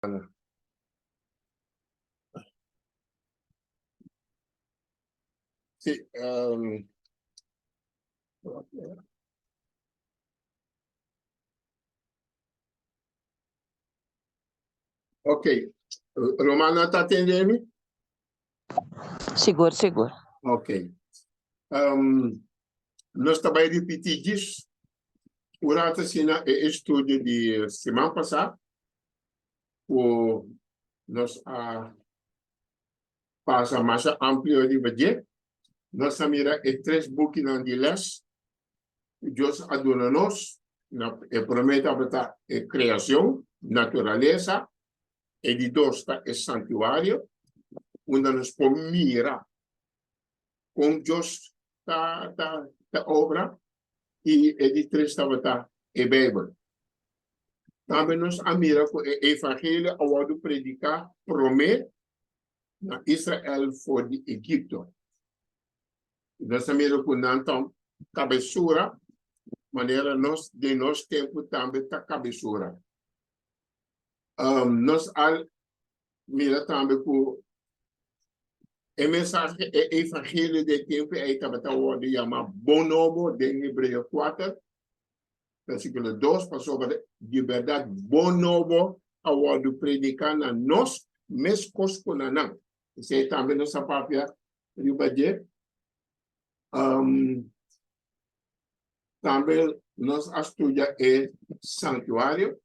Sí, ok, Romana ta atende mi? Sigur, sigur. Ok. Nos ta bai ripití djis un rato asina e estudio di siman pasá ku nos a pasa masha amplio riba dje. Nos a mira e tres bukinan di lès ku Dios a duna nos. Na e promé tabata e kreashon, naturalesa, e di dos ta e santuario, unda nos por mira kon Dios ta ta ta obra, i e di tres tabata e Beibel. Tambe nos a mira ku e evangelio a wòrdu prediká promé na Israel for di Egipto. Nos a mira ku nan ta kabesura, manera nos den nos tempu tambe ta kabesura. Nos a mira tambe ku e mensahe, e evangelio den tempu ei tabata wòrdu yamá Bon Nobo den Hebreo kuater, versíkulo dos, pasobra di bèrdat Bon Nobo a wòrdu prediká na nos meskos ku na nan. Esei tambe nos a papia riba dje. Tambe nos a studia e santuario.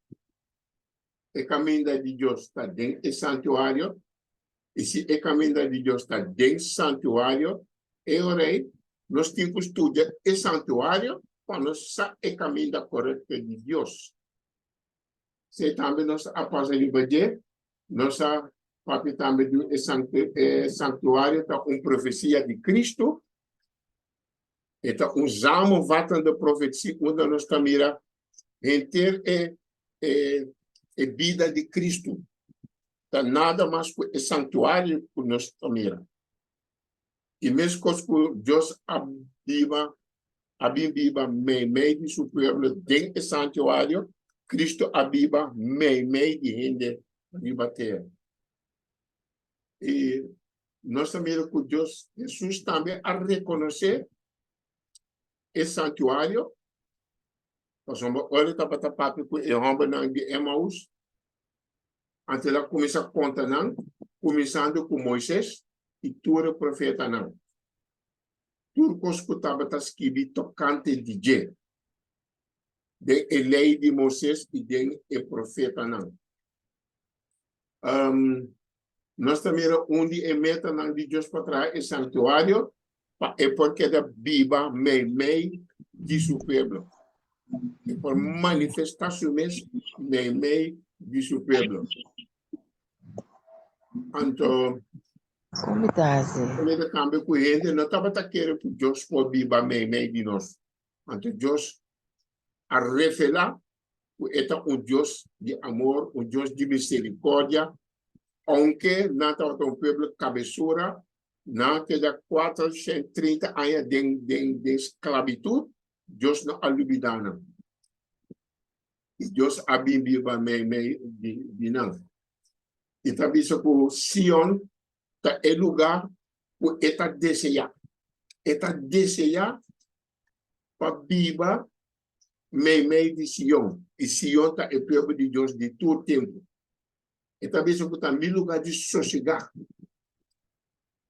E kaminda di Dios ta den e santuario. I si e kaminda di Dios ta den santuario, e ora ei nos tin ku studia e santuario pa nos sa e kaminda korekto di Dios. Esei tambe nos a pasa riba dje. Nos a papia tambe di e santuario ta un profesia di Kristu. E ta un samenvattende profetie unda nos ta mira henter e e e bida di Cristo. Ta nada mas ku e santuario ku nos ta mira. I meskos ku Dios a biba a bin biba meimei di su pueblo den e santuario, Cristo a biba meimei di hende riba tera. I nos ta mira ku Dios, Hesus tambe a rekonosé e santuario, pasobra ora e tabata papia ku e hòmbernan di Emaus, anto el a kuminsá konta nan, kuminsando ku Moises i tur e profetanan, tur kos ku tabata skibí tokante di dje den e Lei di Moises i den e profetanan. Nos ta mira un di e metanan di Dios pa traha e santuario pa e por keda biba meimei di su pueblo. E por manifestá su mes meimei di su pueblo. Anto, Kon mi ta hasi? mira tambe ku hende no tabata kere ku Dios por biba meimei di nos. Anto Dios a revelá ku e ta un Dios di amor, un Dios di misericordia, ounke nan tabata un pueblo kabesura, nan a keda 430 aña den den den sklabitut, Dios no a lubidá nan. I Dios a bin biba meimei di di nan. I ta bisa ku Sion ta e lugá ku e ta deseá. E ta deseá pa biba meimei di Sion, i Sion ta e pueblo di Dios di tur tempu. E ta bisa ku ta mi lugá di sosegá.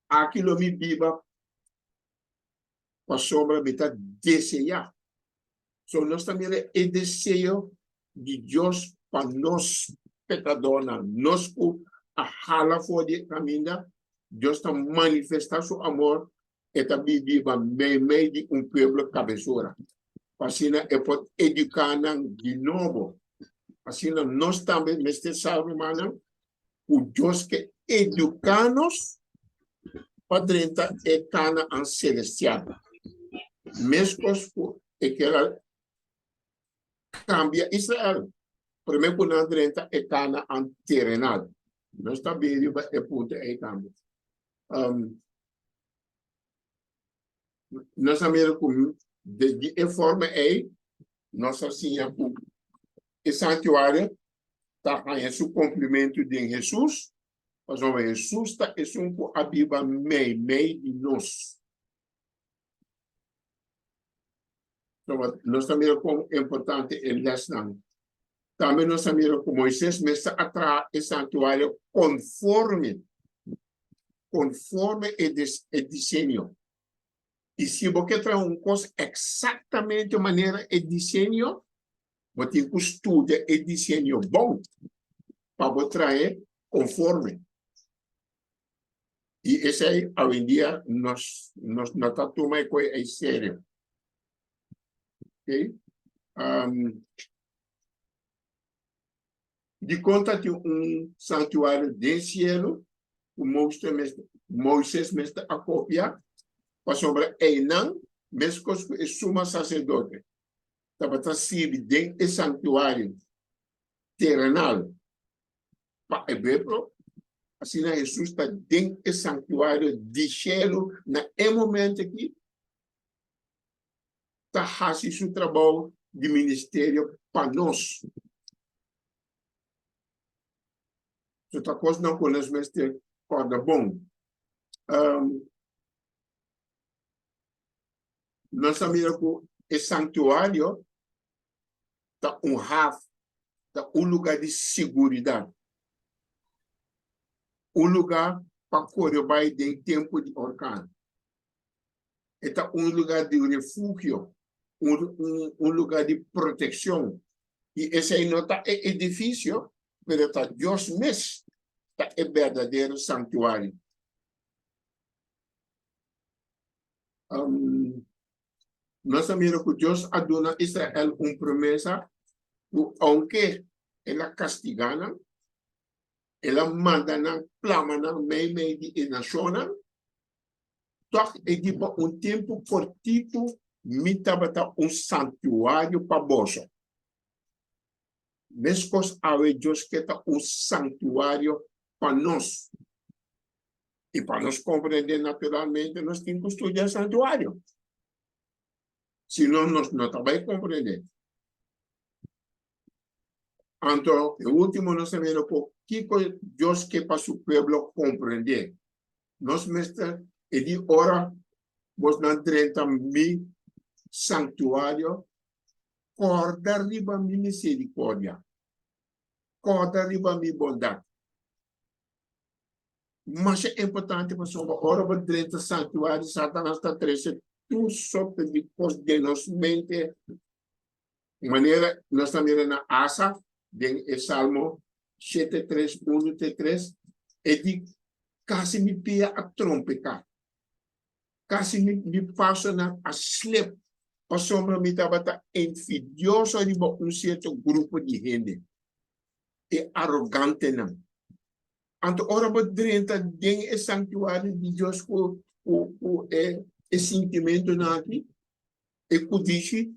Aki lo mi biba pasobra mi ta deseá. So nos ta mira e deseo di Dios pa nos pekadónan, nos ku a hala for di e kaminda, Dios ta manifestá su amor e ta bibiba meimei di un pueblo kabesura, pa asina e por eduká nan di nobo. Asina nos tambe mester sa, rumannan, ku Dios ke eduká nos pa drenta e Kanaan selestial, meskos ku e ker a kambia Israel promé ku nan drenta e Kanaan terenal. Nos ta bin riba e punto ei tambe. Nos a mira ku di e forma ei nos a siña ku e santuario. ta haña su kumplimentu den Hesus, pasobra Hesus ta esun ku a biba meimei di nos. Nos ta mira kon importante e lèsnan. Tambe nos ta mira ku Moises mester a traha e santuario konforme, konforme e e diseño. I si bo ke traha un kos eksaktamente manera e diseño, bo tin ku studia e diseño bon pa bo trahe konforme. I esei awendia nos nos no ta tuma e koe ei serio. Okay? Um, dikon ta tin un santuario den cielo ku Moises mester a kopia? Pasobra einan, meskos ku e suma saserdote tabata sirbi den e santuario terenal pa e pueblo, asina Hesus ta den e santuario di shelu na e momento aki ta hasi su trabou di ministerio pa nos. So ta kosnan ku nos mester kòrda bon. Nos a mira ku e santuario ta un haf, ta un lugá di siguridat, un lugá pa kore bai den tempu di orkan. E ta un lugá di refugio, un un lugá di protekshon. I esei no ta e edifisio, pero ta Dios mes ta e berdadero santuario. Nos a mira ku Dios a duna Israel un promesa ku ounke el a kastigá nan, el a manda nan plama nan meimei di e nashonnan, tòg e di pa un tempu kortiku mi tabata un santuario pa boso. Meskos awe Dios ke ta un santuario pa nos. I pa nos komprendé naturalmente nos tin ku studia santuario. Si no nos no ta bai komprendé. Anto e último nos ta mira ku kiko Dios ke pa su pueblo komprendé. Nos mester e di ora bosnan drenta mi santuario kòrda riba mi miserikordia, kòrda riba mi bondat. Masha importante pasobra ora bo drenta santuario Satanas ta trese tur sorto di kos den nos mente manera nos ta mira na Asaf den e Salmo shete tres unu te tres e di kasi mi pia a trompeká kasi mi mi pasonan a slip pasobra mi tabata envidioso riba un sierto grupo di hende e arogantenan. Anto ora bo drenta den e santuario di Dios ku ku ku e e sintimentunan aki, e kudishi,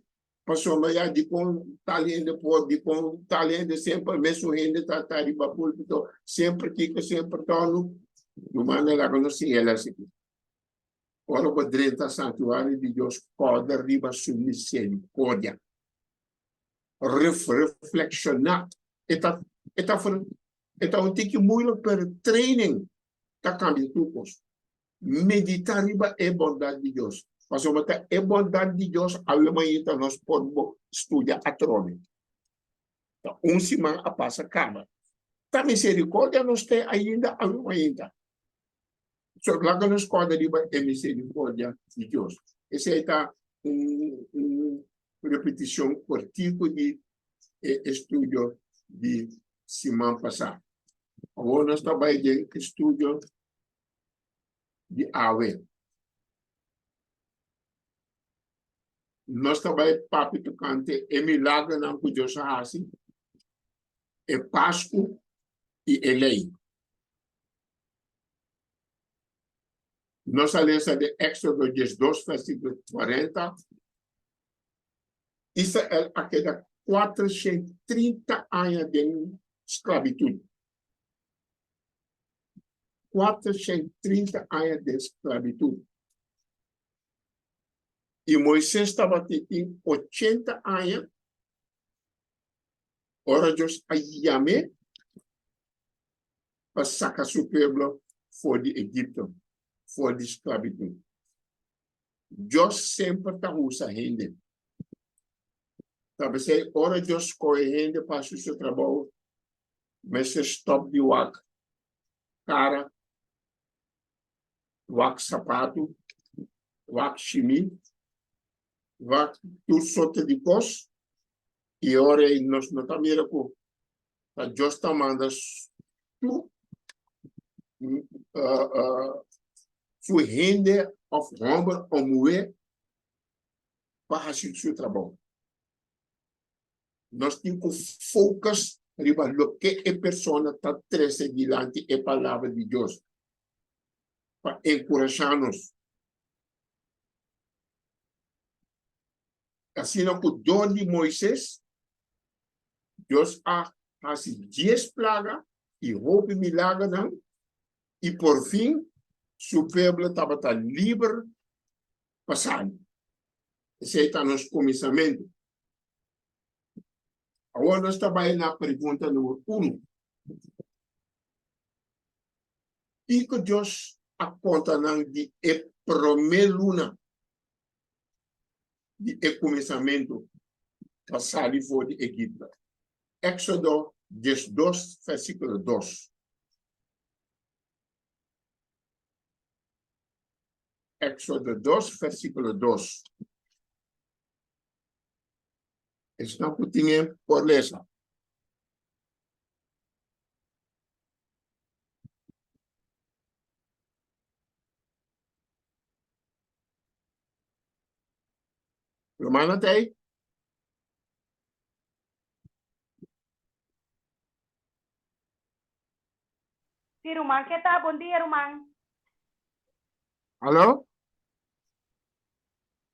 pasobra ya dikon tal hende por, dikon tal hende semper mesun hende ta ta riba pulpito, semper kiko, semper tònu, no manda laga nos siña el asina. Ora bo drenta santuario di Dios, kòrda riba su miserikordia. Ref reflekshoná. E ta e ta e ta un tiki moeilijk pero training ta kambia tur kos. Meditá riba e bondat di Dios. Pasobra ta e bondat di Dios awe mainta nos por bo studia atrobe. Ta un siman a pasa kaba. Ta miserikordia nos te ainda awe mainta. So laga nos kòrda riba e miserikordia di Dios. Esei ta un un repetishon kortiku di e estudio di siman pasá. Awor nos ta bai den estudio di awe. Nos ta bai papia tokante e milagronan ku Dios a hasi, e Pasku i e Lei. Nos a lesa den Éxodo diesdos versíkulo kuarenta, Israel a keda kuatroshen trinta aña den sklabitut. 430 aña den sklabitut. I Moises tabatin 80 aña. Ora Dios a yam'é pa saka su pueblo for di Egipto, for di sklabitut. Dios semper ta usa hende. Ta p'esei ora Dios skohe hende pa hasi su trabou, mester stòp di wak kara, wak sapatu, wak shimí, wak tur sorte di kos, i ora ei nos no ta mira ku ta Dios ta manda su su hende òf hòmber òf muhé pa hasi su trabou. Nos tin ku focus riba loke e persona ta trese dilanti e Palabra di Dios pa enkurashá nos. Asina ku dor di Moises, Dios a hasi dies plaga i hopi milagernan, i por fin su pueblo tabata liber pa sali. Esei ta nos kuminsamentu. Awor nos ta bai na pregunta number unu. Kiko Dios a konta nan di e promé luna di e kuminsamentu pa sali for di Egipto? Éksodo 12 versíkulo 2. Éksodo 2 versíkulo 2. Esnan ku tin e por lesa. Romana ta ei? Sí, ruman, ke ta? Bon dia, ruman. Alo?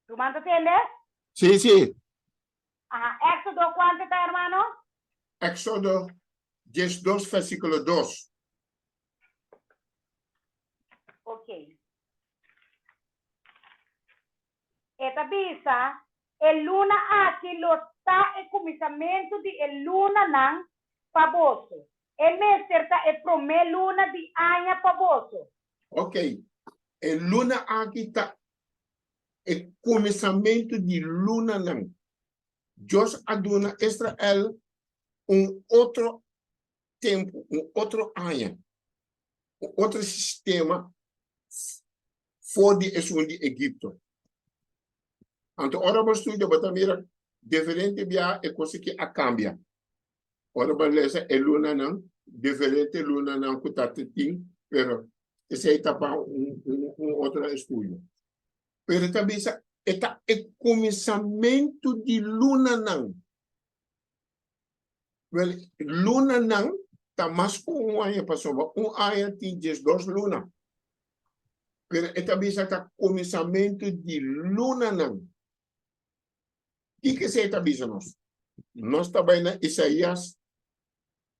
Ruman ta tende? Sí, sí. Aha, Éxodo kuantu ta, hermano? Éxodo 12, versíkulo 2. Ok. E ta bisa, E luna aki lo ta e kuminsamentu di e lunanan pa boso. E mester ta e promé luna di aña pa boso. Ok. E luna aki ta e kuminsamentu di lunanan. Dios a duna Israel un otro tempu, un otro aña, un otro sistema for di esun di Egipto. Anto ora bo studia bo ta mira diferente bia e cosa ki a cambia. Ora bo lesa e lunanan, diferente lunanan cu ta tin, pero esey ta pa un, un, un otro estudio. Pero ta bisa e ta e cuminsamentu di lunanan. Wel, lunanan ta mas ku un aña pasobra un aña tin 12 luna. Pero e ta bisa ta kuminsamentu di lunanan. Kiko esei ta bisa nos? Nos ta bai na Isaías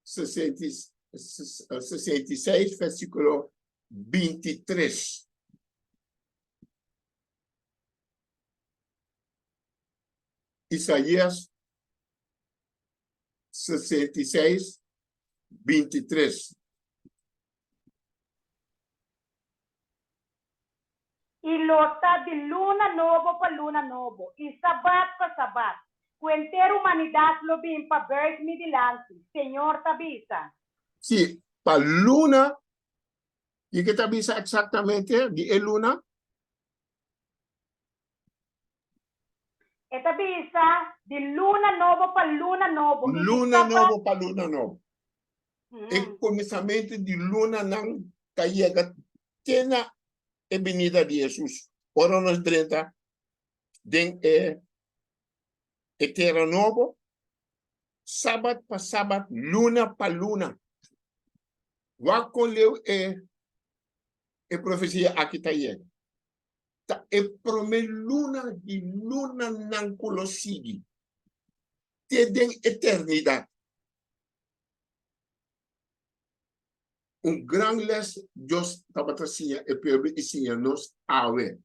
66 versíkulo 23. Isaías 66, 23. I lo ta di luna nobo pa luna nobo, i sabat pa sabat, ku henter humanidat lo bin pa buig mi dilanti, Señor ta bisa. Sí, pa luna, i ke ta bisa eksaktamente di e luna? E ta bisa di luna nobo pa luna nobo. I di Luna sabat. nobo pa luna nobo. E kuminsamentu di lunanan ta yega te na e binida di Hesus. Ora nos drenta den e e tera nobo, sabat pa sabat, luna pa luna. Wak kon leu e e profesia aki ta yega. Ta e promé luna di lunanan ku lo sigui te den eternidat. Un gran lès Dios tabata siña e pueblo i siña nos awe.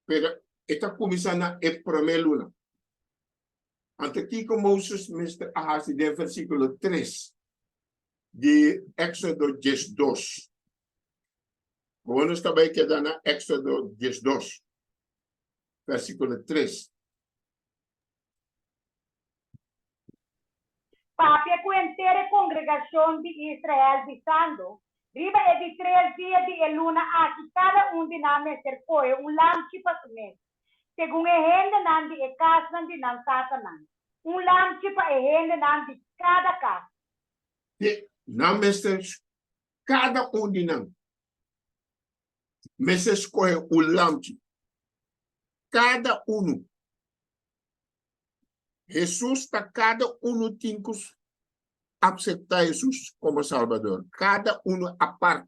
Pero e ta kuminsá na e promé luna. Anto kiko Moses mester a hasi den versíkulo tres di Éksodo diesdos? Awor nos ta bai keda na Éksodo diesdos, versíkulo tres. Papia ku henter e kongregashon di Israel, bisando, Riba e di tres dia di e luna aki kada un di nan mester kohe un lamchi pa su mes, segun e hendenan di e kasnan di nan tatanan, un lamchi pa e hendenan di kada kas. Te nan mester, kada un di nan mester skohe un lamchi, kada unu. Hesus ta kada unu tin ku akseptá Hesus komo Salbador. Kada unu apart.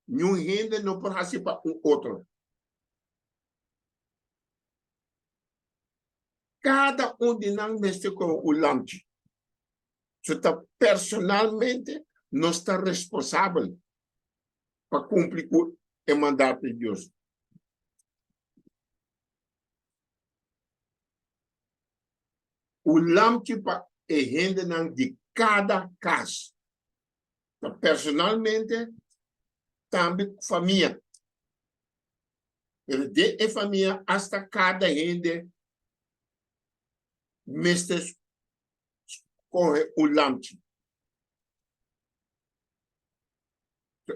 Niun hende no por hasi pa un otro. Kada un di nan mester kohe un lamchi. So ta personalmente nos ta responsabel pa kumpli ku e mandato di Dios. Un lamchi pa e hendenan di kada kas. Ta personalmente, tambe ku famia. Pero den e famia asta kada hende mester skohe un lamchi.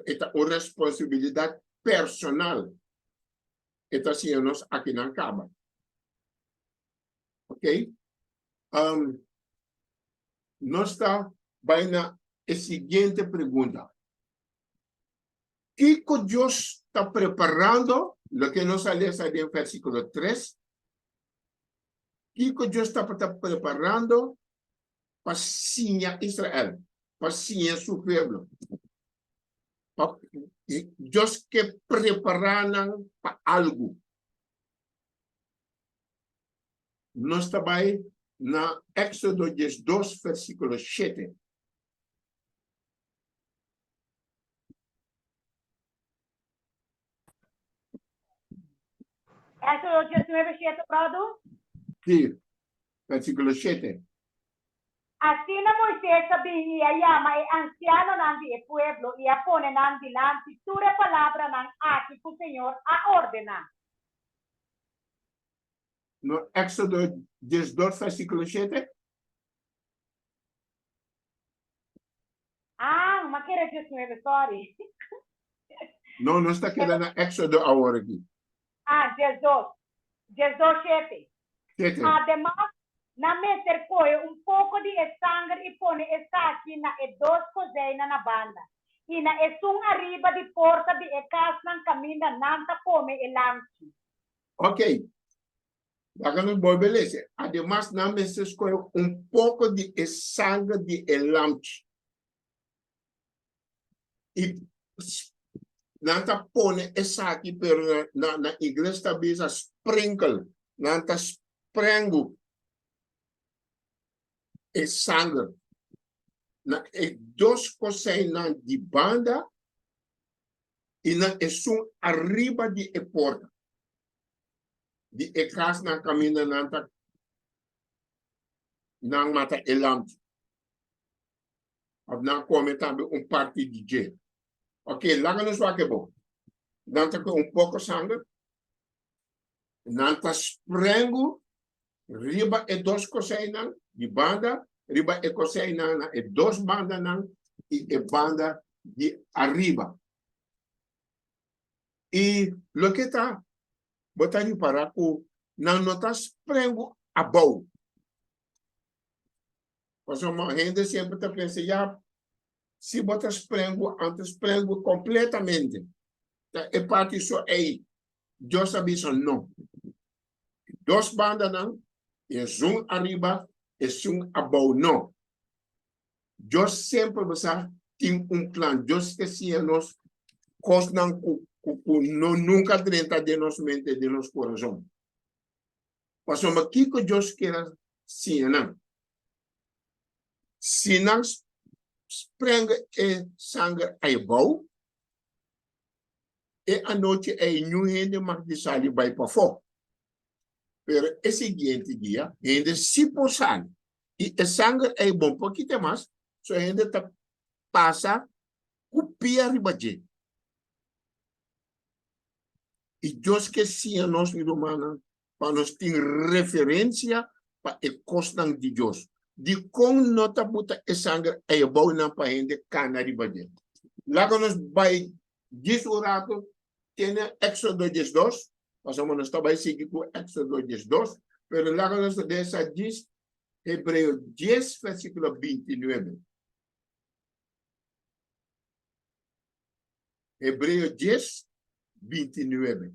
E ta un responsabilidat personal. E ta siña nos akinan kaba. Ok. Um, nos ta bai na e siguiente pregunta. Kiko Dios ta preparando? Loke nos a lesa den versíkulo 3. Kiko Dios tabata preparando pa siña Israel, pa siña su pueblo? Pa, Dios ke prepará nan pa algu. Nos ta bai na Éxodo diesdos versíkulo shete. Éxodo diesnuebe shete, bròdu? Sí, versíkulo shete. Asina Moises a bin i a yama e ansianonan di e pueblo i a pone nan dilanti tur e palabranan aki ku señor a ordená. No Éxodo diesdos versíkulo shete. Ah, m'a kere diesnuebe, sorry. No, nos ta keda na Éxodo awor aki. Ah, diesdos. Diesdos shete. Shete. Ademas, nan mester kohe un poko di e sanger i pone esaki na e dos kozijnnan na banda, i na esun ariba di porta di e kasnan kaminda nan ta kome e lamchi. Ok, laga nos bolbe lesa. Ademas, nan mester skohe un poko di e sanger di e lamchi i nan ta pone esaki, pero na na ingles ta bisa sprinkle, nan ta sprengu e sanger na e dos koseinan di banda i na esun ariba di e porta di e kasnan kaminda nan ta nan mata e lamchi òf nan kome tambe un parti di dje. Ok, laga nos wak e bon. Nan ta kohe un poko sanger, nan ta sprengu riba e dos koseinan di banda, riba e koseinan na e dos bandanan i e banda di ariba. I loke ta, bo ta ripará ku nan no ta sprengu abou. Pasobra hende semper ta pensa, ya, si bo ta sprengu, anto sprengu kompletamente. Ta e parti so ei. Dios a bisa no. Dos bandanan, esun ariba, esun abou no. Dios semper bo sa tin un plan. Dios ke siña nos kosnan ku ku no nunka drenta den nos mente, den nos kurason. Pasobra kiko Dios kier a siña nan? Si nan sprenga e sanger aibou, e anochi ei niun hende mag di sali bai pafó. Pero e siguiente dia hende si por sali. I e sanger ei bon por kita mas, so hende ta pasa ku pia riba dje. I Dios ke siña nos, mi rumannan, pa nos tin referensia pa e kosnan di Dios. Dikon no ta buta e sanger ei abou nan pa hende kana riba dje? Laga nos bai djis un ratu tene Éxodo 12, pasobra nos ta bai sigui ku Éxodo 12, pero laga nos lesa djis Hebreo 10 versíkulo 29. Hebreo 10, 29.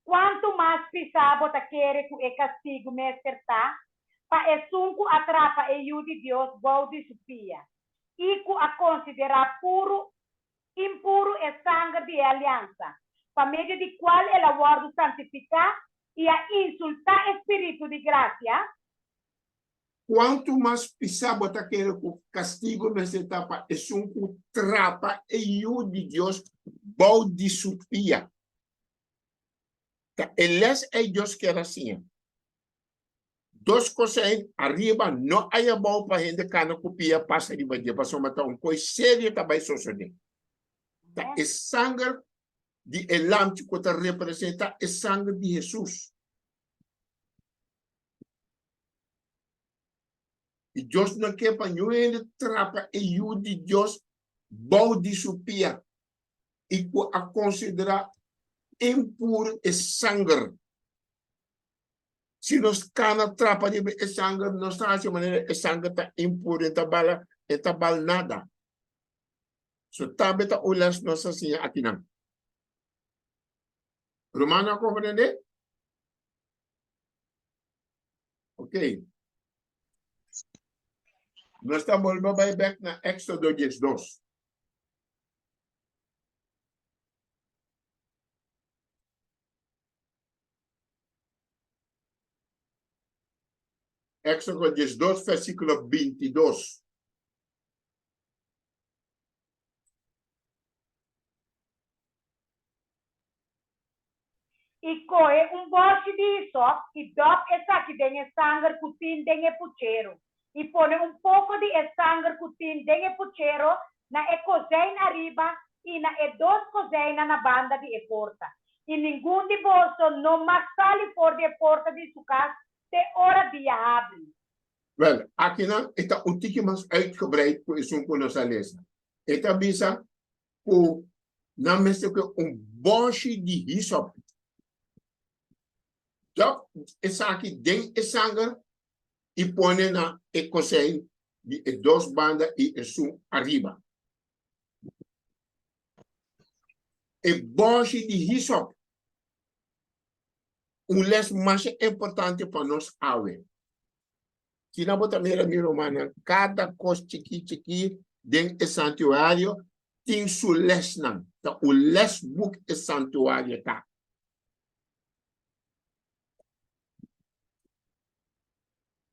Kuantu mas pisá bo ta kere ku e kastigu mester ta pa esun ku a trapa e Yu di Dios bou di su pia i ku a konsiderá puru impuru e sanger di e aliansa, pa medio di kual el a wòrdu santifiká i a insultá e spiritu di grasia? Kuantu mas pisá bo ta kere ku kastigu mester ta pa esun ku trapa e Yu di Dios bou di su pia? Ta e les ei Dios kier a siña. Dos kos ei ariba no aya bou pa hende kana ku pia pasa riba dje, pasobra ta un kos serio ta bai sosodé. Ta e sanger di e lamchi ku ta representá e sanger di Hesus. I Dios no ke pa niun hende trapa e Yu di Dios bou di su pia i ku a konsiderá impuru e sanger. Si nos kana trapa riba e sanger, nos ta hasi manera e sanger ta impuru, e ta bala, e ta bal nada. So tambe ta un les nos a siña akinan. Rumannan a komprendé? Ok. Nos ta bolbe bai bek na Éxodo 12. Éxodo 12, versículo 22. I kohe un bòshi di hisòp i dòp esaki den e sanger ku tin den e puchero, i pone un poko di e sanger ku tin den e puchero na e kozein ariba i na e dos kozeinnan na banda di e porta. I ningun di boso no mag sali for di e porta di su kas te ora dia habri. Wèl, akinan e ta un tiki mas uitgebreid ku esun ku nos a lesa. E ta bisa ku nan mester ku un bòshi di hisop. Dòp esaki den e sanger i pone na e kosei di e dos banda i esun ariba. E bòshi di hisop, un les masha importante pa nos awe. Kina bo ta mira mi rumannan, kada kos chikí chikí den e santuario tin su lèsnan. Ta un lèsbuk e santuario ta.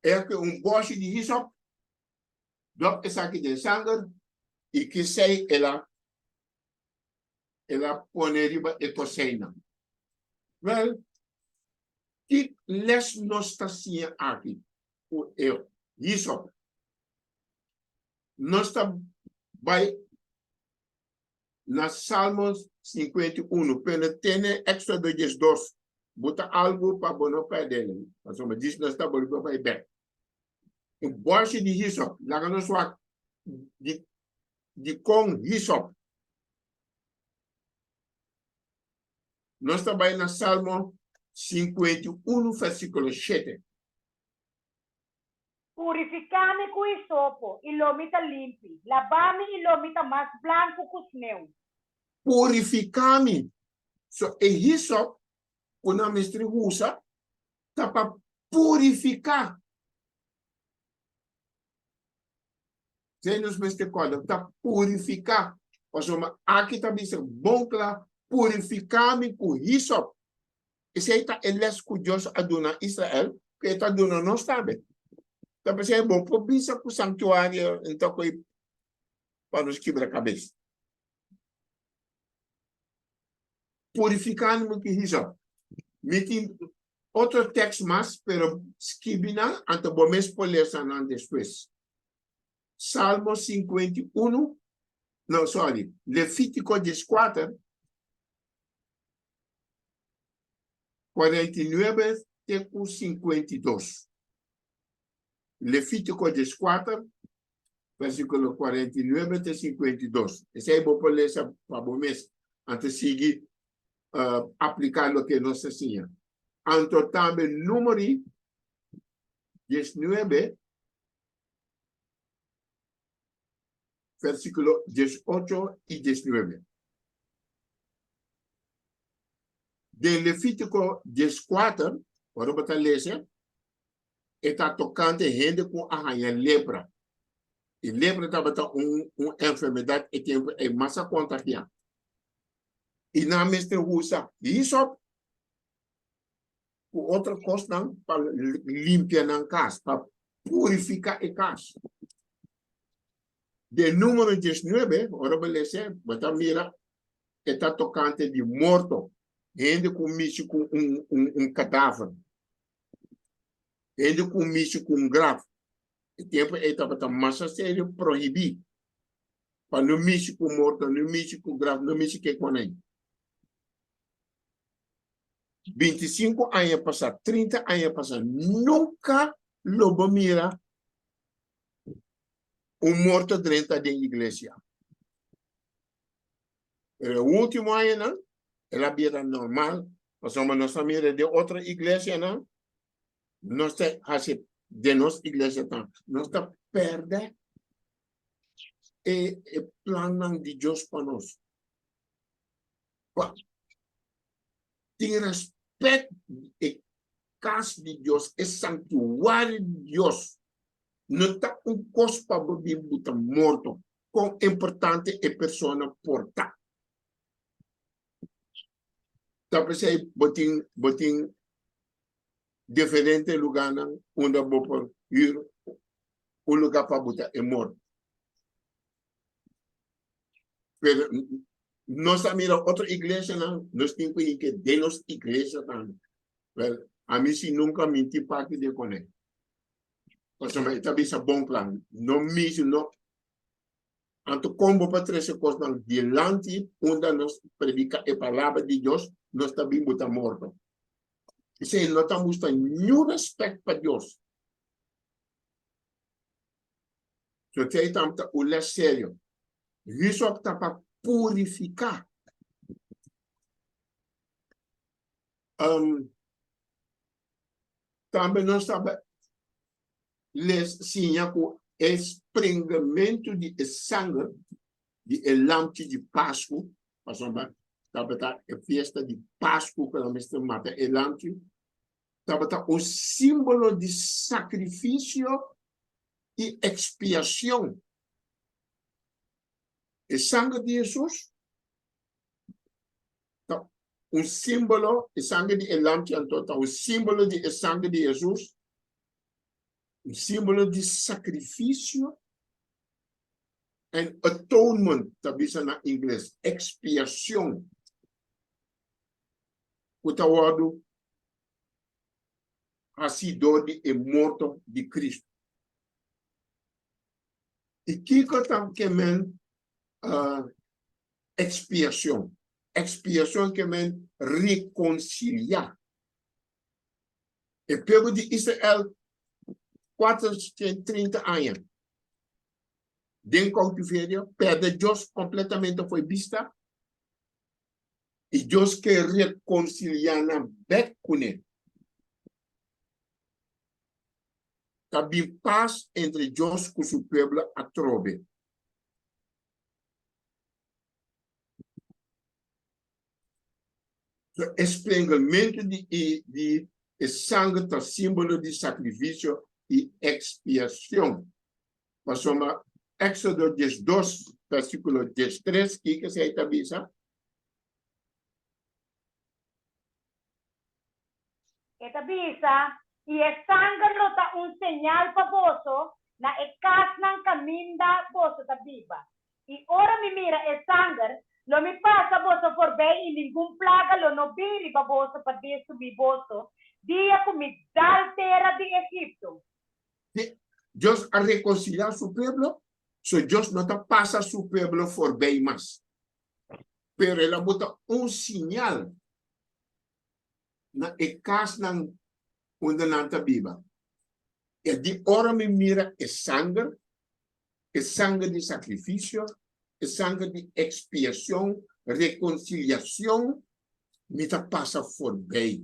E a kue un bòshi di hisop, dòp esaki den sanger i kisei el a el a pone riba e koseinan. Wèl, ki lès nos ta siña aki ku e hisop? Nos ta bai na Salmos 51, pero tene Éxodo 12. Bo ta algu pa bo no pèrdè, pasobra djis nos ta bolbe bai bèk. E bòshi di hisop, laga nos wak di dikon hisop. Nos ta bai na Salmo 51, versíkulo 7. Purifiká mi ku hisopo, i lo mi ta limpi, labá mi i lo mi ta mas blanku ku sneu. Purifiká mi. So e hisop ku nan mester usa ta pa purifiká. Esei nos mester kòrda, ta purifiká. Pasobra aki ta bisa bon kla, purifiká mi ku hisop. Esei ta e lès ku Dios a duna Israel, ku e ta duna nos tambe. Ta p'esei bo por bisa ku sanktuario ta koe pa nos kibra kabes. Purifiká mi ku hisop. Mi tin otro tèks mas, pero skibi nan, anto bo mes por lesa nan despues. Salmo 51, no, sorry, Levítiko 14, 49 te ku 52. Levítiko 14, versíkulo 49 te 52. Esei bo por lesa pa bo mes anto sigui apliká loke nos ta siña. Anto tambe Númeri 19, versíkulo 18 i 19. Den Levítiko 14, ora bo ta lesa, e ta tokante hende ku a haña lepra. I lepra tabata un un enfermedat e tempu ei mas a kontagiá. I nan mester usa hisop ku otro kosnan pa limpia nan kas, pa purifiká e kas. Den Número 19, ora bo lesa, bo ta mira e ta tokante di morto, hende ku mishi ku un un un kadaver. Hende ku mishi ku un graf. E tempu ei tabata masha serio prohibí pa no mishi ku morto, no mishi ku graf, no mishi ke kon ei. 25 aña pasá, 30 aña pasá, nunka lo bo mira un morto drenta den iglesia. Pero e último añanan, el a bira normal, pasobra nos a mira den otro iglesianan, nos ta hasi den nos iglesia tambe, nos ta pèrdè e e plannan di Dios pa nos. Pa tin rèspèt di e kas di Dios, e santuario di Dios, no ta un kos pa bo bin buta morto. Kon importante e persona por ta. Ta p'esei bo tin bo tin diferente lugánan unda bo por hür un lugá pa buta e morto. Pero nos a mira otro iglesianan, nos tin ku hinke den nos iglesia tambe. Wel, ami si nunka minti parti den kuné. Pasobra e ta bisa bon kla, no misi, no. Anto kon bo por trese kosnan dilanti unda nos prediká e palabra di Dios, nos ta bin bo ta morto. Esei no ta mustra niun rèspèt pa Dios. So esei ta un lès serio. Hisop ta pa purifiká. Tambe nos ta les siña ku e springementu di e sanger di e lamchi di Pasku, pasobra tabata e fiesta di Pasku ku nan mester mata e lamchi, tabata un símbolo di sakrifisio i ekspiashon. E sanger di Hesus ta un símbolo, e sanger di e lamchi anto ta un símbolo di e sanger di Hesus, un símbolo di sakrifisio en atonement ta bisa na ingles, ekspiashon ku ta wòrdu hasi dor di e morto di Kristu. I kiko ta ke men Ekspiashon. Ekspiashon ke men rekonsiliá. E pueblo di Israel 430 aña den koutiverio pèrdè Dios kompletamente fo'i bista i Dios ke rekonsiliá nan bèk kuné. Ta bin pas entre Dios ku su pueblo atrobe. So e sprengelmentu di e di e sanger ta símbolo di sakrifisio i ekspiashon. Pasobra Éksodo 12, versíkulo 13, kiko esei ta bisa? E ta bisa, I e sanger lo ta un señal pa boso na e kasnan kaminda boso ta biba. I ora mi mira e sanger, lo mi pasa boso forbei i ningun plaga lo no bin riba boso pa destrubí boso dia ku mi dal tera di Egipto. Dios a rekonsiliá su pueblo, so Dios no ta pasa su pueblo forbei mas. Pero el a bota un siñal na e kasnan unda nan ta biba. E di ora mi mira e sanger, e sanger di sakrifisio, e sanger di ekspiashon, rekonsiliashon, mi ta pasa forbei.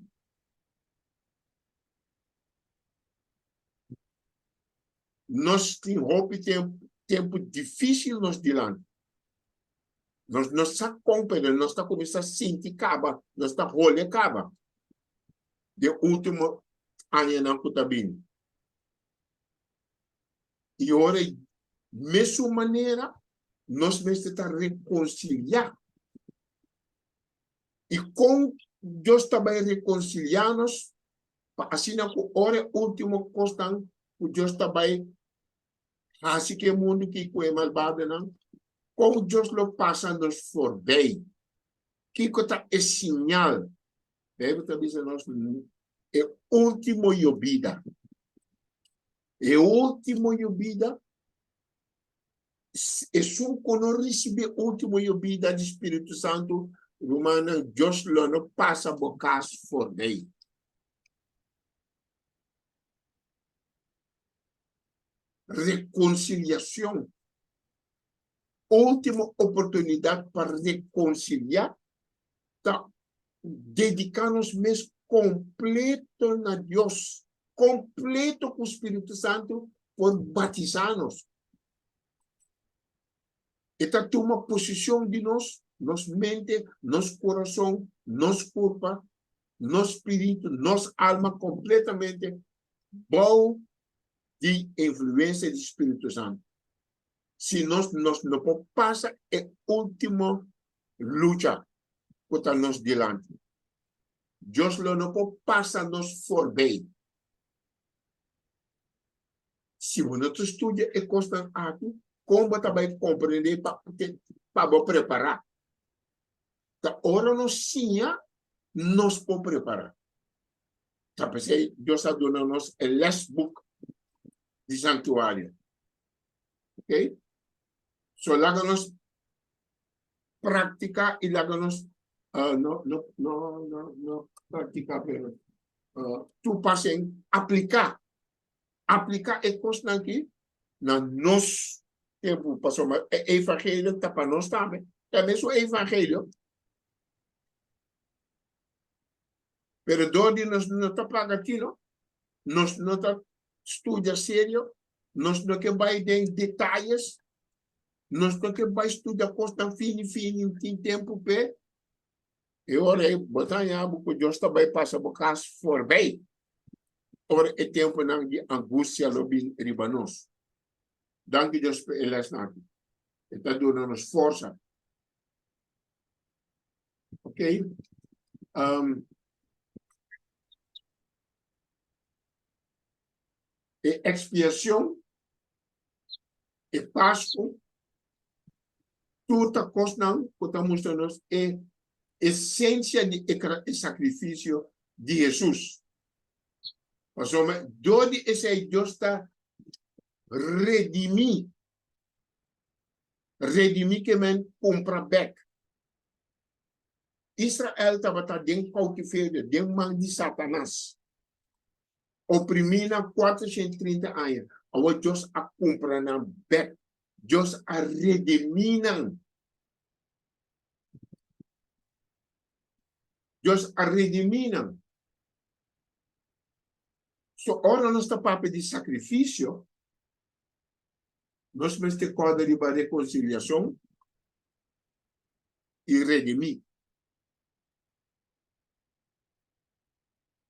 Nos tin hopi tempu difísil nos dilanti. Nos no sa kon, pero nos ta kuminsá sinti kaba, nos ta hole kaba den último añanan ku ta bini. I ora ei, mesun manera, nos mester ta rekonsiliá. I kon Dios ta bai rekonsiliá nos? Pa asina ku ora e último kosnan ku Dios ta bai hasi ku e mundu ki ku e malbadonan, kon Dios lo pasa nos forbei? Kiko ta e siñal? Beibel ta bisa nos e último yobida. E último yobida, esun ku no risibí e último yobida di Spiritu Santu, rumannan, Dios lo no pasa bo kas forbei. Rekonsiliashon. Último oportunidat pa rekonsiliá ta dediká nos mes kompleto na Dios, kompleto ku Spiritu Santu por batisá nos. E ta tuma posishon di nos, nos mente, nos kurason, nos kurpa, nos spiritu, nos alma kompletamente bou di influensia di Spiritu Santu. Si nos, nos no por pasa e último lucha ku ta nos dilanti. Dios lo no por pasa nos forbei. Si bo no ta studia e kosnan aki, kon bo ta bai komprendé pa pa bo prepará? Ta ora nos siña, nos por prepará. Ta p'esei Dios a duna nos e lèsbuk di santuario. Ok? So laga nos práctica y laga nos uh, no, no, no, no, no práctica, pero uh, toepassing, aplica. Aplica e kosnan aki na nos tempo. Pasobra e evangelio ta pa nos tambe. Ta mesun evangelio. Pero door di nos no ta paga tino, nos no ta studia serio, nos no ke bai den detalles, Nos no ke bai studia kosnan fini fini, tin tempu p'e. E ora ei bo ta haña bo ku Dios ta bai pasa bo kas forbei, ora e tempunan di angustia lo bin riba nos. Danki Dios pa e lèsnan aki. E ta duna nos forsa. Ok. Um, e ekspiashon e Pasku, tur ta kosnan ku ta mustra nos e esensia di e sakrifisio di Hesus. Pasobra dor di esei Dios ta redimí, redimí ke men kumpra bèk. Israel tabata den koutiverio, den man di Satanas. Oprimí nan 430 aña. Awor Dios a kumpra nan bèk. Dios a redimí nan. Dios a redimí nan. So, ora nos ta papia di sakrifisio, nos mester kòrda riba rekonsiliashon i redimí.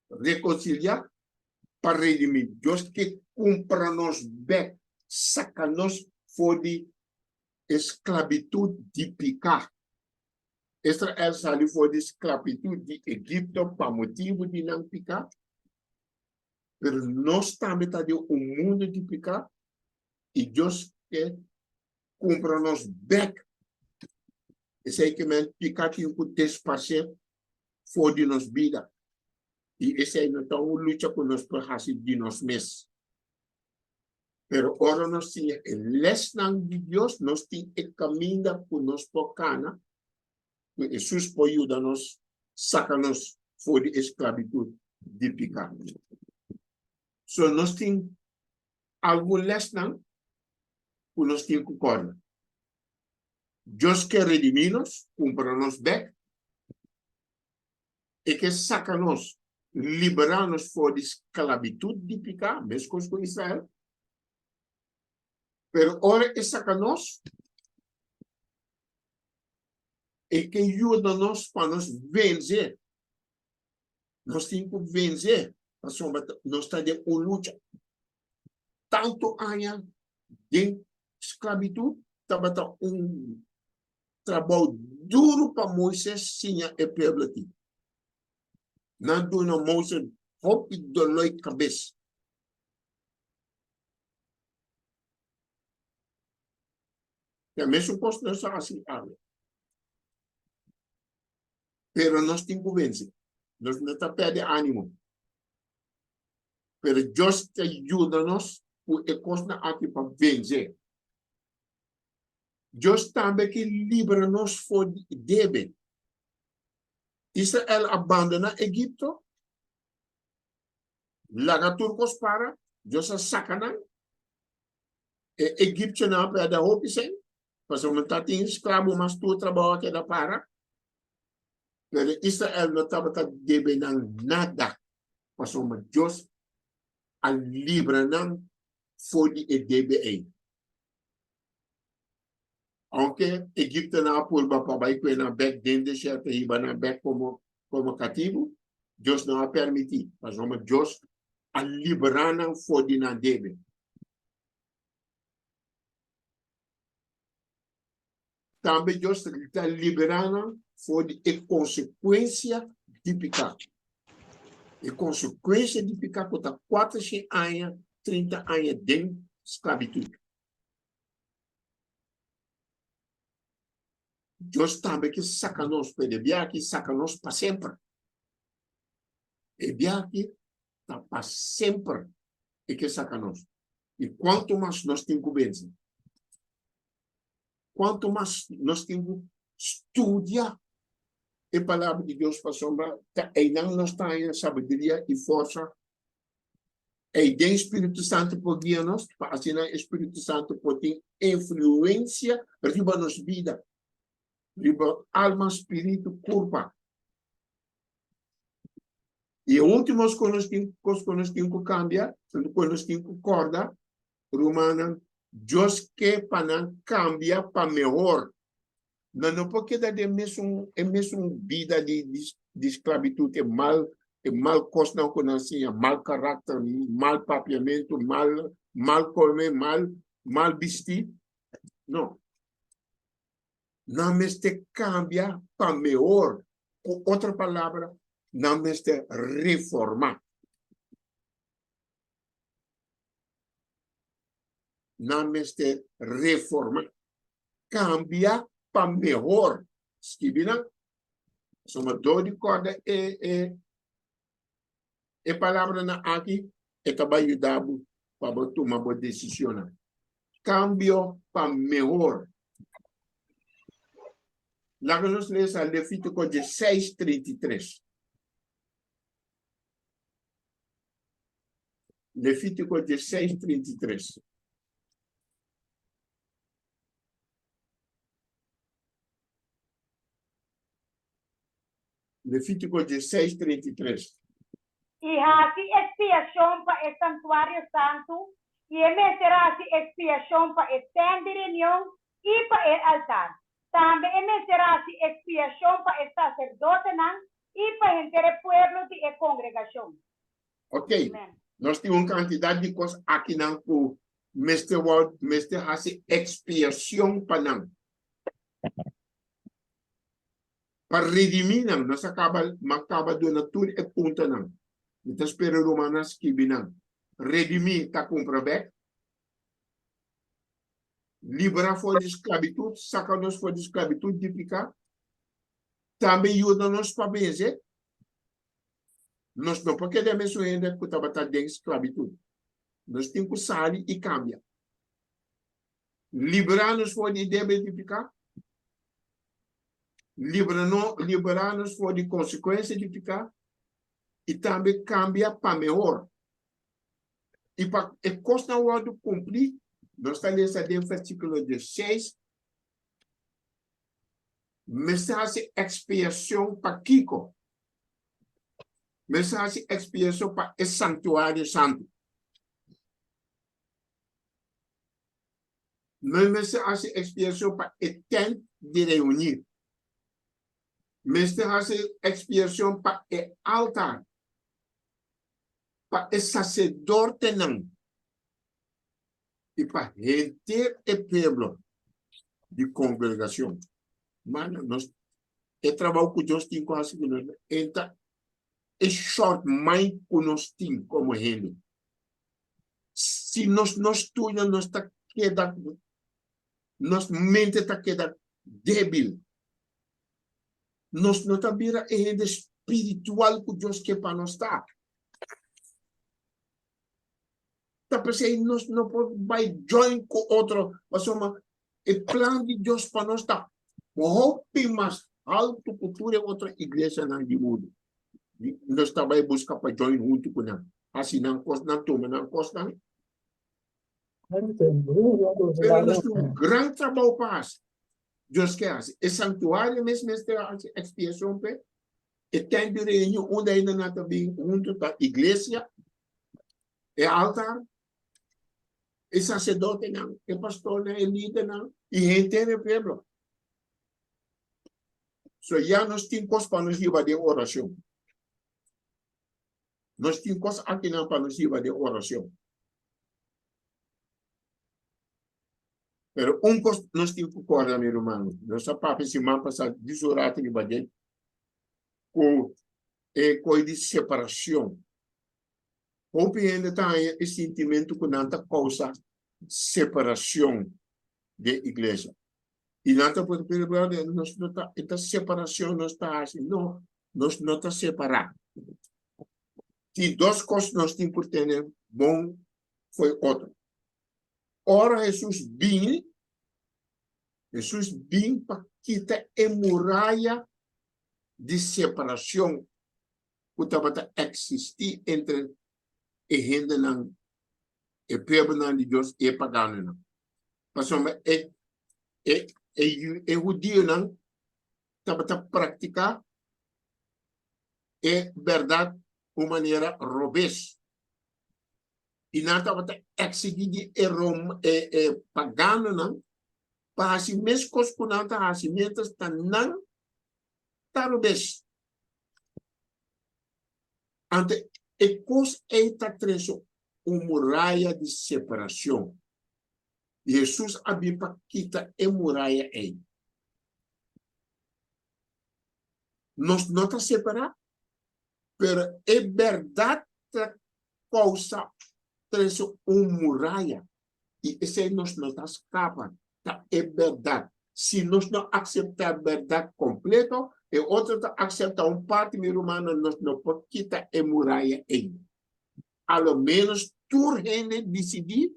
Rekonsiliá pa redimí. Dios ke kumpra nos bèk, saka nos for di e sklabitut di piká. Israel sali for di sklabitut di Egipto pa motibu di nan piká, pero nos tambe ta den un mundu di piká i Dios ke. Kumpra nos bèk. Esei ke men piká tin ku desparsé for di nos bida. I esei no ta un lucha ku nos por hasi di nos mes. Pero ora nos siña e lèsnan di Dios, nos tin e kaminda ku nos por kana, ku Hesus por yuda nos saka nos for di e sklabitut di piká. So nos tin algun lèsnan ku nos tin ku kòrda. Dios ke redimí nos, kumpra nos bèk. E ke saka nos, liberá nos for di sklabitut di piká, meskos ku Israel. Pero ora e saka nos, e ke yuda nos pa nos vense. Nos tin ku vense, pasobra nos ta den un lucha. Tantu aña den sklabitut tabata un trabou duru pa Moises siña e pueblo aki. Nan duna Moises hopi doloi kabes. E mesun kos nos ta hasi awe. Pero nos tin ku vense. Nos no ta pèrdè ánimo. Pero Dios ta yuda nos ku e kosnan aki pa vense. Dios tambe ke libra nos for di debe. Israel a bandoná Egipto, laga tur kos para, Dios a saka nan. E egipcionan a pèrdè hopi sèn, pasobra no tatin esklabo mas, tur trabou a keda para. Pero Israel no tabata debe nan nada, pasobra Dios a libra nan for di e debe ei. Aunke Egiptonan a purba pa bai kue nan bek den desierto i hiba nan bek komo komo katibu, Dios no a permití, pasobra Dios a liberá nan for di nan debe. Tambe Dios ta liberá nan for di e konsekuensia di piká. E konsekuensia di piká ku ta kuatershen aña, 30 aña den sklabitut. Dios tambe ke saka nos, pero e biaha aki saka nos pa semper. E biaha aki ta pa semper e ke saka nos. I kuantu mas nos tin ku vense? Kuantu mas nos tin ku studia e Palabra di Dios pasobra ta einan nos ta haña sabiduria i forsa Ei den Spiritu Santu por guia nos, pa asina e Spiritu Santu por tin influensia riba nos bida, riba alma, spiritu, kurpa. I e último ku nos tin, kos ku nos tin ku kambia, ku nos tin ku kòrda, rumannan, Dios ke pa nan kambia pa mehor. Nan no por keda den mesun e mesun bida di di sklabitut, e mal e mal kosnan ku nan siña, mal karakter, mal papiamentu, mal mal kome, mal mal bisti. No. Nan mester kambia pa mehor. Ku otro palabra, nan mester reformá. Nan mester reforma, cambia pa mehor. Skibi nan. Pasobra dor di corda e e e palabranan aki, e ta bai yuda bo pa bo tuma bo decisionnan. Cambio pa mehor. Laga nos lesa Levitico dieseis 33. Levítiko diesseis, 33. Levítiko diesseis, 33. I hasi ekspiashon pa e santuario santu, i e mester hasi ekspiashon pa e tènt di reunion i pa e altar. Tambe e mester hasi ekspiashon pa e saserdotenan i pa henter e pueblo di e kongregashon. Ok, nos tin un kantidat di kos akinan ku mester wòrdu, mester hasi ekspiashon pa nan. Pa redimí nan, nos a kaba, m'a kaba duna tur e puntonan. Mi ta spera rumannan skibi nan. Redimí ta kumpra bèk. Libra for di sklabitut, saka nos for di sklabitut di piká. Tambe yuda nos pa vense. Nos no por keda mesun hende ku tabata den sklabitut. Nos tin ku sali i kambia. Libra nos for di debe di piká. Libra no, libra nos for di konsekuensia di piká i tambe kambia pa mehor. I pa e kosnan wòrdu kumplí, nos ta lesa den versíkulo diesseis, Mester hasi ekspiashon pa kiko? Mester hasi ekspiashon pa e santuario santu. Nos mester hasi ekspiashon pa e tènt di reuní. Mester hasi ekspiashon pa e altar. pa e saserdotenan i pa henter e pueblo di kongregashon. Mano, nos e trabou ku Dios tin ku hasi ku nos e ta e short mind ku nos tin komo hende. Si nos no studia nos ta keda nos mente ta keda debil. Nos no ta bira e hende spiritual ku Dios ke pa nos ta. Ta p'esei nos no por bai join ku otro, pasobra e plan di Dios pa nos ta hopi mas haltu ku tur e otro iglesianan di mundu. Nos ta bai buska pa join huntu ku nan, hasi nan kosnan, tuma nan kosnan. Pero nos tin un gran trabou pa hasi. Dios ke hasi. E santuario mes mester hasi ekspiashon p'e. E tent di reunion unda hende nan ta bin huntu ta iglesia, e altar, e saserdotenan, e pastornan, e lidernan i henter e pueblo. So ya nos tin kos pa nos hiba den orashon. Nos tin kos akinan pa nos hiba den orashon. Pero un kos nos tin ku kòrda, mi rumannan, nos a papia siman pasá dis un ratu riba dje, ku e koi di separashon. Hopi hende ta haña e sintimentu ku nan ta kousa separashon den iglesia. I nan ta puntra, pero bròder, nos no ta, e ta separashon nos ta hasi? No, nos no ta separá. Tin dos kos nos tin ku tene bon fo'i otro. Ora Hesus bini, Hesus bin pa kita e muraya di separashon ku tabata eksistí entre e hendenan, e pueblonan di Dios i e paganonan. Pasobra e e e e hudionan tabata praktiká e bèrdat un manera robes. I nan tabata eksigí di e rom e e paganonan pa hasi meskos ku nan ta hasi miéntras ta nan ta robes. Anto e kos ei ta trese un muraya di separashon. I Hesus a bin pa kita e muraya ei. Nos no ta separá, pero e bèrdat ta kousa trese un muraya i esei nos no ta skapa, ta e bèrdat. Si nos no akseptá e bèrdat kompleto, e otro ta akseptá un parti, mi rumannan, nos no por kita e muraya ei. A lo ménos tur hende disidí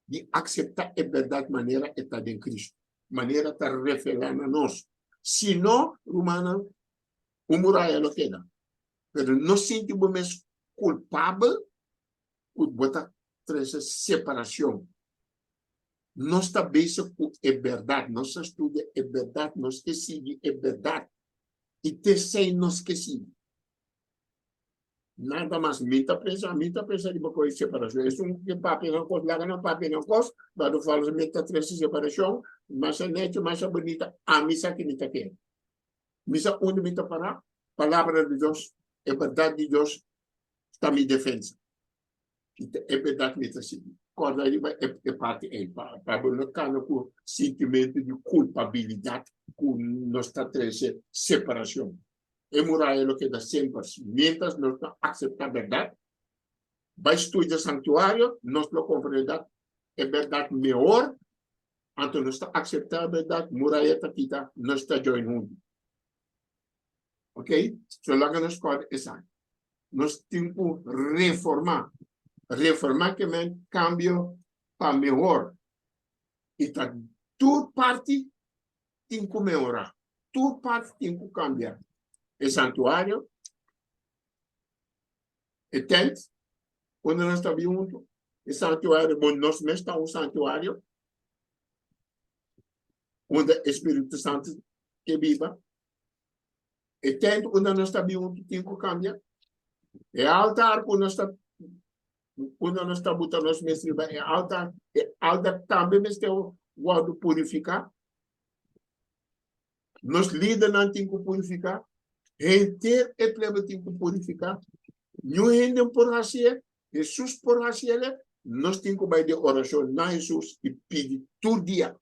di akseptá e bèrdat manera e ta den Kristu, manera ta revelá na nos. Si no, rumannan, un muraya lo keda. Pero no sinti bo mes kulpabel ku bo ta trese separashon. Nos ta bezig ku e bèrdat, nos ta studia e bèrdat, nos ke sigui e bèrdat i t'esei nos ke sigui. Nada mas. Mi ta pensa, mi ta pensa riba ku e separashon. Esun ke papia nan kos, laga nan papia nan kos, pero fala mi ta trese separashon, masha nechi, masha bunita, ami sa ki mi ta kere. Mi sa unda mi ta pará, Palabra di Dios, e bèrdat di Dios ta mi defensa. I ta e bèrdat mi ta sigui. Kòrda riba e parti ei, pa bo no kana ku sintimentu di kulpabilidat ku nos ta trese separashon. E muraya lo keda semper. Miéntras nos no akseptá bèrdat, bai studia sanktuario, nos lo komprendé e bèrdat mehor. Anto nos ta akseptá bèrdat, muraya ta kita, nos ta join huntu. Ok? So laga nos kòrda esaki. Nos tin ku reformá. Reformá ke men kambio pa mehor. I ta tur parti tin ku mehorá. Tur parti tin ku kambia. E santuario, e tent, unda nos ta biba huntu, e santuario, bon nos mes ta un santuario, unda e Spiritu Santu ke biba. E tent unda nos ta biba huntu tin ku kambia. E altar ku nos ta unda nos ta buta nos mes riba e altar, e altar tambe mester wòrdu purifiká. Nos lidernan tin ku purifiká. Henter e plebe tin ku purifiká. Niun hende por hasié, Hesus por hasié. Nos tin ku bai den orashon na Hesus i pidi tur dia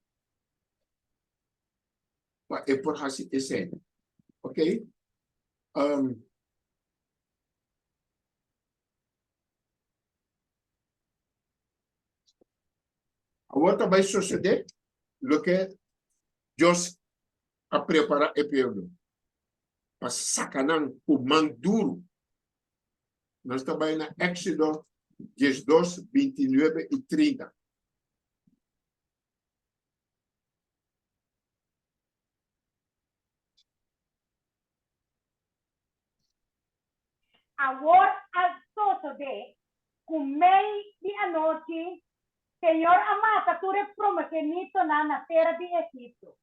pa e por hasi esei. Ok? Um, awor ta bai sosodé loke Dios a prepará e pueblo pa saka nan ku man duru. Nos ta bai na Éxodo 12, 29 i 30. Awor a sosodé ku mei di anochi Señor a mata tur e promogenitonan na tera di Egipto,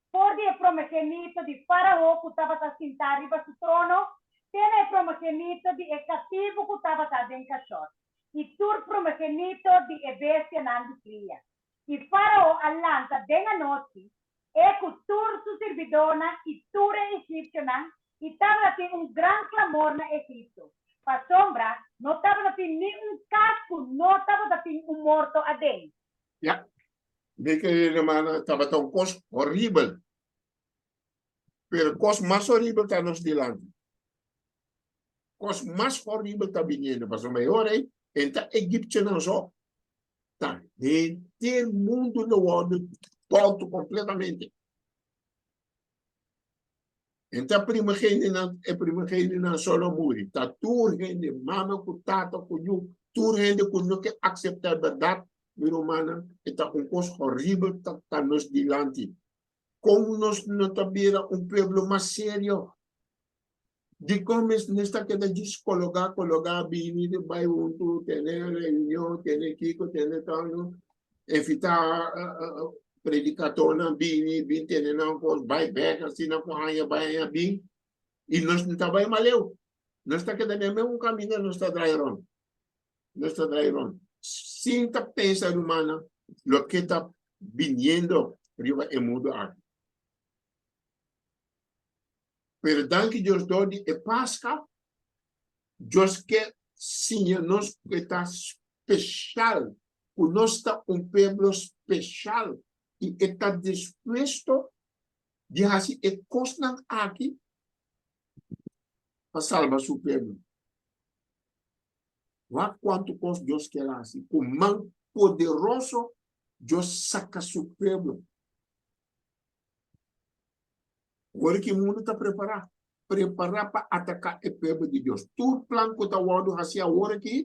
for di e promogenito di Fárao ku tabata sintá riba su trono te na e promogenito di e katibu ku tabata den kashòt, i tur promogenito di e bestianan di kria. I Fárao a lanta den anochi, e ku tur su sirbidónan i tur e egipsionan, i tabatin un gran klamor na Egipto, pasobra no tabatin ni un kas ku no tabatin un morto aden. Ya, mi kerido hermano, tabata un kos horibel, pero kos mas horibel ta nos dilanti. Kos mas horibel ta biniendo, pasobra e ora ei e ta egipsionan so, ta henter mundu lo wòrdu bòltu kompletamente. E ta primogeninan, e primogeninan so lo muri. Ta tur hende, mama ku tata ku yu, tur hende ku no ke akseptá e bèrdat, mi rumannan, e ta un kos horibel ta ta nos dilanti. Kon nos no ta bira un pueblo mas serio? Dikon mes nos ta keda djis kologá, kologá, bini bai huntu, tene reunion, tene kiko, tene tantu, invitá predikatornan bini, bin tene nan kos, bai bèk asina ku aña bai aña bin, i nos no ta bai maleu. Nos ta keda den mesun kaminda, nos ta drai rònt, nos ta drai rònt, sin ta pensa rumannan loke ta biniendo riba e mundu aki. Pero danki Dios dor di e Pasca, Dios ke siña nos ku e ta special, ku nos ta un pueblo special i e ta dispuesto di hasi e kosnan aki pa salba su pueblo. Wak kuantu kos Dios kier hasi, ku man poderoso Dios saka su pueblo. Ora ki mundu ta prepará, prepará pa ataká e pueblo di Dios. Tur plan ku ta wòrdu hasi awor aki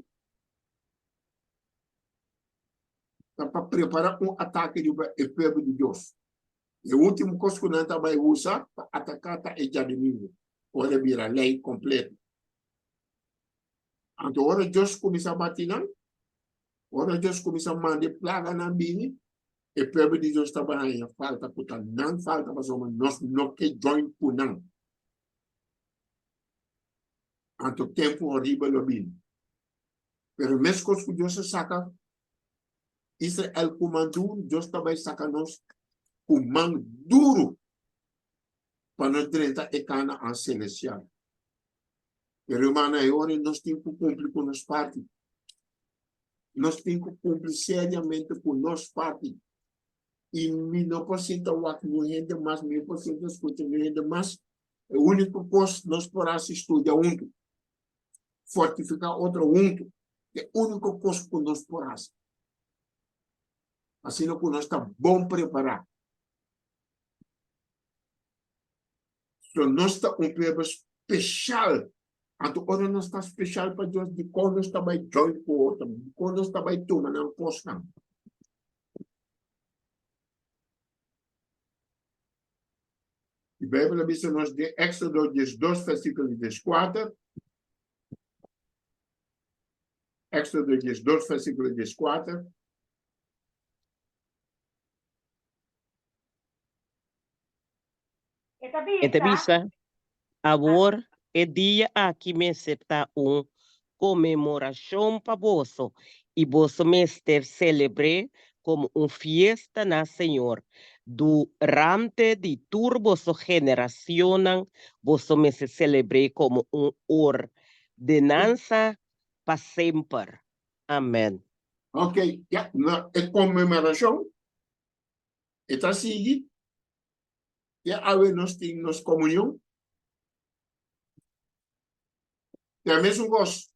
ta pa prepará un atake riba e pueblo di Dios. E último kos ku nan ta bai usa pa ataká ta e djadumingu, ora e bira lei kompleto. Anto ora Dios kuminsá bati nan, ora Dios kuminsá manda e plaganan bini, E pueblo di Dios ta haña falta ku ta nan falta pasobra nos no ke join ku nan. Anto tempu horibel lo bini. Pero meskos ku Dios a saka Israel ku man duru, Dios ta bai saka nos ku man duru pa nos drenta e Kanaan selestial. Pero hermano, e ora nos tin ku kumpli ku nos parti. Nos tin ku kumpli seriamente ku nos parti. I mi no por sinta wak niun hende mas, mi no por sinta skucha niun hende mas. E úniko kos nos por hasi studia huntu, fortifiká otro huntu. E úniko kos ku nos por hasi. Asina ku nos ta bon prepará. So nos ta un pueblo speshal. Anto ora nos ta speshal pa Dios, dikon nos ta bai join ku otro? Dikon nos ta bai tuma nan kosnan? E Bijbel a bisa nos den Éxodo 12, versículo 14. Éxodo 12, versículo 14. E ta bisa, Awor e dia aki mester ta un konmemorashon pa boso, i boso mester selebr'é komo un fiesta na señor. Durante di tur boso generashonnan boso mester selebr'é komo un ordenansa pa semper. Amèn. Ok, ya, na e konmemorashon e ta sigui te awe nos tin nos komunion. Te a mesun kos.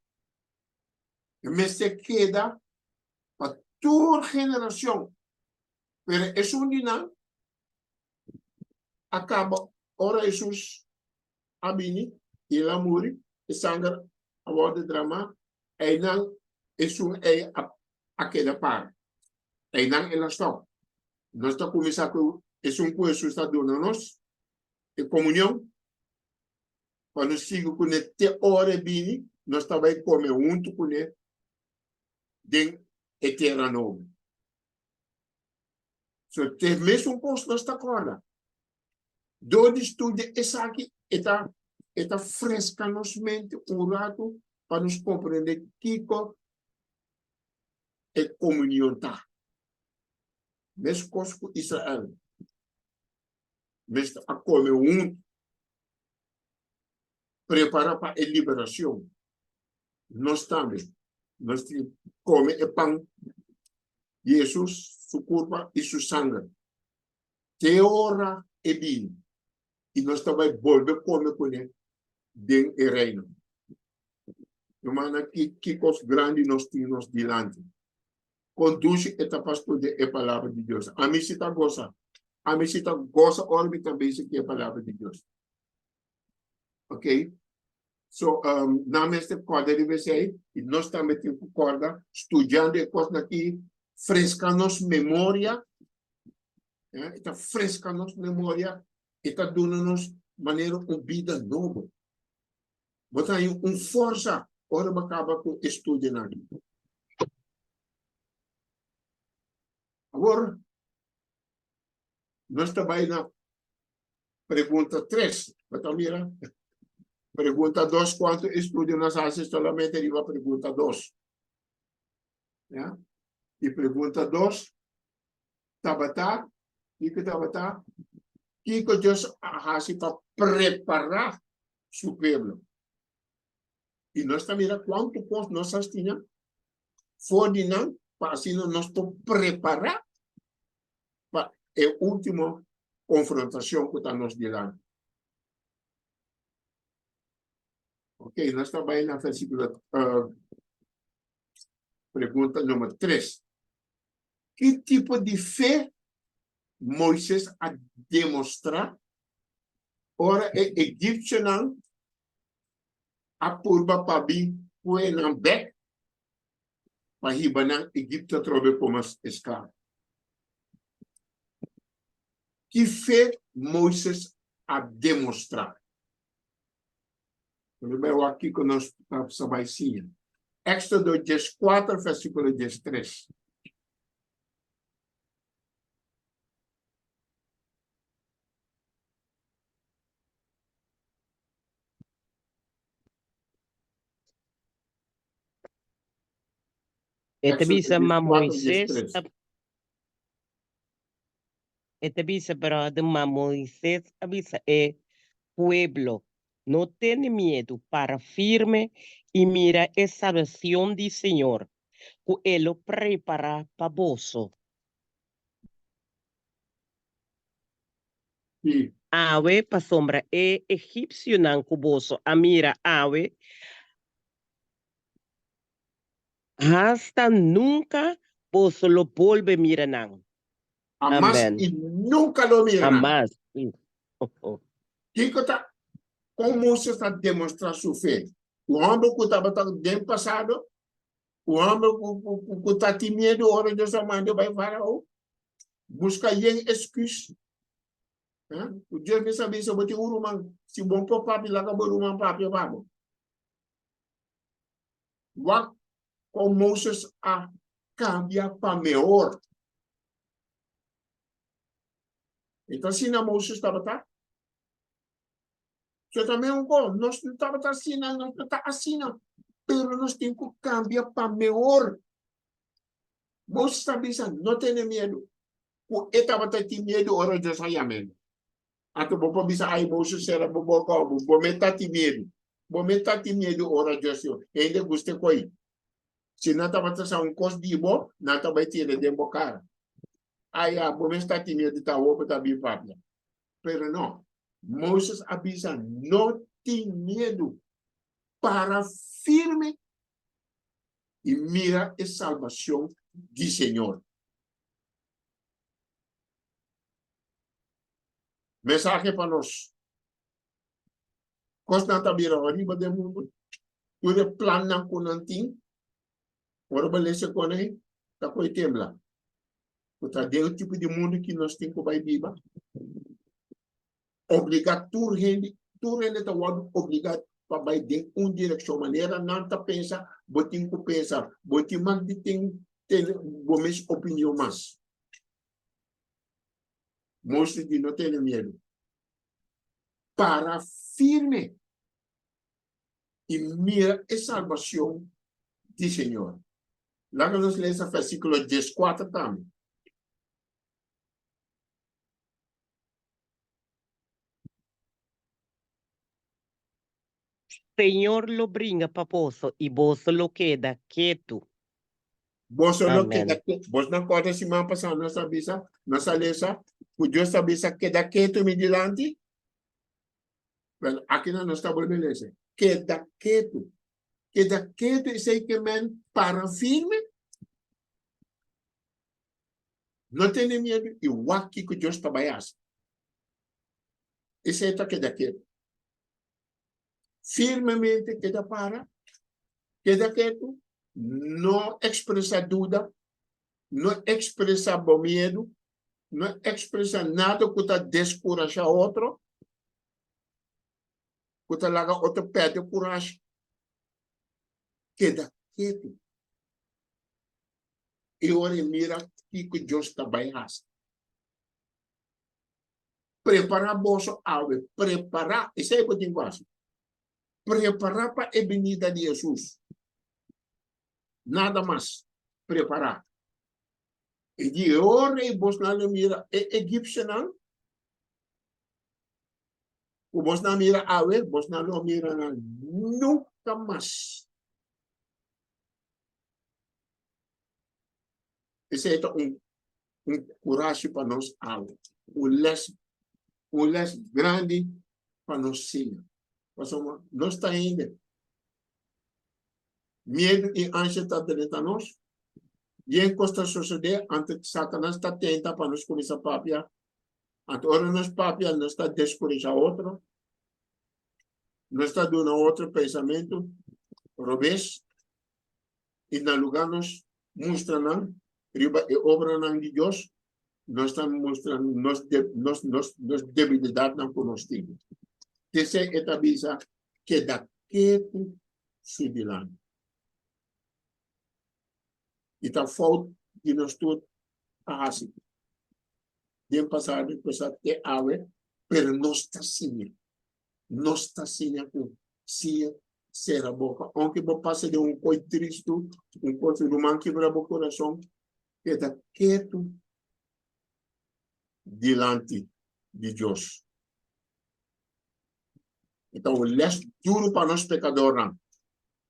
E mester keda pa tur generashon. Pero esun di nan a kaba ora Hesus a bini i el a muri, e sanger a wòrdu dramá, einan esun ei a keda para. Einan el a stòp. Nos ta kuminsá ku esun ku Hesus ta duna nos, e komunion, pa nos sigui kuné te ora e bini, nos ta bai kome huntu kuné den e tera nobo. So te mesun kos nos ta kòrda. Dor di studia esaki e ta e ta freska nos mente un ratu pa nos komprende kiko e komunion ta. Meskos ku Israel mester a kome huntu, prepara pa e liberashon, nos tambe nos tin kome e pan di Hesus, su kurpa i su sanger. Te ora e bini i nos ta bai bolbe kome kuné den e Reino. Rumannan, ki ki kos grandi nos tin nos dilanti! Kon dushi e ta pa studia e Palabra di Dios! Ami si ta gosa! Ami si ta gosa ora mi ta bezig ku e Palabra di Dios. Ok? So, nan mester kòrda riba esei i nos tambe tin ku kòrda studiando e kosnan aki, freska nos memoria, e ta freska nos memoria, e ta duna nos manera un bida nobo. Bo ta haña un forsa ora bo kaba ku e studionan aki. Awor, nos ta bai na Pregunta 3. Bo ta mira? Pregunta 2, kuantu estudio nos hasi solamente riba pregunta 2? Ya? I pregunta 2 tabata, kiko tabata? Kiko Dios a hasi pa prepará su pueblo? I nos ta mira kuantu kos nos a siña for di nan pa asina nos por prepará pa e último konfrontashon ku ta nos dilanti. Ok, nos ta bai na versíkulo, uh, pregunta nummer 3. Ki tipo di fe Moises a demostrá ora e egipsionan a purba pa bin kue nan bèk pa hiba nan Egipto atrobe komo esklabo? Ki fe Moises a demostrá? Nos bai wak kiko nos ta sa bai siña. Éxodo 14, versíkulo 13. E ta bisa ma Moises a E ta bisa bròder ma Moises a bisa e pueblo, No tene miedu, para firme i mira e salbacion di Señor, cu e lo prepara pa boso. Awe, pasobra e egipcionan cu boso a mira awe, hasta nunca. boso lo bolbe mira nan. Hamas Amen. i nunka lo mira nan. Hamas. I. Oh, oh. Kiko ta kon Moses ta demostrá su fe? Un hòmber ku tabata den pasado, un hòmber ku ku ku ku ta tin miedu ora Dios a mand'é bai Farao, buska yen esküs. Eh? Ku Dios mes a bisa bo tin un ruman, si bo no por papia laga bo ruman papia pa bo. Wak kon Moses a kambia pa mehor. E ta asina Moses tabata? So ta meun kon, nos no tabata asina, nos no ta asina, pero nos tin ku kambia pa mehor. Moses a bisa, no tene miedu. Ku e tabata tin miedu ora Dios a yam'é. Anto bo por bisa, Ai, Moses, sera bo boka o bo me ta tin miedu. Bo me ta tin miedu ora Dios diu, Hende gusta koi. Si nan tabata sa un kos di bo, nan ta bai tira den bo kara. Ai, ya, bo mes ta tin miedu, ta awor bo ta bin papia. Pero no, Moses a bisa, No tin miedu. Para firme i mira e salbacion di Señor. Mensahe pa nos. Kosnan ta bira horibel den mundu. Tur e plannan ku nan tin, ora bo lesa kon ei, ta koe tembla. Ku ta den e tipo di mundu ki nos tin ku bai biba. Obligá tur hende, tur hende ta wòrdu obligá pa bai den un direkshon. Manera nan ta pensa, bo tin ku pensa. Bo tin mag di tin tene bo mes opinion mas. Moses di no tene miedu. Para firme i mira e salbacion di Señor. Laga nos lesa versiculo dieskuater tambe. Señor lo bringa pa boso i boso lo keda ketu. Boso lo Amen. keda ketu. Boso no acorda siman pasá nos a bisa, nos a lesa ku Dios a bisa keda ketu mi dilanti? Wel, akinan nos ta bolbe lesa. Keda ketu. Keda ketu esei ke men para firme. No tene miedu i wak kiko Dios ta bai hasi. Esei ta keda ketu. Firmemente keda para, keda ketu, no expresa duda, no expresa bo miedu, no expresa nada ku ta deskurashá otro, ku ta laga otro pèrdè kurashi. Keda ketu. I ora e mira kiko Dios ta bai hasi. Prepará boso awe, prepará, esei bo tin ku hasi. Prepará pa e binida di Hesus. Nada mas, prepará. I di e ora ei bosnan lo mira e egipsionan ku bosnan mira awe, bosnan lo mira nan nunka mas. Esei ta un un kurashi pa nos awe, un les, un les grandi pa nos siña. Pasobra nos ta hende. Miedu i ansha ta drenta nos. Yen kos ta sosodé, anto Satanas ta tenta pa nos kuminsá papia. Anto ora nos papia, nos ta deskurashá otro. Nos ta duna otro pensamentu robes. I na lugá nos mustra nan riba e obranan di Dios, nos ta mustra nos nos nos nos debilidatnan ku nos tin. P'esei e ta bisa, Keda ketu su dilanti. I ta fout di nos tur a hasi den pasado i kusa te awe, pero nos ta siña. Nos ta siña ku siña sera boka. Ounke bo pasa den un koi tristu, un kos ruman kibra bo kurason, keda ketu dilanti di Dios. E ta un les duru pa nos pekadornan,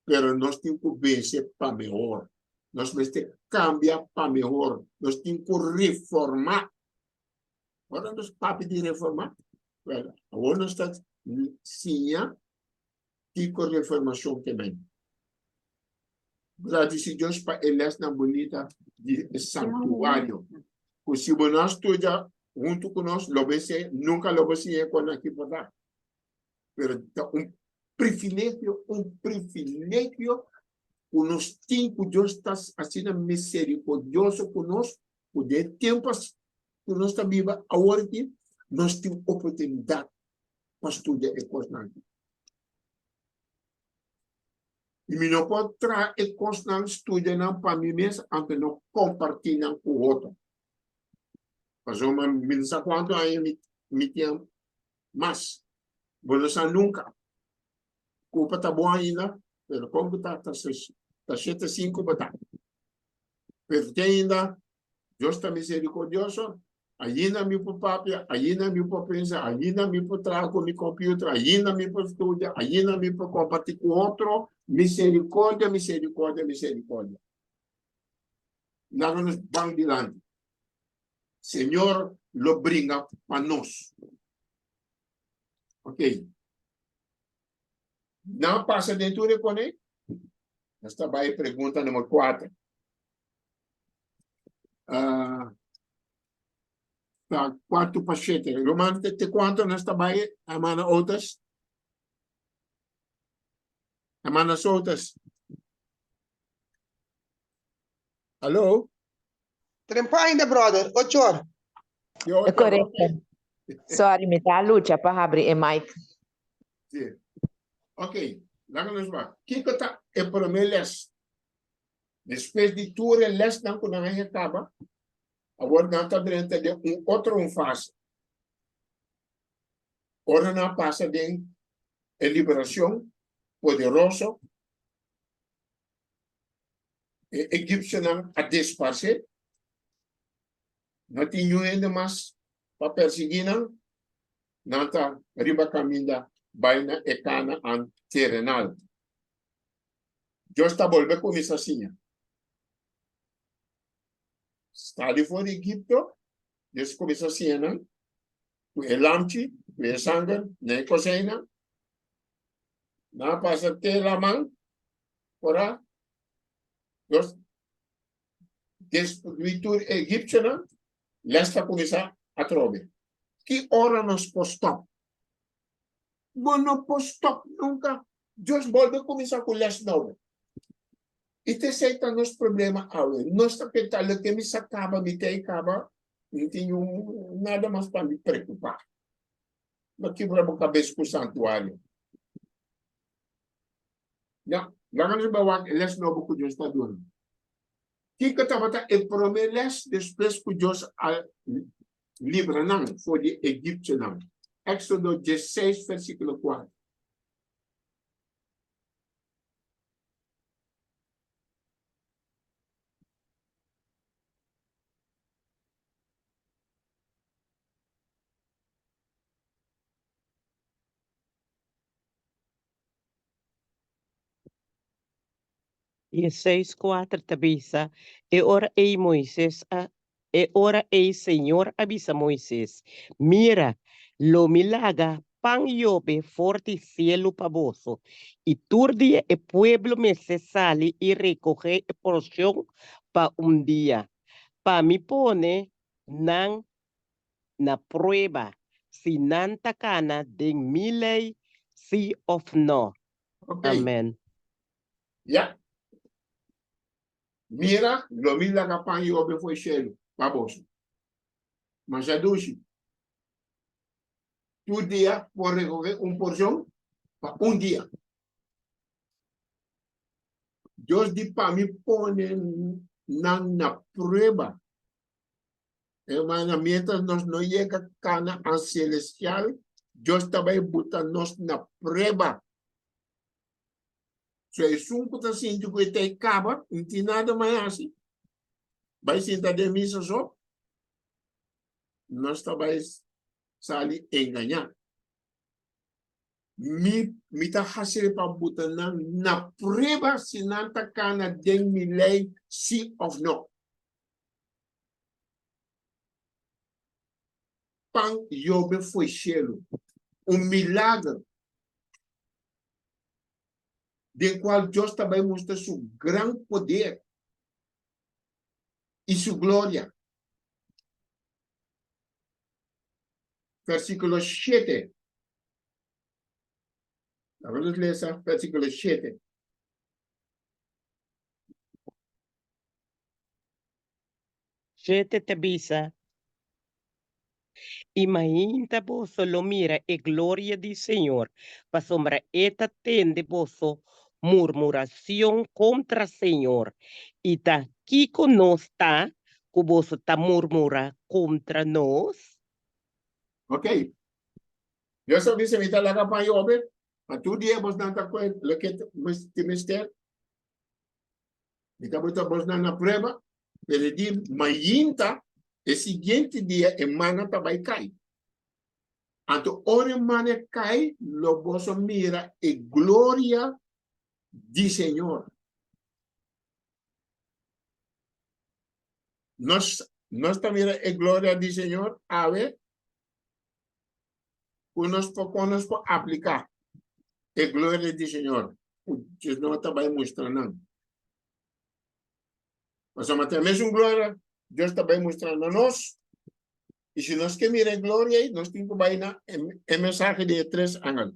pero nos tin ku vense pa mehor. Nos mester kambia pa mehor. Nos tin ku reformá. Ora nos papia di reformá, wèl, awor nos ta siña kiko reformashon ke men. Gradisí Dios pa e lèsnan bunita di e santuario. Ku si bo no a studia huntu ku nos, lo bo esei nunka lo bo siña e kosnan aki por ta. Pero ta un privilegio, un privilegio ku nos tin ku Dios ta asina miserikordioso ku nos, ku den e tempu ku nos ta biba awor aki, nos tin oportunidat pa studia e kosnan aki. I mi no por traha e kosnan, studia nan pa mi mes, anto no kompartí nan ku otro. Pasobra mi no sa kuantu aña mi mi tin mas. Bo no sa nunka. Kupa ta bon ainda, pero kon ku ta ta ta shete sinku bo ta. Pero te ainda Dios ta misericordioso, ainda mi por papia, ainda mi por pensa, ainda mi por traha cu mi computer, ainda mi por studia, ainda mi por comparti cu otro. Misericordia, misericordia, misericordia. Laga nos ban dilanti. Señor lo bringa pa nos. Ok. Nan pasa den tur e kone? Nos ta bai pregunta nummer 4. Ah, ta cuarto pa siete. Ruman, te, te cuanto nos ta bai, hermana Otis? Hermana Sotes? Hallo? Trempa ainda, brother. Ocho or. Yo, E correcto. Sorry, mi ta lucha pa habri e mic. Sí. Ok, laga nos ba. Kiko ta e promé les? Despues di tur e lèsnan ku nan a hekaba, awor nan ta drenta den un otro un fase. Ora nan a pasa den e liberashon poderoso, e egipsionan a desparsé, no tin niun hende mas pa persiguí nan, nan ta riba kaminda bai na e Kanaan terenal. Dios ta bolbe kuminsá siña. Sali for di Egipto, Dios kuminsá siña nan ku e lamchi, ku e sanger, na e koseinan. Nan a pasa te laman, ora Dios destruí tur e egipsionan, les ta kuminsá atrobe. Ki ora nos por stòp? Bo no por stop nunca. Dios bolbe cuminsa cu les nobo. Y ta esey ta nos problema awe. Nos ta pensa loke mi sa caba, mi ta ey caba, mi tin nada mas pa mi preocupa. No kibra bo cabes cu santuario. No, laga nos bai wak e les nobo cu Dios ta duna. Kiko tabata e prome les despues cu Dios a libra nan for di egipcionan? Exodo diesseis versiculo cuatro. I e seis kuater ta bisa, E ora ei Moises a E ora ei Señor a bisa Moises, Mira, lo mi laga pan yobe for di sielu pa boso, i tur dia e pueblo mester sali i rekohé e porshon pa un dia, pa mi pone nan na prueba si nan ta kana den mi lei sí òf nò. Amèn. Ya. Mira, lo mi laga pan yobe for e shelu pa boso. Masha dushi. Tur dia por rekohe un porshon pa un dia. Dios di pa mi pone nan na prueba. Hermana, mientras nos no yega Canaan celestial, Dios ta bai buta nos na prueba. So esun ku ta sinti ku e ta e kaba, no tin nada mas hasi, bai sinta den misa so, nos ta bai sali engañá. Mi, mi ta hasi pa buta nan na prueba si nan ta kana den mi lei si òf no. Pan yobe fo'i shelu, un milager. Den kual Dios ta bai mustra su gran poder i su gloria. Versíkulo shete. Laga nos lesa versíkulo shete. Shete ta bisa, I mainta boso lo mira e gloria di Señor, pasobra e ta tende boso murmuracion contra Señor. I ta kico nos ta cu boso ta murmura contra nos? Ok. Dios a bisa, Mi ta laga pan yobe, ma tur dia bosnan ta kohe loke tin mester. Mi ta bota bosnan na prueba, pero e di mainta e siguiente dia e mana ta bai kai. Anto ora e mana kai, lo boso mira e gloria di Señor. Nos, nos ta mira e gloria di Señor awe, ku nos por, kon nos por apliká e gloria di Señor ku Señor ta bai mustra nan. Pasobra ta e mesun gloria Dios ta bai mustra na nos. I si nos ke mira e gloria ei, nos tin ku bai na e mensahe di e tres angel.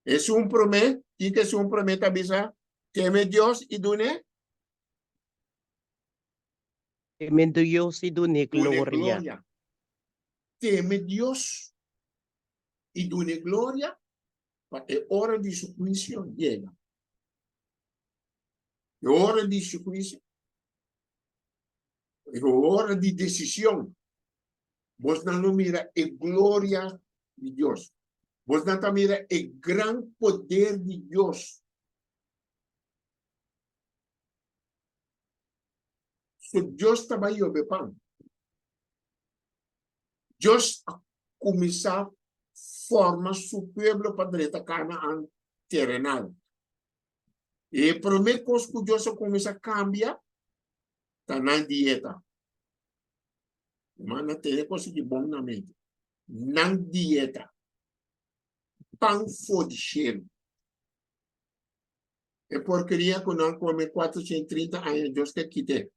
Esun promé, kiko esun promé ta bisa? Teme Dios i dun'é Teme Dios i dun'é Dun'é gloria. gloria. Teme Dios i dun'é gloria pa e ora di su huisio yega. E ora di su huisio, e ora di desishon, bosnan lo mira e gloria di Dios. Bosnan ta mira e gran poder di Dios. So Dios ta bai yobe pan. Dios a kuminsá forma su pueblo pa drenta Kanaan terenal. E promé kos ku Dios a kuminsá kambia ta nan dieta. Hermano, tene kos aki bon na mente. Nan dieta. Pan for di shelu. E porkeria ku nan kome 430 aña, Dios ke kit'é.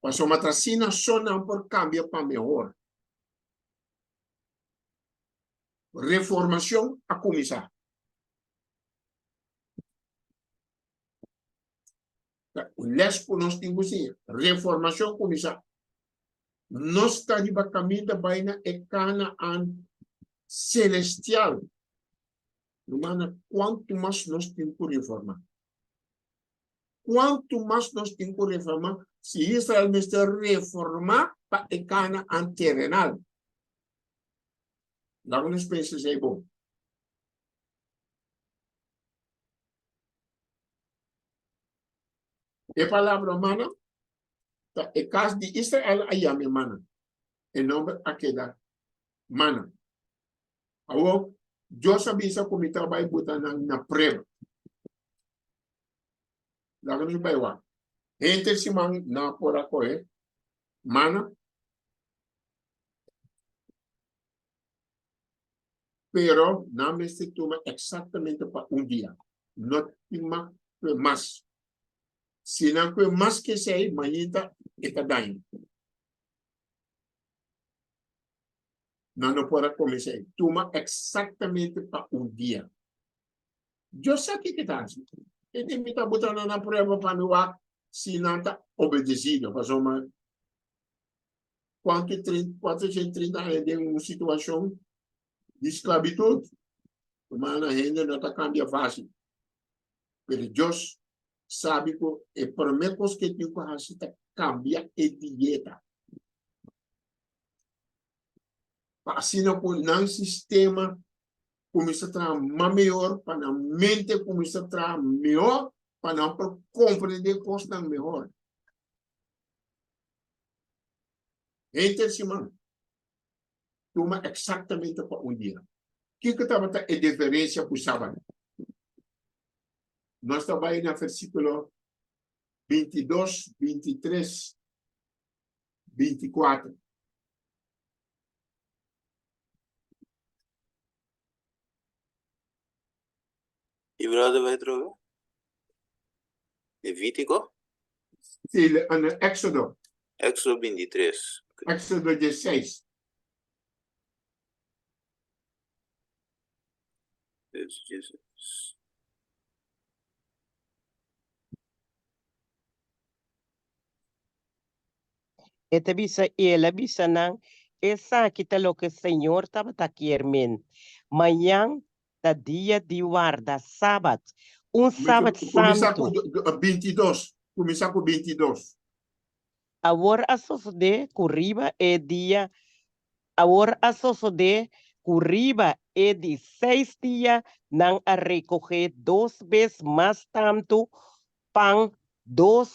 Pasobra ta asina so nan por kambia pa mehor. Reformacion a kuminsá. Ta un les ku nos tin ku siña. Reformacion kuminsá. Nos ta riba kaminda bai na e Kanaan selestial. Rumannan, kuantu mas nos tin ku reformá? Kuantu mas nos tin ku reformá si Israel mester reformá pa e Kanaan terenal? Laga nos pensa esei bon. E palabra mana ta e kas di Israel a yama e mana. E nomber a keda mana. Awor, Dios a bisa ku mi ta bai buta nan na prueba. Laga nos bai wak. Henter siman nan por a kohe mana. Pero nan mester tuma eksaktamente pa un dia. No tin mag kue mas. Si nan kue mas ke esei, mainta e ta daño. Nan no por a kome esei. Tuma eksaktamente pa un dia. Dios sa kiko e ta hasi. E di, Mi ta buta nan na prueba pa mi wak si nan ta obedesido. Pasobra kuantu 430 aña den un situashon di sklabitut, rumannan, hende no ta kambia fásil. Pero Dios sabi ku e promé kos ku e tin ku hasi ta kambia e dieta. Pa asina ku nan sistema kuminsá traha mas mehor, pa nan mente kuminsá traha mehor, pa nan por komprendé kosnan mehor. Henter siman, tuma eksaktamente pa un dia. Kiko tabata e diferensia ku sabat? Nos ta bai na versíkulo 22, 23, 24. I brother bai trobe? Levítiko? Sí, Éxodo. Éxodo 23. Éxodo 16. Jesus. E ta bisa, i el a bisa nan, Esaki ta loke Señor tabata kier men, Mañan ta dia di warda sabat, un sabat Kuminsá santu. ku 22. Kuminsá ku 22. Awor a sosodé ku riba e dia Awor a sosodé ku riba e di seis dia nan a rekohé dos bes mas tantu pan, dos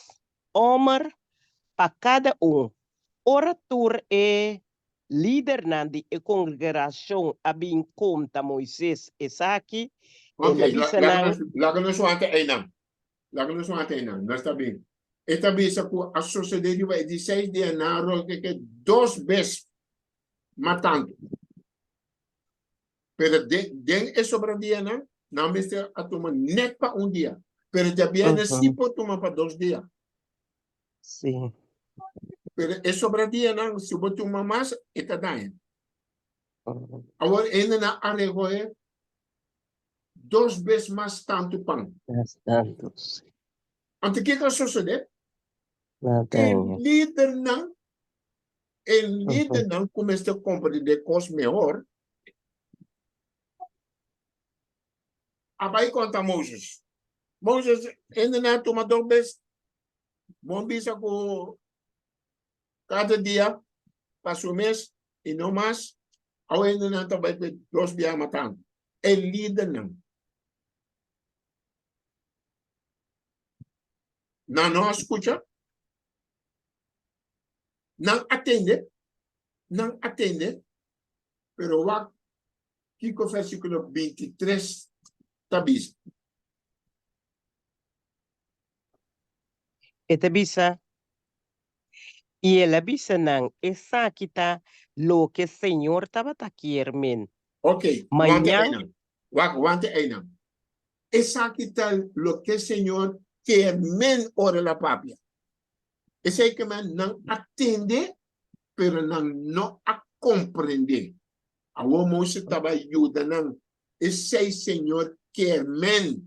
omer pa kada un. Ora tur e lidernan di e kongregashon a bin konta Moises esaki, el a Ok, bisa nan. laga nos wanta einan. Laga nos wanta einan. Nos ta bin. E ta bisa ku a sosodé riba e di seis dia nan a rokeke dos bes mas tantu. Pero den, den e sobra dianan, nan mester a tuma net pa un dia. Pero djabièrnè sí por tuma pa dos dia. Sí. Pero e sobra dianan, si bo tuma mas, e ta daña. Awor hendenan a rekohe dos bes mas tantu pan. Mas tantu, sí. Anto kiko a sosodé? Na E daña. lidernan E lidernan ku mester komprendé kos mehor a bai konta Moses. Moses, hendenan a tuma dos bes. Bon bisa ku kada dia pa su mes i no mas. Awe hendenan ta bai ku e dos bia matando. E lidernan. Nan no a skucha. Nan a tende, nan a tende, pero wak kiko versíkulo 23 ta bisa. E ta bisa, I el a bisa nan, Esaki ta loke Señor tabata kier men. Ok, wante Mañan. einan. Wak, wante einan. Esaki ta loke Señor kier men ora el a papia. Esei ke men nan a tende, pero nan no a komprendé. Awor Moses taba yuda nan. Esei Señor kier men.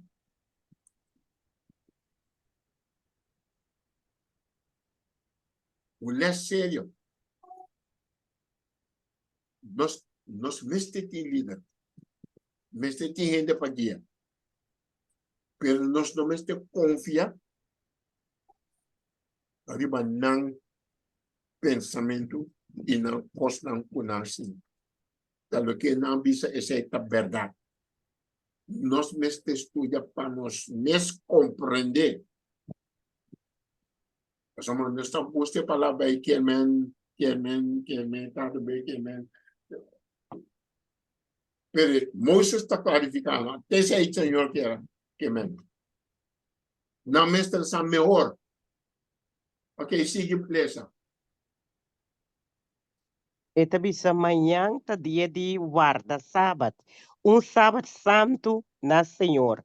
Un les serio. Nos, nos mester tin lider. Mester tin hende pa guia. Pero nos no mester konfia riba nan pensamentu i nan kosnan ku nan sinti. Ta loke nan bisa esei ta bèrdat. Nos mester studia pa nos mes komprendé. Pasobra nos ta gusta e palabra ei kier men, kier men, kier men, ta be kier men. Pero Moises ta klarifiká nan, te esei Señor kier kier men. Nan mester sa mehor. Ok, sigui lesa. E ta bisa, Mañan ta dia di warda sabat, un sabat santu na Señor.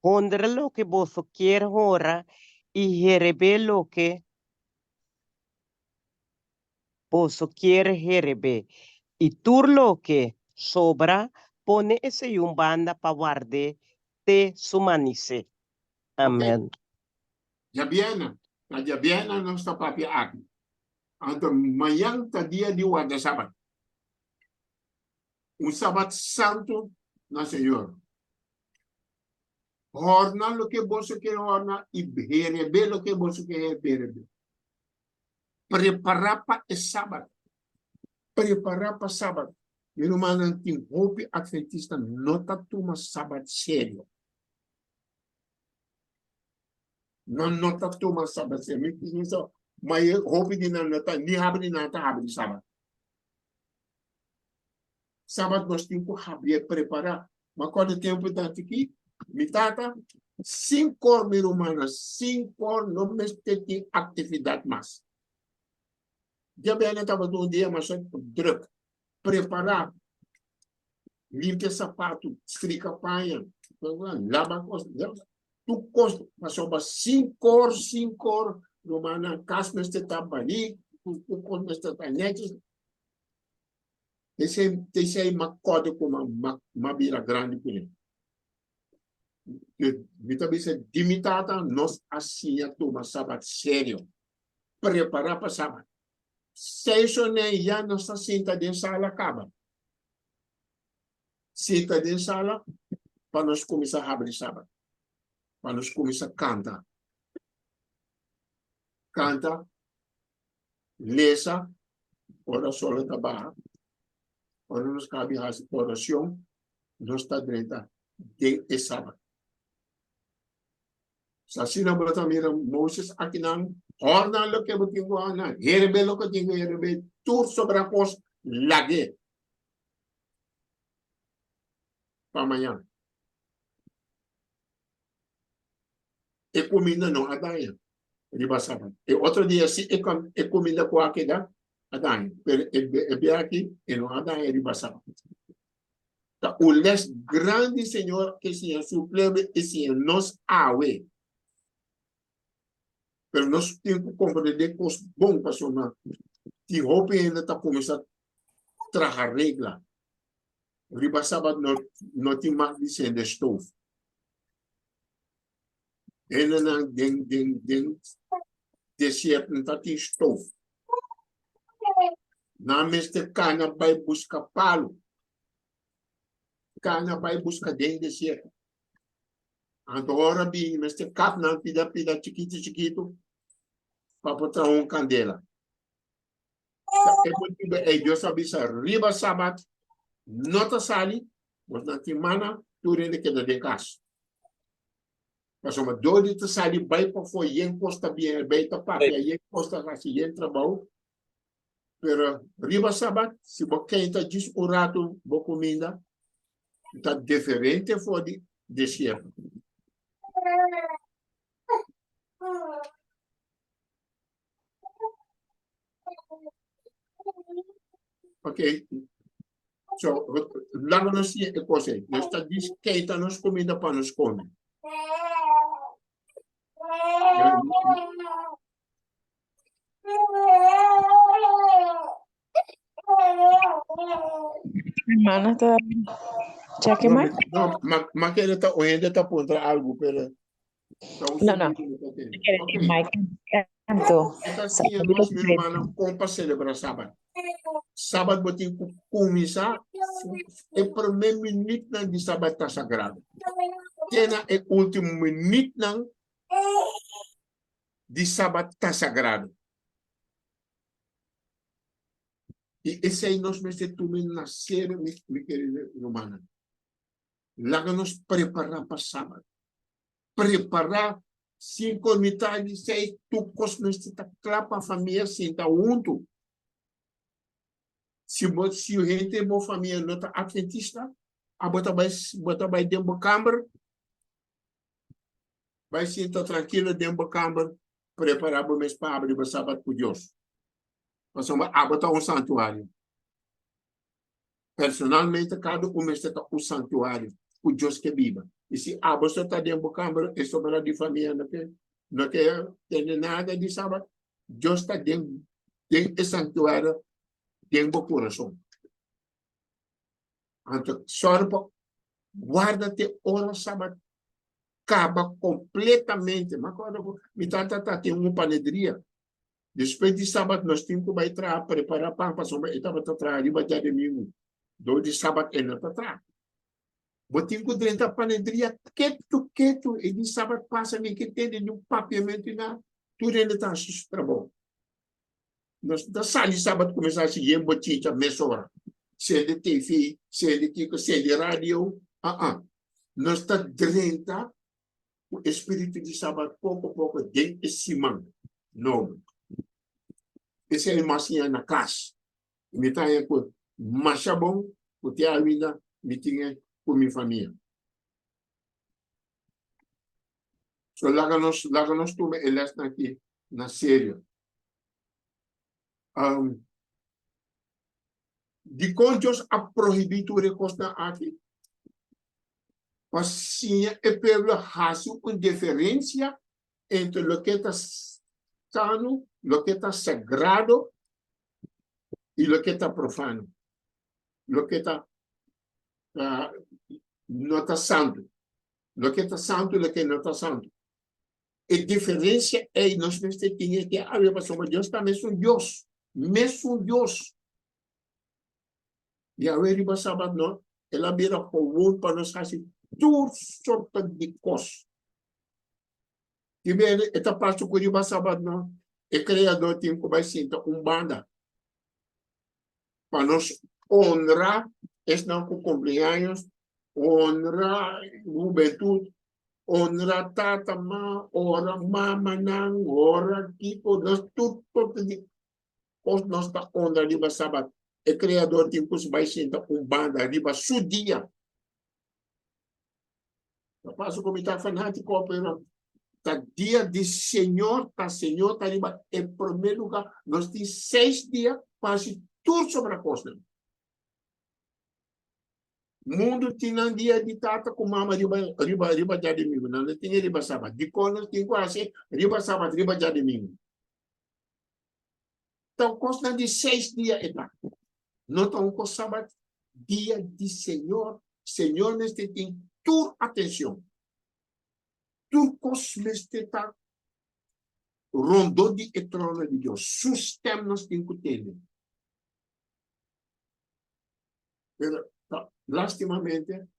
Honra loke boso kier honra i herebé loke boso kier herebé. I tur loke sobra, pone esei un banda pa ward'é te su manisé. Amen. Djabièrnè, ta djabièrnè nos ta papia aki. Anto mañan ta dia di warda sabat. Un sabat santu na Señor. Hòrna loke boso ke hòrna i herebé loke boso ke herebé. Prepará pa e sabat. Prepará pa sabat. Mi rumannan, tin hopi atventista no ta tuma sabat serio. Nan no ta tuma sabat serio. Mi mi sa, ma e hopi di nan no ta ni habri nan ta habri sabat. Sabat nos tin ku habri prepará. Mi akorda tempu tan chikí, mi tata, sinkor mi rumannan, sinkor no mester tin aktividat mas. Djabièrnè tabata un dia masha drùk. Prepará, limpia sapatu, strika paña. Laba kos, tur kos pasobra sinkor sinkor rumannan kas mester ta baní, tur kos mester ta nèchi. Esei esei m'a kòrda ku m'a bira grandi kuné. Mi ta bisa di mi tata nos a siña tuma sabat serio, prepará pa sabat. Seis oné ya nos ta sinta den sala kaba. Sinta den sala pa nos kuminsá habri sabat, pa nos kuminsá kanta. Kanta, lesa ora solo ta baha, ora nos kabi hasi orashon, nos ta drenta den e sabat. So asina bo ta mira Moses akinan, hòrna loke bo tin ku hòrna, herbe loke tin ku herbe, tur sobra kos lag'é pa mañan. E kuminda no a daña riba sabat. E otro dia si e kuminda ku a keda a daña, pero e bia aki e no a daña riba sabat. Ta un les grandi Señor ke siña su pueblo i siña nos awe. Pero nos tin ku komprendé kos bon pasobra tin hopi hende ta kuminsá traha regla. Riba sabat no no tin mag di sende stof. Hendenan den den den desierto no ta tin stof. Nan mester kana bai buska palu. Kana bai buska den desierto. Anto ora bini mester kap nan pida pida chikitu chikitu pa por traha un kandela. Ta e motibu ei Dios a bisa riba sabat no ta sali, bos nan tin mana tur hende keda den kas. Pasobra dor di ta sali bai pafó yen kos ta bien, bai ta papia yen kos ta hasi yen trabou, pero riba sabat si bo kenta djis un ratu bo kuminda ta diferente for di desierto. Ok. So, laga nos siña e kos ei. Nos ta dis keita nos kuminda pa nos kome. Hermana ta cheque No, Mike? no, ma, ma kere ta oyente ta puntra algo, pero No, no. Mike, anto. Esta siña nos, mi hermano, kon pa celebra Sabat. Sabat bo tin ku kuminsá e promé minütnan di Sabat ta sagrado. Te na e último minütnan di Sabat ta sagrado. I esei nos mester tuma na serio, mi, mi kerido rumannan. Laga nos prepará pa Sabat. Prepará cinco mitad di seis, tur kos mester ta kla pa famia sinta huntu. Si bo si hende bo famia no ta adventista, abo ta bai bo ta bai den bo kamber, bai sinta trankilo den bo kamber, prepará bo mes pa abri bo Sabat ku Dios. Pasobra abo ta un santuario. Personalmente kada un mester ta un santuario ku Dios ke biba. I si abo so ta den bo kamber e sobra di famia no ke no ke tende nada di sabat, Dios ta den den e santuario den bo kurason. Anto sòru pa warda te ora sabat kaba kompletamente. Mi akorda ku mi tata ta tin un panederia. Despues di sabat nos tin ku bai traha prepará pan pasobra e tabata traha riba djadumingu. Dor di sabat e no ta traha. Bo tin ku drenta panederia ketu ketu e di sabat pasa mi ke tende niun papiamentu na tur hende ta hasi su trabou. Nos ta sali sabat kuminsá hasi yen bochincha mesora. Sende TV, sende kiko, sende radio, aa. Nos ta drenta ku e spiritu di sabat poko poko den e siman nobo. Esei mi a siña na kas. I mi ta haña ku masha bon ku te awinda mi tin e ku mi famia. So laga nos laga nos tuma e lèsnan aki na serio. Um, dikon Dios a prohibí tur e kosnan aki? Pa siña e pueblo hasi un diferensia entre loke ta sano, loke ta sagrado i loke ta profano, loke ta no ta santu, loke ta santu i loke no ta santu. E diferensia ei nos mester tin e te awe pasobra Dios ta mesun Dios, mesun Dios. I awe riba sabat no, el a bira gewoon pa nos hasi tur sorto di kos. Tin bene e ta parse ku riba sabat no, e Kreador tin ku bai sinta un banda pa nos honra esnan ku kumpleaños, honra hubentut, honra tata, ma, honra mamanan, honra kiko, nos tur sorto di kos nos ta honra riba sabat. E Kreador tin ku bai sinta un banda riba su dia. Ta pasa ku mi ta fanátiko, pero ta dia di Señor, ta Señor ta riba e promé lugá. Nos tin seis dia pa hasi tur sobra kosnan. Mundu tin nan dia di tata ku mama riba riba riba djadumingu, nan no tin e riba sabat. Dikon nos tin ku hasi riba sabat riba djadumingu? Ta un kosnan di seis dia e ta. No ta un kos sabat, dia di Señor. Señor mester tin tur atencion. Tur kos mester ta rondó di e trono di Dios. Su stem nos tin ku tende. Pero lastimamente,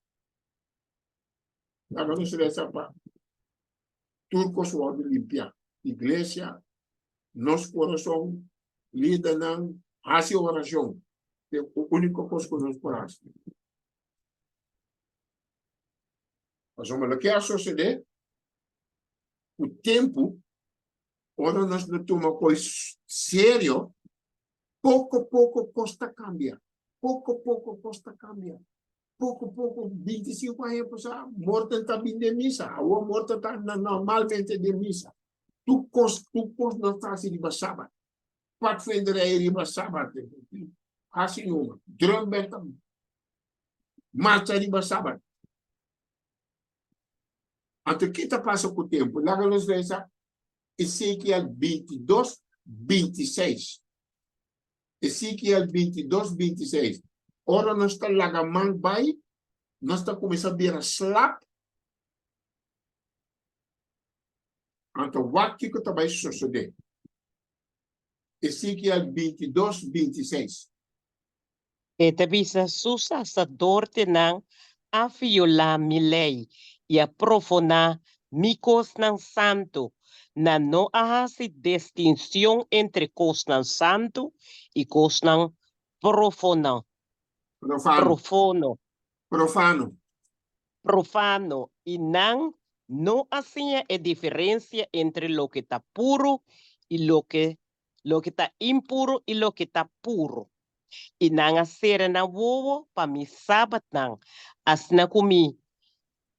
laga nos resa pa tur kos wòrdu limpiá. Iglesia, nos kurason, lidernan, hasi orashon. E úniko kos ku nos por hasi. Pasobra loke a sosodé ku tempu, ora nos no tuma kos serio, poko poko kos ta kambia. Poko poko kos ta kambia. Poko poko, 25 aña pasá, morto ta bin den misa. Awor morto ta normalmente den misa. Tur kos, tur kos nos ta hasi riba sabat. Padvinderij riba sabat. Hasi numa. Drumband ta marcha riba sabat. Anto ki ta pasa ku tempu? Laga nos lesa Ezekiel 22, 26. Ezekiel 22, 26. Ora nos ta laga man bai, nos ta kuminsá bira slap. Anto wak kiko ta bai sosodé. Ezekiel 22, 26. E ta bisa, Su saserdotenan a violá mi lei i a profoná mi kosnan santu. Nan no a hasi distinshon entre kosnan santu i kosnan profono. Profano. Profono. Profano. Profano, i nan no a siña e diferensia entre loke ta puru i loke loke ta impuru i loke ta puru. I nan a sera nan wowo pa mi sabatnan, asina ku mi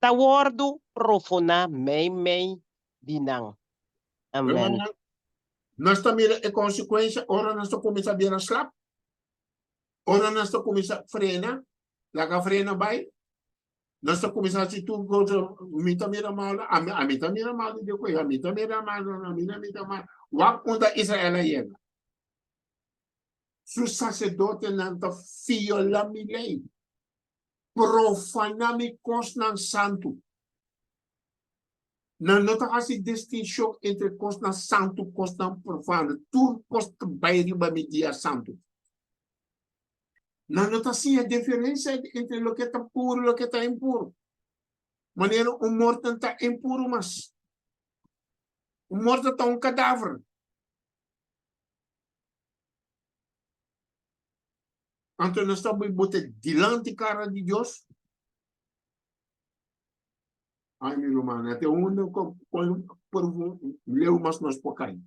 ta wòrdu profoná meimei di nan. Amen. Hermannan, nos ta mira e konsekuensia ora nos ta kuminsá bira slap, ora nos ta kuminsá frena, laga frena bai, nos ta kuminsá hasi tur kos, mi ta mira malu, ami ami ta mira malu di koe, ami ta mira malu, ami ta mira malu. Wak unda Israel a yega. Su saserdotenan ta violá mi lei, profaná mi kosnan santu. Nan no ta hasi distinshon entre kosnan santu i kosnan profano. Tur kos ta bai riba mi dia santu. Nan no ta siña diferensia entre loke ta puru i loke ta impuru. Manera un morto ta impuru mas. Un morto ta un kadaver. Anto nos ta bai bota dilanti kara di Dios? Ai, mi ruman, te unda por leu mas nos por kai?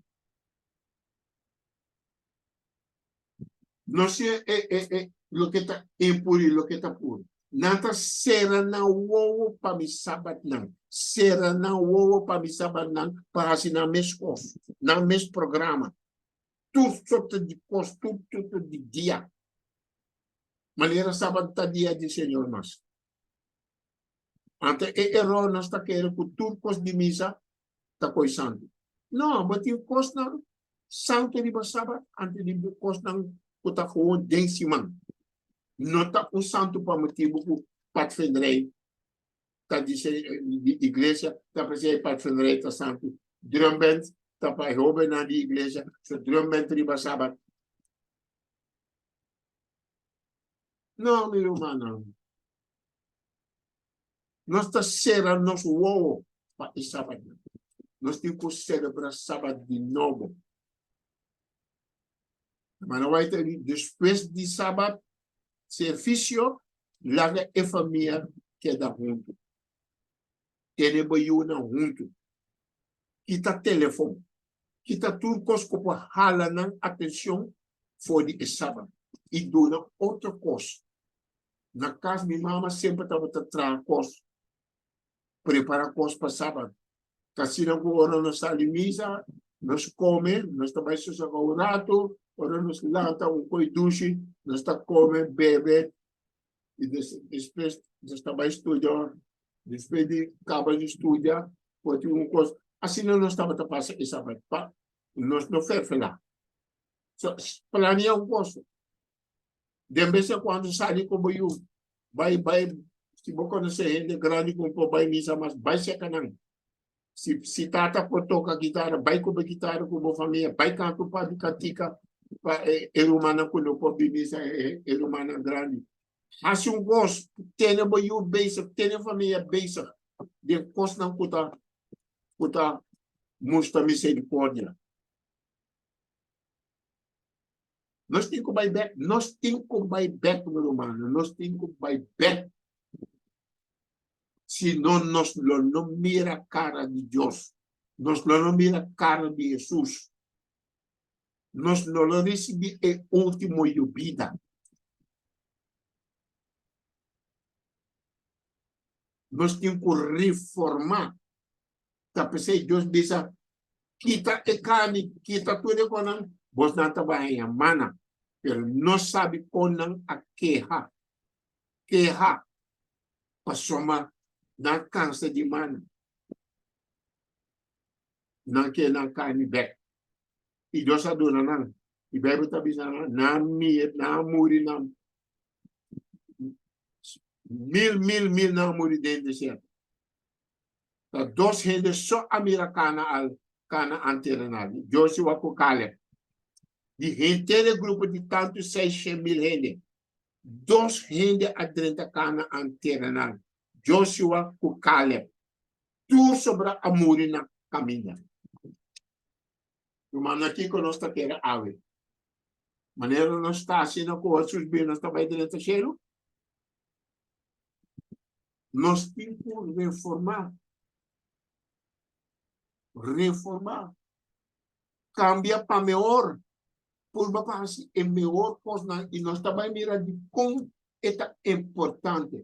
No sé e, e, e, loke ta impuru i loke ta puru. Nan ta sera nan wowo pa mi sabatnan, sera nan wowo pa mi sabatnan pa hasi nan mes kos, nan mes programa. Tur sorto di kos, tur sorto di dia. Manera sabat ta dia di Señor mas. Anto e eror nos ta kere ku tur kos di misa ta koi santu. No, bo tin kosnan santu riba sabat anto di kosnan ku ta gewoon den siman. No ta un santu pa motibu ku padvinderij ta di di iglesia ta p'esei e padvinderij ta santu. Drumband ta pa e hobennan di iglesia, so drumband riba sabat. No, mi rumannan. Nos ta sera nos wowo pa e sabatnan. Nos tin ku selebrá sabat di nobo. Hermana White a di, Despues di sabat servisio, laga e famia keda huntu. Tene bo yunan huntu. Kita telefon. Kita tur kos ku por hala nan atenshon for di e sabat i duna otro kos. Na kas mi mama semper tabata traha kos, prepara kos pa sabat. Ta asina ku ora nos sali misa, nos kome, nos ta bai sosega un ratu, ora nos lanta un koi dushi, nos ta kome, bebe, i despues nos ta bai studia, despues di kaba di studia, por tin un kos. Asina nos tabata pasa e sabat, pa nos no ferfelá. So, plania un kos. Den bes en cuando sali cu bo yu, bai bai, si bo conoce hende grandi cu por bai misa mas, bai cerca nan. Si, si tata por toca guitarra, bai cu bo guitarra cu bo famia, bai canta un par di cantica pa e, e rumannan cu no por bin misa, e, e rumannan grandi. Haci un cos, tene bo yu bezig, tene famia bezig den cosnan cu ta, cu ta mustra misericordia. Nos tin ku bai bèk, nos tin ku bai bèk, mi rumannan, nos tin ku bai bèk. Si no, nos lo no mira kara di Dios, nos lo no mira kara di Hesus, nos no lo risibí e último yobida. Nos tin ku reformá. Ta p'esei Dios bisa, Kita e karni, kita tur e konan, bosnan ta bai haña mana. Pero no sabi kon nan a keha, keha, pasobra nan kansa di mana. Nan ke nan karni bèk. I Dios a duna nan. I Beibel ta bisa nan, nan mir, nan a muri nan mil, mil, mil nan a muri den desierto. Ta dos hende so a mira Kana al Kana anterenal, Joshua ku Caleb. Di henter e grupo di tantu 600.000 hende, dos hende a drenta Kana anterenal, Joshua ku Caleb. Tur sobra a muri na kaminda. Rumannan, kiko nos ta kere awe? Manera nos ta asina ku Hesus bin, nos ta bai drenta shelu? Nos tin ku reformá. Reformá. Kambia pa mehor. Purba pa hasi e mehor kosnan i nos ta bai mira dikon e ta importante.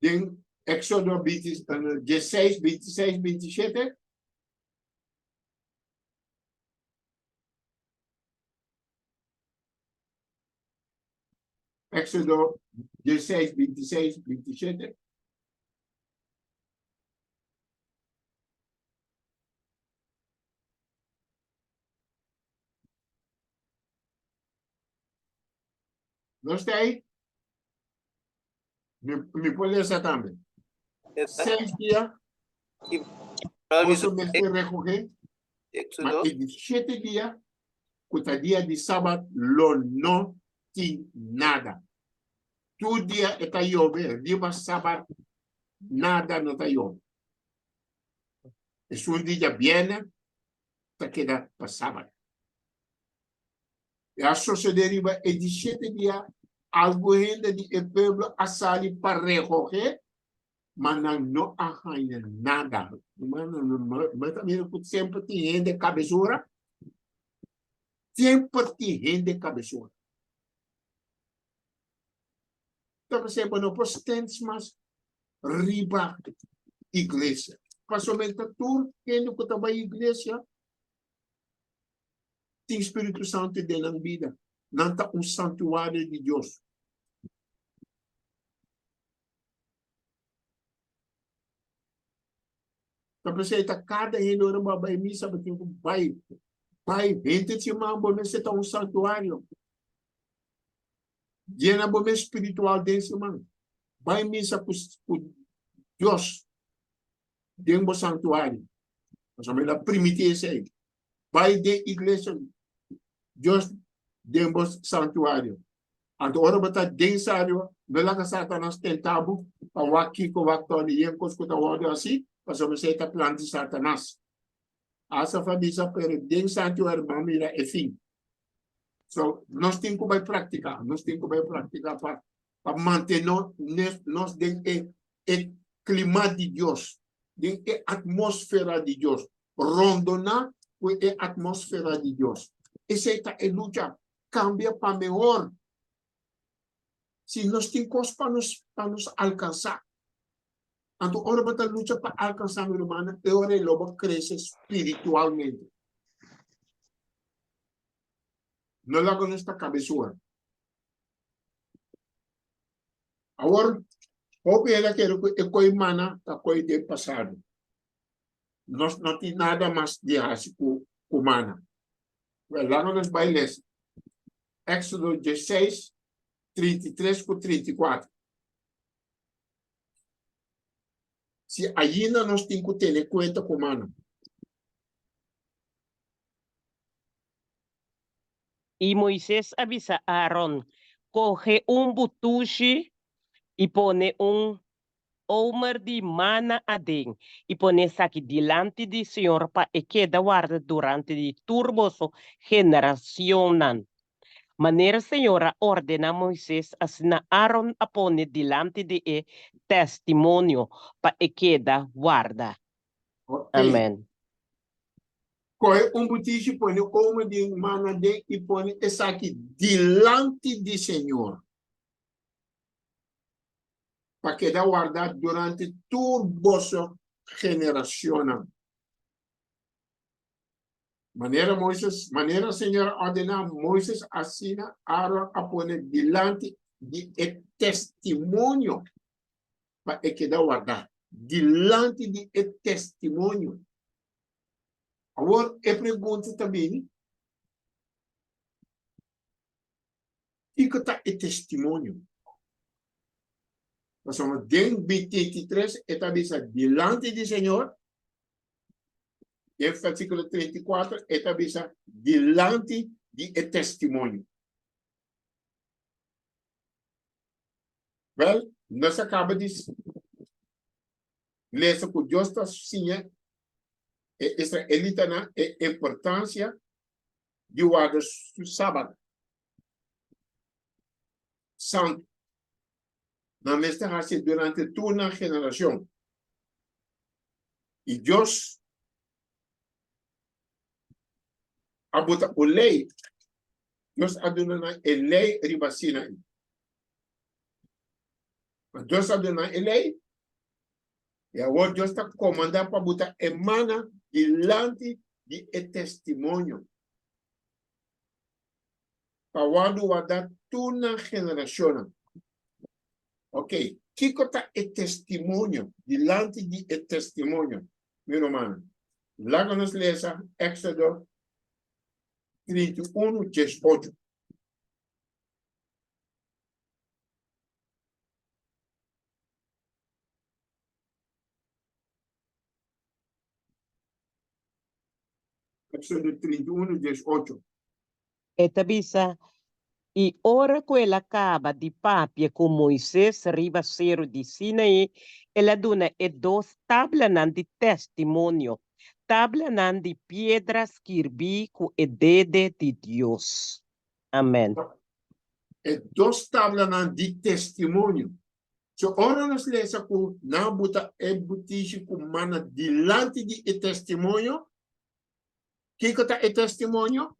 Den Éxodo 16, 26, 27. Éxodo 16, 26, 27. No está ahí? Mi, mi por lesa tambe. Seis dia, boso mester recoge, ma e di shete dia, ku ta dia di sabat, lo no tin nada. Tur dia e ta yobe, riba sabat nada no ta yobe. Esun di djabièrnè ta keda pa sabat. E a sosodé riba e di shete dia, algun hende di e pueblo a sali pa rekohé, ma nan no a haña nada. Bo ta mira ku semper tin hende kabesura? Semper tin hende kabesura. Ta p'esei bo no por stens mas riba iglesia. Pasobra ta tur hende ku ta bai iglesia tin Spiritu Santu den nan bida. Nan ta un santuario di Dios. Ta p'esei ta kada hende ora bo a bai misa bo tin ku bai bai henter siman bo mester ta un santuario. Yena bo mes spiritual den siman. Bai misa ku ku Dios den bo santuario. Pasobra el a primiti esei. Bai den iglesia Dios den bo santuario. Anto ora bo ta den sario, no laga Satanas tenta bo pa wak kiko, wak tòni, yen kos ku ta wòrdu hasi, pasobra esei ta plan di Satanas. Asaf a bisa, pero den santuario bo a mira e fin. So, nos tin ku bai praktiká, nos tin ku bai praktiká pa pa mantené nos den e e klima di Dios, den e atmósfera di Dios, rondoná ku e atmósfera di Dios. Esei ta e lucha kambia pa mehor. Si nos tin kos pa nos pa nos alkansá. Anto ora bo ta lucha pa alkansá, mi rumannan, e ora ei lo bo krese spiritualmente. No laga nos ta kabesua. Awor, hopi hende a kere ku e koi mana ta koi den pasado. Nos no tin nada mas di hasi ku ku mana. Wel, laga nos bai lesa Éxodo diesseis, 33 ku 34. Si ainda nos tin ku tene kuenta ku mana. I Moises a bisa Aaron, Kohe un butushi i pone un omer di mana aden, i pone esaki dilanti di señor pa e keda warda durante di tur boso generacionnan. Manera señor a ordena Moises, asina Aaron a pone dilanti di e Testimonio pa e keda warda. Amen. Kohe un butishi, pone omer di mana aden i pone esaki dilanti di señor. pa keda wardá durante tur boso generashonnan. Manera Moises, manera Señor a ordená Moises, asina Aaron a pone dilanti di e testimonio pa e keda wardá. Dilanti di e testimonio. Awor e pregunta ta bini, Kiko ta e testimonio? Pasobra den 23 e ta bisa dilanti di Señor, den versíkulo 34 e ta bisa dilanti di e testimonio. Wel, nos a kaba di lesa ku Dios ta siña e israelitanan e importansia di warda su sabat santu. Nan mester hasi durante tur nan generashon. I Dios a bota un lei. Dios a duna nan e lei riba Sinaí. Dios a duna nan e lei, i awor Dios ta komandá pa buta e mana dilanti di e testimonio. Pa wòrdu wardá tur nan generashonnan. Ok, kiko ta e testimonio? Dilanti di e testimonio, mi rumannan. Laga nos lesa Éksodo 31, 18. Éksodo 31, 18. E ta bisa, I ora ku el a kaba di papia ku Moises riba seru di Sinaí, el a duna e dos tablanan di testimonio, tablanan di piedra skirbí ku e dede di Dios. Amèn. E dos tablanan di testimonio. So ora nos lesa ku nan buta e butishi ku mana dilanti di e testimonio, Kiko ta e testimonio?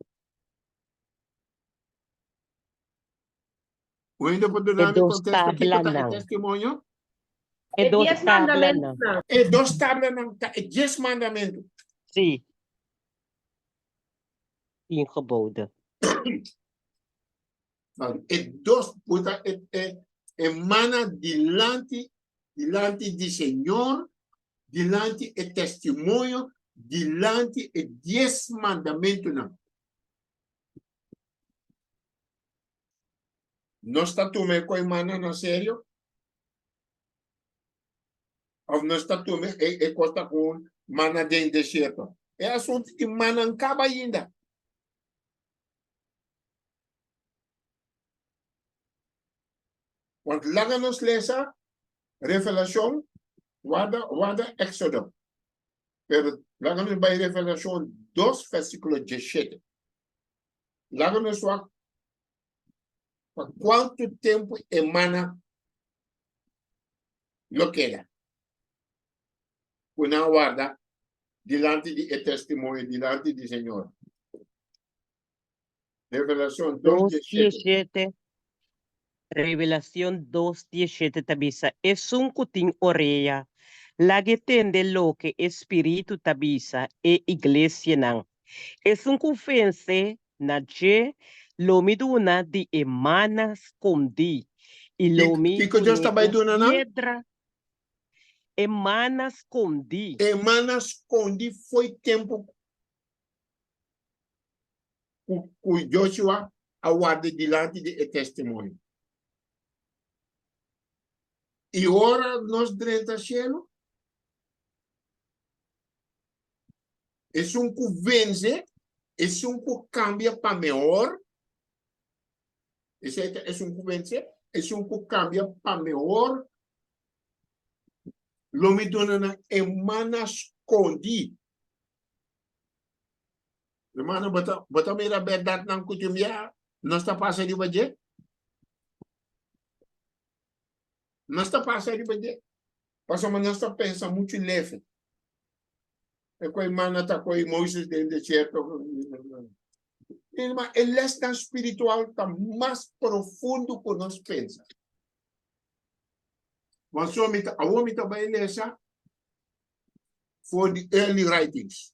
Un hende por duna mi kontesta kiko ta e testimonio? E dos tablanan. E dos tablanan ta e dies mandamentu. Sí. Tien geboden. E dos puta e, e, e mana dilanti dilanti di Señor. dilanti e testimonio, dilanti e dies mandamentunan. Nos ta tuma e koi mana na serio? Of nos ta tuma e, e kos ta ku mana den desierto? E asuntu di mana n'kaba ainda. Want laga nos lesa Revelashon, warda, warda Éxodo. Pero laga nos bai Revelashon 2, versíkulo 17. Laga nos wak pa kuantu tempu e mana lo keda ku nan warda dilanti di e testimonio, dilanti di Señor. Revelacion 2, 2, 17. Revelacion 2, 17 ta bisa, Esun ku tin orea, lag'e tende loke e Spiritu ta bisa e iglesianan. Esun ku vense, na dje lo mi duna di e mana skondí, i lo mi Kiko Dios pone ta bai un duna nan? piedra e mana skondí. E mana skondí fo'i tempu ku ku Joshua a warda dilanti di e testimonio. I ora nos drenta shelu, esun ku vense, esun ku kambia pa mehor, esei ta esun ku vense, esun ku kambia pa mehor, lo mi duna nan e mana skondí. Hermano, bo ta, bo ta mira berdadnan ku tin bia nos ta pasa riba dje? Nos ta pasa riba dje. Pasobra nos ta pensa muchu leve. E koi mana ta koi Moises den desierto. Ma e lesnan spiritual ta mas profundo ku nos pensa. Want so mi ta, awor mi ta bai lesa for di early writings.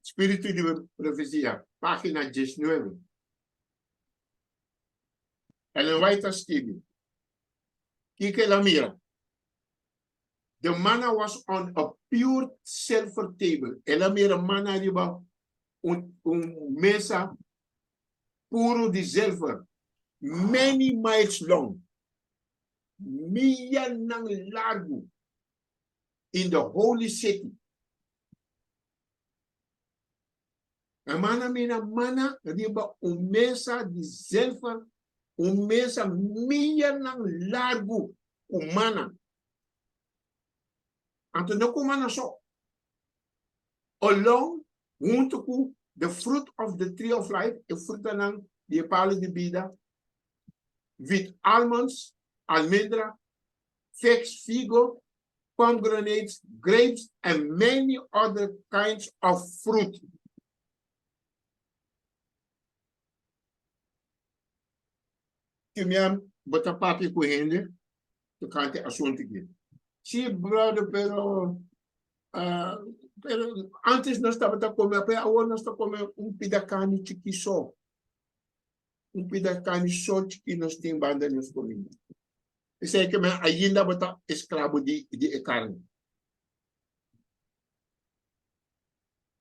Spiritu di Profesia, página 19. Ellen White ta skibi, Kiko el a mira? The manna was on a pure silver table. El a mira manna riba un, un mesa puru di zilver, many miles long, miyanan largu, in the holy city. Hermana mina mana riba un mesa di zilver, un mesa miyanan largu ku mana. Anto no ku mana so. Along huntu ku the fruit of the tree of life, e frutanan di e palu di bida, with almonds, almendra, figs, figo, pomegranates, grapes, and many other kinds of fruit. Timian, bo ta papia ku hende tokante asuntu aki. Sí, brother, pero uh, pero antes nos tabata kome, pero awor nos ta kome un pida karni chiki so. Un pida karni so chiki nos tin banda nos kuminda. Esei ke men ainda bo ta esklabo di di e karni.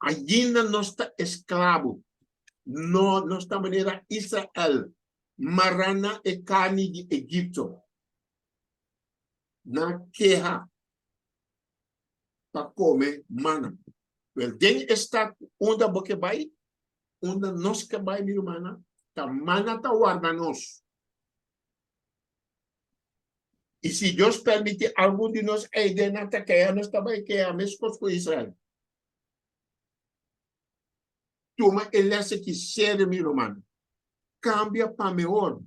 Ainda nos ta esklabo. No, nos ta manera Israel, mará na e karni di Egipto. Na keha pa kome mana. Wel, den e stad unda bo ke bai, unda nos ke bai, mi rumannan, ta mana ta warda nos. I si Dios permití algun di nos eidenan ta kea, nos ta bai kea meskos ku Israel. Tuma e lès aki serio, mi ruman. Kambia pa mehor.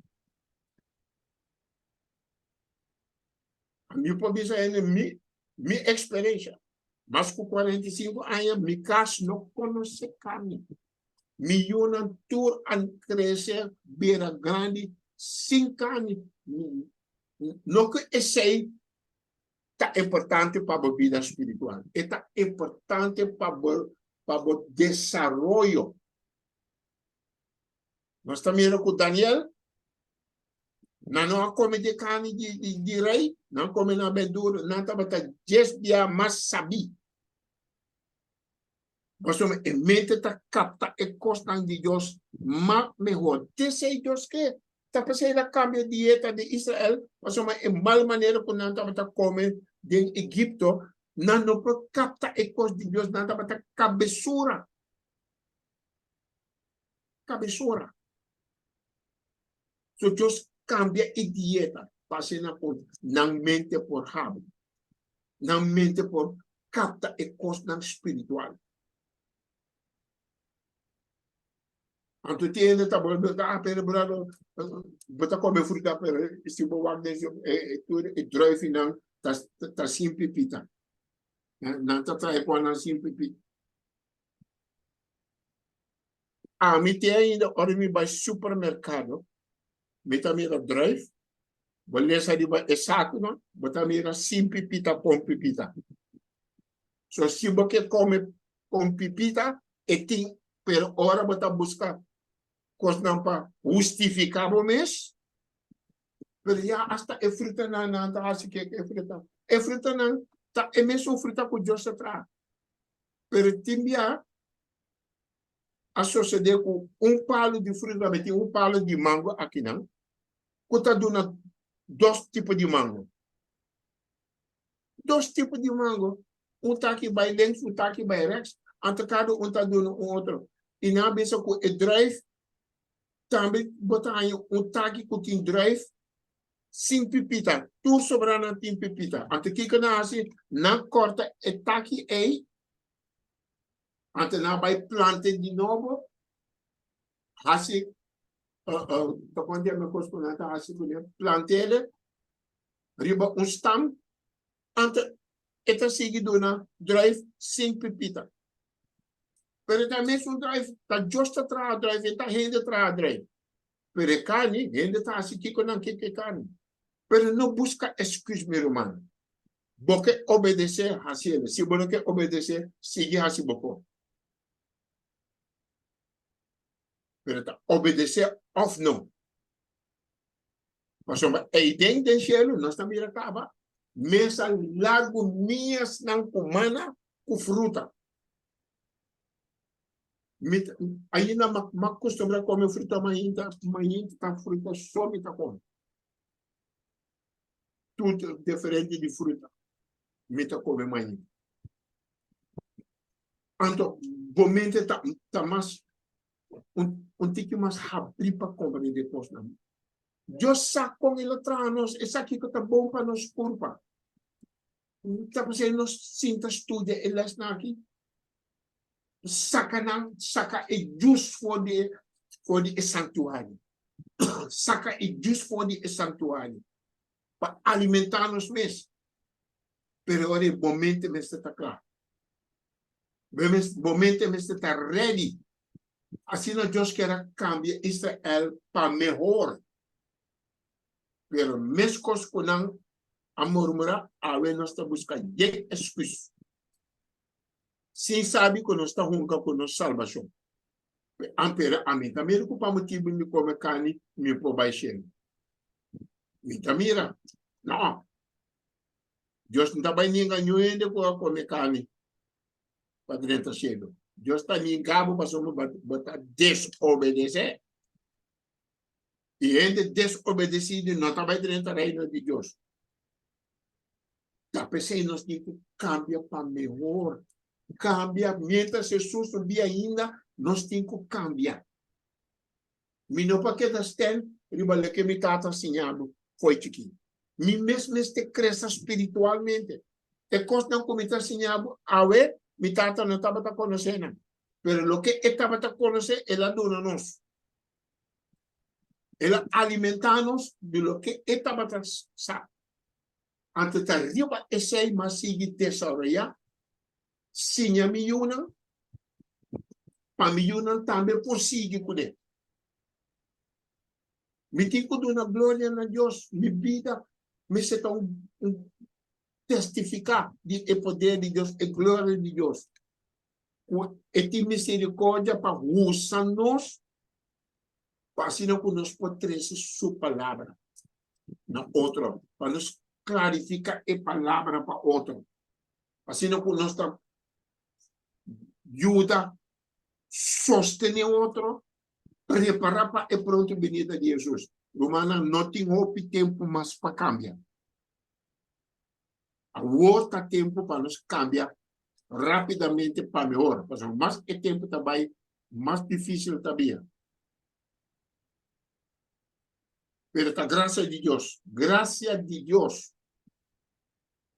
Mi por bisa hende mi, mi eksperensha. Mas ku 45 aña mi kas no konosé karni. Mi yunan tur a krese bira grandi sin karni. No ku esei ta importante pa bo bida spiritual. E ta importante pa bo pa bo desaroyo. Nos ta mira ku Daniel. Nan no a kome di e karni di, di, di rei, nan a kome nan berdura, nan tabata djes bia mas sabí. Pasobra e mente ta kapta e kosnan di Dios mas mehor. T'esei Dios ke. Ta p'esei el a kambia dieta di Israel, pasobra e mal manera ku nan tabata kome den Egipto, nan no por kapta e kos di Dios, nan tabata kabesura. Kabesura. So Dios kambia e dieta pa asina ku nan mente por habri. Nan mente por kapta e kosnan spiritual. Anto tin hende ta bo ta ah pero brother bo ta kome fruta pero si bo wak den e tur e druifinan ta ta sin pipita. Nan ta trae por nan sin pipita. Ami te ainda ora mi bai supermerkado mi ta mira druif Bo lesa riba e sakunan, bo ta mira sin pipita kon pipita. So si bo ke kome kon pipita, e tin, pero ora bo ta buska kosnan pa hustifiká bo mes, pero ya asta e frutanan nan ta hasi ke e fruta. E frutanan ta e mesun fruta ku Dios a traha. Pero tin bia a sosodé ku un palu di fruta, mi tin un palu di mango akinan, ku ta duna dos tipo di mango. Dos tipo di mango. Un taki bai links, un taki bai rechts. Anto kada un ta duna un otro. I nan a bisa ku e druif tambe bo ta haña un taki ku tin druif sin pipita. Tur sobranan tin pipita. Anto kiko nan hasi? Nan kòrta e taki ei, anto nan bai plant'e di nobo, hasi ta kon di e kos ku nan ta hasi kuné plant'é riba un stam anto e ta sigui duna druif sin pipita pero ta mesun druif ta Dios ta traha druif e ta hende traha druif pero e karni hende ta hasi kiko nan ke ku e karni pero no buska excuse mi ruman bo ke obedesé hasiel si bo no ke obedesé sigui hasi bo kos. Pero ta obedesé òf no. Pasobra eiden den shelu nos ta mira kaba mesa largu miasnan ku mana ku fruta. Mi ta, ainda mi a kustumbrá kome fruta mainta, mainta ta fruta so mi ta kome. Tur diferente di fruta mi ta kome mainta. Anto bo mente ta ta mas un un tiki mas habrí pa komprendé kosnan. Dios sa kon el a traha nos, e sa kiko ta bon pa nos kurpa. Ta p'esei nos sinta studia e lèsnan aki, saka nan, saka e jus for di e for di e sanktuario. Saka e jus for di e sanktuario pa alimentá nos mes. Pero ora e bo mente mester ta kla. Bo mente mester ta ready. Asina Dios kier a kambia Israel pa mehor. Pero meskos ku nan a murmura, awe nos ta buska yen esküs. Sin sabi ku nos ta hunga ku nos salbashon. Pero ami ta mira ku pa motibu mi kome karni mi por bai shelu. Mi ta mira. No. Dios no ta bai ninga niun hende ku a kome karni pa drenta shelu. Dios ta ninga bo pasobra bo ta desobedesé. I hende desobedesido no ta bai drenta reino di Dios. Ta p'esei nos tin ku kambia pa mehor. Kambia mientras Jesus no bia ainda, nos tin ku kambia. Mi no por keda sten riba loke mi tata a siña mi fo'i chikí. Mi mes mester krese spiritualmente. E kosnan ku mi ta siña bo awe, mi tata no tabata konosé nan. Pero loke e tabata konosé, el a duna nos. El a alimentá nos di loke e tabata sa. Anto ta riba esei mi a sigui desaroyá, siña mi yunan, pa mi yunan tambe por sigui kuné. Mi tin ku duna gloria na Dios. Mi bida mester ta un testifiká di e poder di Dios, e gloria di Dios. Ku e tin miserikordia pa usa nos, pa asina ku nos por trese su palabra. na otro, pa nos klarifiká e palabra pa otro. Asina ku nos ta yuda sostené otro, prepará pa e pronto binida di Hesus. Rumannan, no tin hopi tempu mas pa kambia. Awor ta tempu pa nos kambia rápidamente pa mehor, pasobra mas e tempu ta bai, mas difísil ta bira. Pero ta grasia di Dios, grasia di Dios,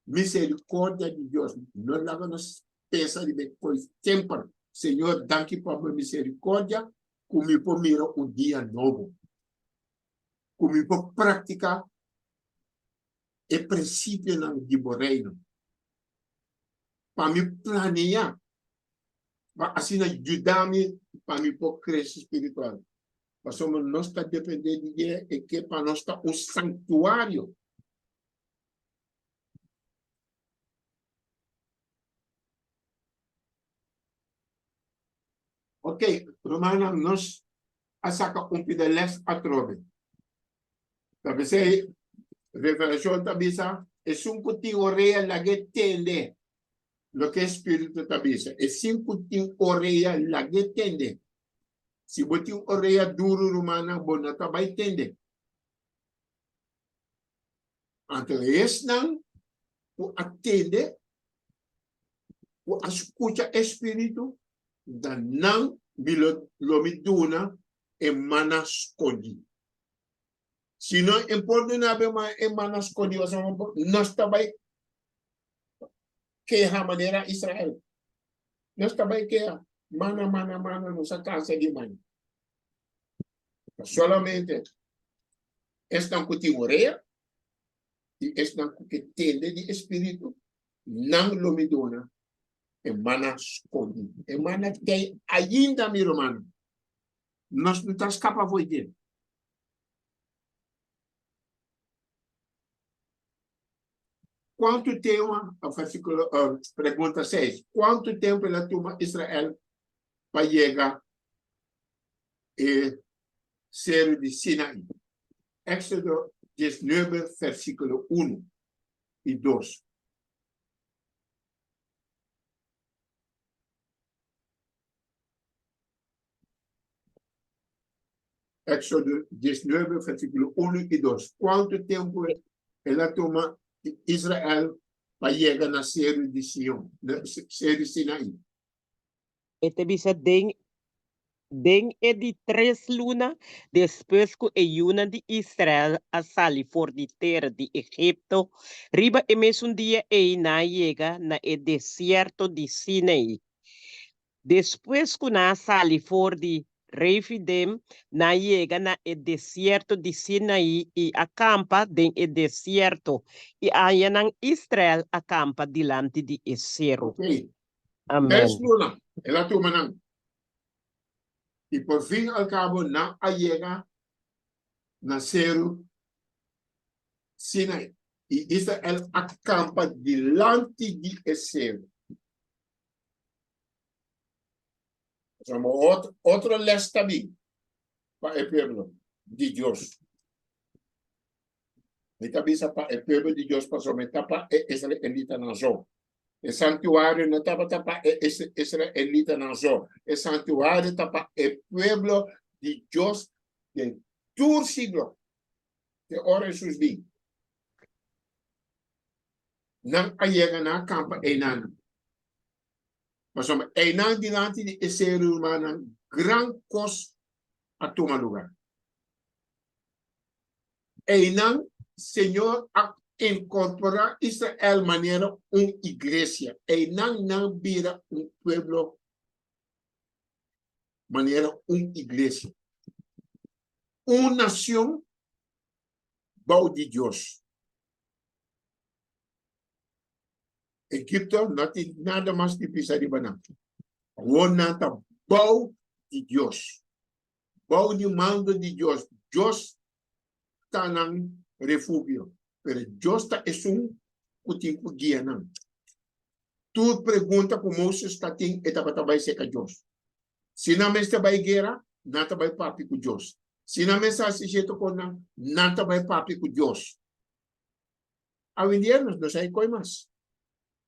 misericordia di Dios. No laga nos pensa riba e kos semper. Señor, danki pa bo misericordia ku mi por mira un dia nobo, ku mi por praktiká e prinsipionan di bo Reino. Pa mi planea, pa asina yuda mi pa mi por krese spiritual. Pasobra nos ta dependé di dje e ke pa nos ta un sanktuario. Ok, rumannan, nos a saka un pida les atrobe. Ta p'esei Revelashon ta bisa, Esun ku tin orea lag'é tende loke e Spiritu ta bisa. Esun ku tin orea lag'é tende. Si bo tin orea duru, rumannan, bo no ta bai tende. Anto esnan ku a tende, ku a skucha e Spiritu, ta nan mi lo lo mi duna e mana skondí. Si no e por duna bo e mana skondí, pasobra nos ta bai keha manera Israel. Nos ta bai keha, mana, mana, mana, nos a kansa di mana. Solamente esnan ku tin orea i esnan ku ke tende di e Spiritu, nan lo mi duna e mana skondí. E mana t'ei ainda, mi rumannan. Nos no ta skapa for dje. Kuantu tempu, versíkulo, pregunta seis, kuantu tempu el a tuma Israel pa yega e seru di Sinaí? Éxodo diesnuebe, versíkulo unu i dos. Éxodo diesnuebe, versíkulo unu i dos. Kuantu tempu el a tuma Israel pa yega na seru di Sion, na seru Sinaí? E ta bisa den den e di tres luna despues ku e yunan di Israel a sali for di tera di Egipto, riba e mesun dia ei nan a yega na e desierto di Sinaí. Despues ku nan a sali for di Refidim, nan a yega na e desierto di Sinaí i a kampa den e desierto, i ayanan Israel a kampa dilanti di e seru. Ok. Amen. Tres luna el a tuma nan, i por fin al kabo nan a yega na seru Sinaí, i Israel a kampa dilanti di e seru. Pasobra otro les ta bin pa e pueblo di Dios. Mi ta bisa pa e pueblo di Dios pasobra mi ta pa e israelitanan so. E santuario no tabata pa e israelitanan so. E santuario ta pa e pueblo di Dios den tur siglo, te ora Hesus bin. Nan a yega na kampa einan. Pasobra einan dilanti di e seru rumannan gran kos a tuma lugar. Einan Señor a inkorporá Israel manera un iglesia. Einan nan bira un pueblo manera un iglesia. Un nacion bou di Dios. Egipto no tin nada mas di pisa riba nan. Awor nan ta bou di Dios, bou di mando di Dios. Dios ta nan refugio, pero Dios ta esun ku tin ku guia nan. Tur pregunta ku Moses ta tin, e tabata bai serka Dios. Si nan mester bai guera, nan ta bai papia ku Dios. Si nan mester hasi cierto cosnan, nan ta bai papia cu Dios. Awendia nos no sa e coi mas.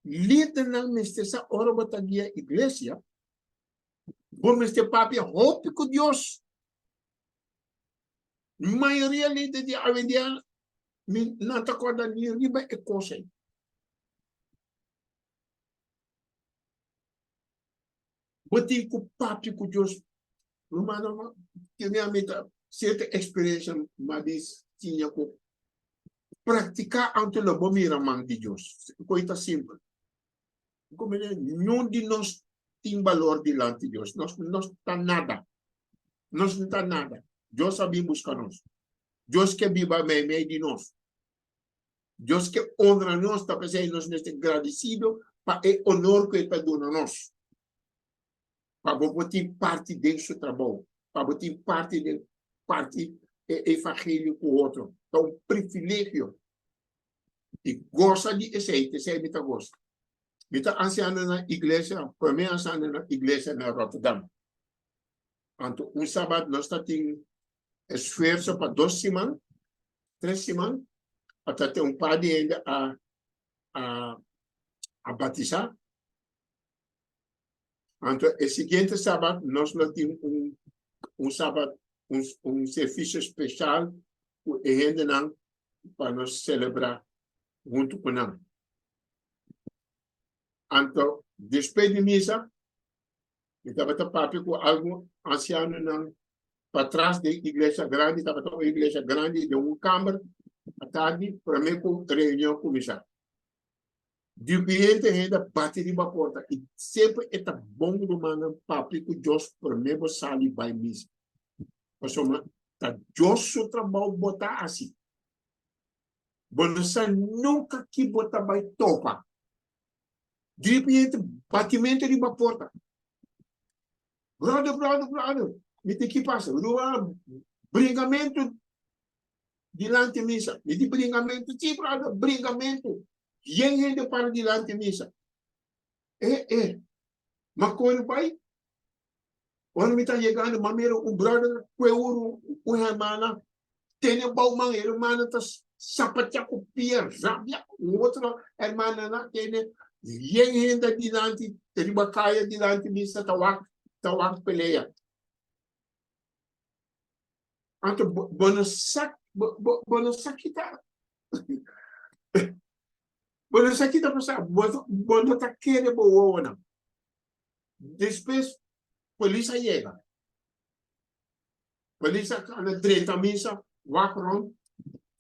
Lidernan mester sa ora bo ta guia iglesia, bo mester papia hopi cu Dios. Mayoria lider di awendia mi nan ta corda ni riba e cos ei. Bo tin ku papia ku Dios. Rumannan, kende ami ta sierto eksperensia mas di siña ku praktiká anto lo bo mira man di Dios. Koi ta simpel. Niun di nos tin balor dilanti Dios. Nos no ta nada. Nos no ta nada. Dios a bin buska nos. Dios ke biba meimei di nos. Dios ke honra nos, ta p'esei nos mester gradisido pa e honor ku e ta duna nos. Pa bo por tin parti den su trabou, pa bo tin parti den parti e evangelio ku otro. Ta un privilegio. I gosa di esei, t'esei mi ta gosa. Mi ta ansiano na iglesia, promé ansiano na iglesia na Rotterdam. Anto un sabat nos ta tin esfuerso pa dos siman, tres siman, ata te un par di hende a a a batisá. Anto e siguiente sabat nos lo tin un un sabat un un servisio speshal ku e hendenan pa nos selebrá huntu ku nan. Anto despues di misa Mi tabata papia ku algun ansianonan patras den iglesia grandi, tabata un iglesia grandi den un kamber atardi promé ku reunion kuminsá. Diferente hende a bati riba porta i semper e ta bon rumannan papia ku Dios promé bo sali bai misa. Pasobra ta Dios su trabou bo ta hasi. Bo no sa nunka ki bo ta bai topa. Diripiente batimento riba porta. Brother, brother, brother, mi tin ki pasa? Ruba bringamento dilanti misa. Mi di bringamento, si brother, bringamento. Yen hende para dilanti misa. Eh, eh, ma kore bai. Ora mi ta yegando, ma mira un brother kue uru un hermana tene bou man, e hermana ta sapatia ku pia rabia, un otro hermana na tene yen hende dilanti riba kaya dilanti misa ta wak ta wak pelea. Anto bo no sa bo no sa kita bo no sa kita pasa bo no ta kere bo wowonan. Despues polis a yega. Polis a kana drenta misa, wak rond,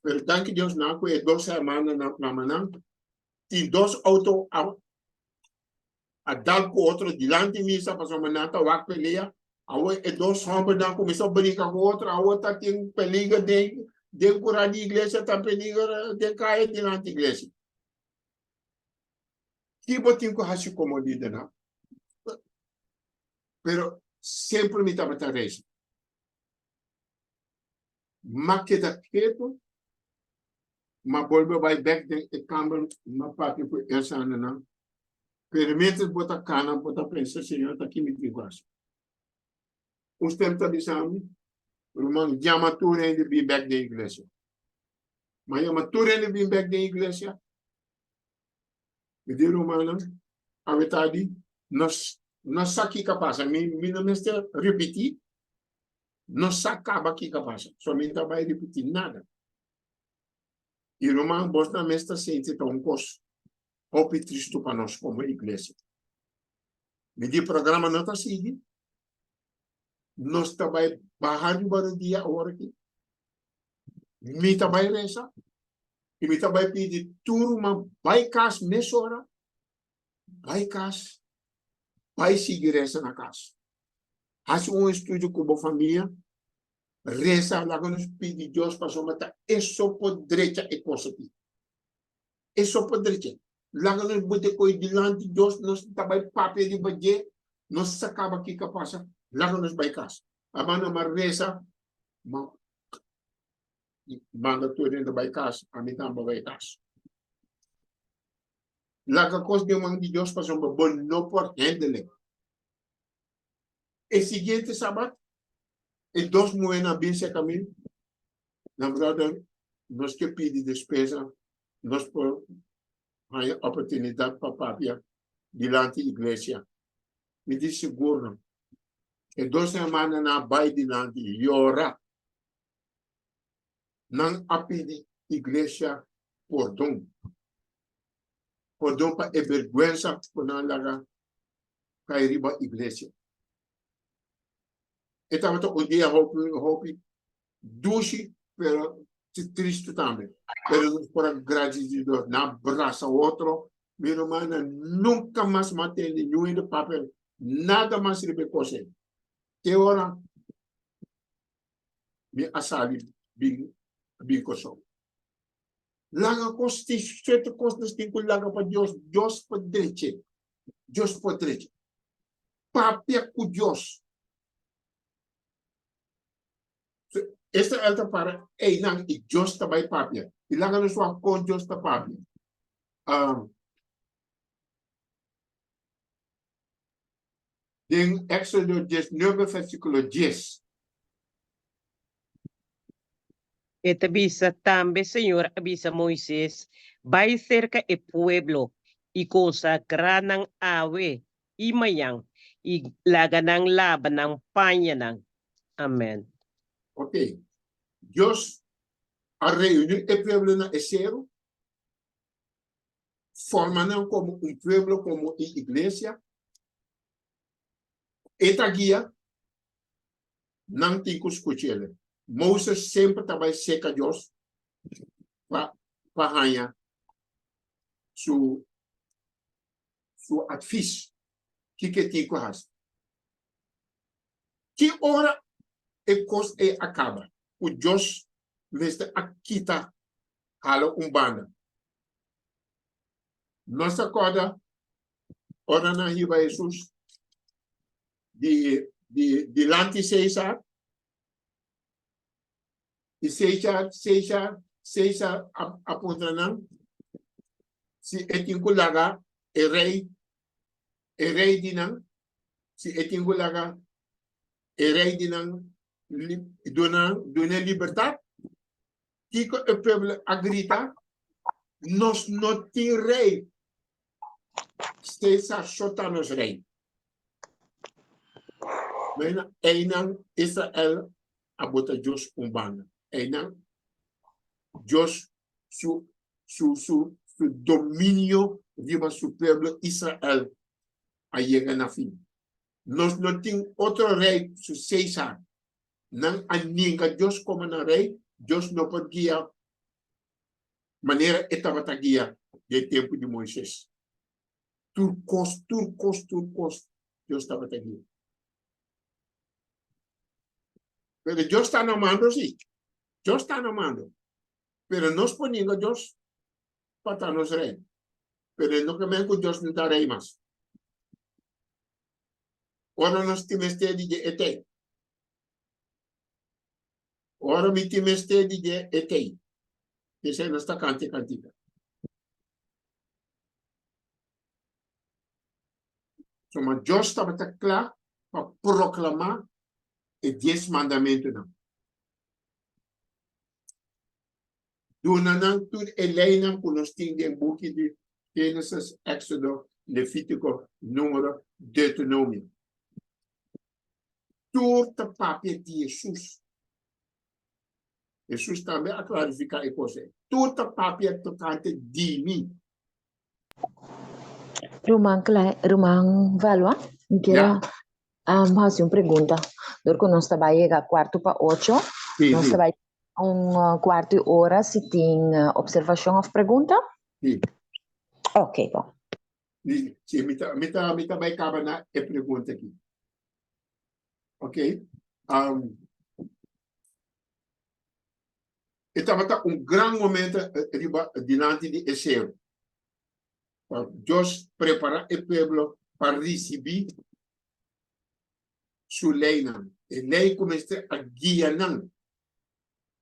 pero danki Dios nan ku e dos hermanonan na manan tin dos auto a a dal ku otro dilanti misa pasobra nan ta wak pelea. Awor e dos hombernan kuminsá brinka ku otro, awor ta tin peliger den den kura di iglesia, ta peliger den kaya dilanti iglesia. Ki bo tin ku hasi komo lidernan? Pero semper mi tabata resa. M'a keda ketu, m'a bolbe bai bek den e kamber, m'a papia ku e ancianonan. Pero mientras bo ta kana, bo ta pensa, Señor, ta ki mi tin ku hasi? Un stem ta bisa mi, Ruman, yama tur hende bin bek den iglesia. M'a yama tur hende bin bek den iglesia. Mi di rumannan, awe tardi nos no sa kiko a pasa. Mi mi no mester ripití, nos sa kaba kiko a pasa. So mi no ta bai ripití nada. I ruman, bosnan mes ta sinti ta un kos hopi tristu pa nos komo iglesia. Mi di programa no ta sigui, nos ta bai baha riba rodia awor aki. Mi ta bai resa. I mi ta bai pidi tur ruman bai kas mesora, bai kas, bai sigui resa na kas. Hasi un estudio ku bo famia, resa, laga nos pidi Dios pasobra ta e so por drecha e kos aki. E so por drecha. Laga nos bota e kos dilanti Dios, nos ta bai papia riba dje, nos sa kaba kiko a pasa, laga nos bai kas. Aba nan a resa, ma Manda tur hende bai kas, ami tambe bai kas. Laga kos den man di Dios pasobra bo no por hendele. E siguiente sabat. E dos muhénan a bin serka mi, nan bròder, nos ke pidi despesa, nos por haña oportunidat pa papia dilanti iglesia. Mi di sigur no. E dos hermananan a bai dilanti yora. Nan a pidi iglesia pordon. Pordon pa e bergwensa ku nan laga kai riba iglesia. E tabata un dia hopi hopi dushi pero tristu tambe. Pero nos por a gradisi Dios. Nan brasa otro. Mi rumannan nunka mas m'a tende niun hende papia nada mas riba e kos ei. Te ora mi a sali bin bin Kòrsou. Laga kos tin sierto kos nos tin ku laga pa Dios, Dios por dreche, Dios por dreche. Papia ku Dios. Israel ta para einan i Dios ta bai papia. I laga nos wak kon Dios ta papia. Um, den Éxodo 19, versículo 10. E ta bisa, Tambe Señor a bisa Moises, Bai serka e pueblo i konsagrá nan awe i mañan, i laga nan laba nan pañanan. Amèn. Ok. Dios a reuní e pueblo na e seru, forma nan komo un pueblo, komo un iglesia. E ta guia, nan tin ku skuch'el. Moses semper ta bai seka Dios pa pa haña su su advis kiko e tin ku hasi. Ki ora e kos ei a kaba ku Dios mester a kita hala un banda? Nos ta kòrda ora nan hiba Hesus di di dilanti Cesar i Cesar Cesar Cesar a a puntra nan si e tin ku laga e rei e rei di nan si e tin ku laga e rei di nan li duna dun'e libertat. Kiko e pueblo a grita? Nos no tin rei. Cesar so ta nos rei. Mena, einan Israel a bota Dios un banda. Einan Dios su, su, su, su dominio riba su pueblo Israel a yega na fin. Nos no tin otro rei su Cesar. Nan a ninga Dios komo nan rei, Dios no por guia manera e tabata guia den tempu di Moises. Tur kos, tur kos, tur kos Dios tabata guia. Pero Dios ta na mando si. Dios ta na mando. Pero nos por ninga Dios pa ta nos rei. Pero no ke men ku Dios no ta rei mas. Ora nos tin mester di dje e tei. Ora mi tin mester di dje e tei. P'esei nos ta kanta e kantika. Suma Dios tabata kla pa proklamá e dies mandamentunan. Duna nan tur e leinan ku nos tin den buki di Génesis, Éksodo, Levítiko, Número, Deuteronomio. Tur ta papia di Hesus. Hesus tambe a klarifiká e kos ei. Tur ta papia tokante di mi. Ruman Cla, Ruman Valua, mi kier a um, hasi un pregunta. Dor ku nos ta bai yega kuarto pa ocho, Sí, nos sí. ta bai un uh, kuarto i ora si tin uh, observashon òf pregunta. Sí. Ok, bon. Sí, sí, mi ta, mi ta, mi ta bai kaba na e pregunta aki. Ok. Um, e tabata un gran momento eh, riba dilanti di e seru. Pa Dios prepara e pueblo pa ricibi su leynan. E ley cu mester a guia nan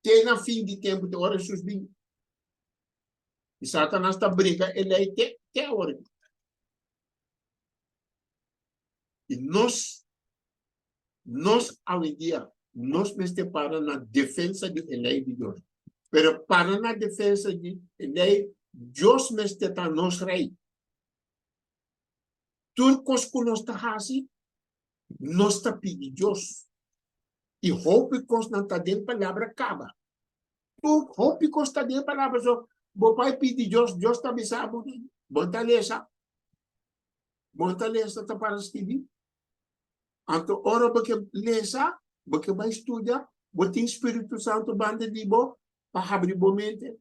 te na fin di tempo, te ora Jesus bin. Y Satanas ta brinca e ley te, te awor. Y nos, nos awendia. Nos mester para na defensa di e lei di Dios. Pero para na defensa di e lei, Dios mester ta nos Rei. Tur kos ku nos ta hasi, nos ta pidi Dios. I hopi kosnan ta den palabra kaba. Tur hopi kos ta den palabra. So, bo bai pidi Dios, Dios ta bisa bo, bo ta lesa. Bo ta lesa ta para skibi. Anto ora bo ke lesa, bo ke bai studia, bo tin Spiritu Santu banda di bo pa habri bo mente,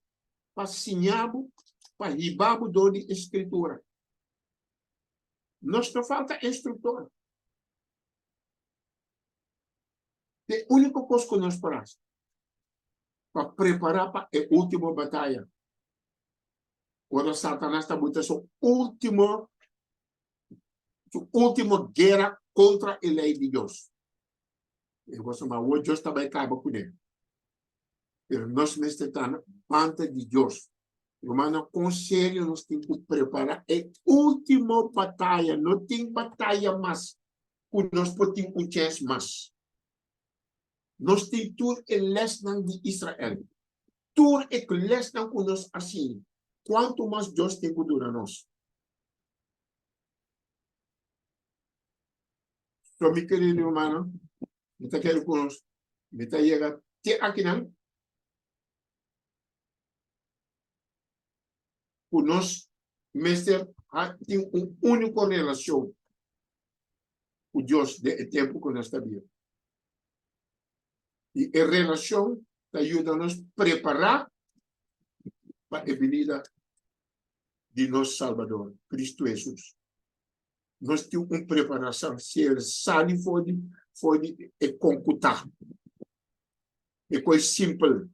pa siña bo, pa hiba bo dor di e Skritura. Nos no falta instruktor. E úniko kos ku nos por hasi pa prepará pa e último bataya, ora Satanas ta buta su último su último guera kontra e lei di Dios. E gosa ma awor Dios ta bai kaba kuné. Pero nos mester ta na banda di Dios. Rumannan, kon serio nos tin ku prepará e último bataya. No tin bataya mas ku nos por tin un chèns mas. Nos tin tur e lèsnan di Israel. Tur e lèsnan ku nos a siña. Kuantu mas Dios tin ku duna nos? So mi kerido hermano, mi ta kere ku nos, mi ta yega te akinan, ku nos mester tin un úniko relashon ku Dios den e tempu ku nos ta biba. I e relashon ta yuda nos prepará pa e binida di nos Salbador, Cristo Hesus. Nos tin un preparacion si el sali for di for di e concuta. E coi simpel.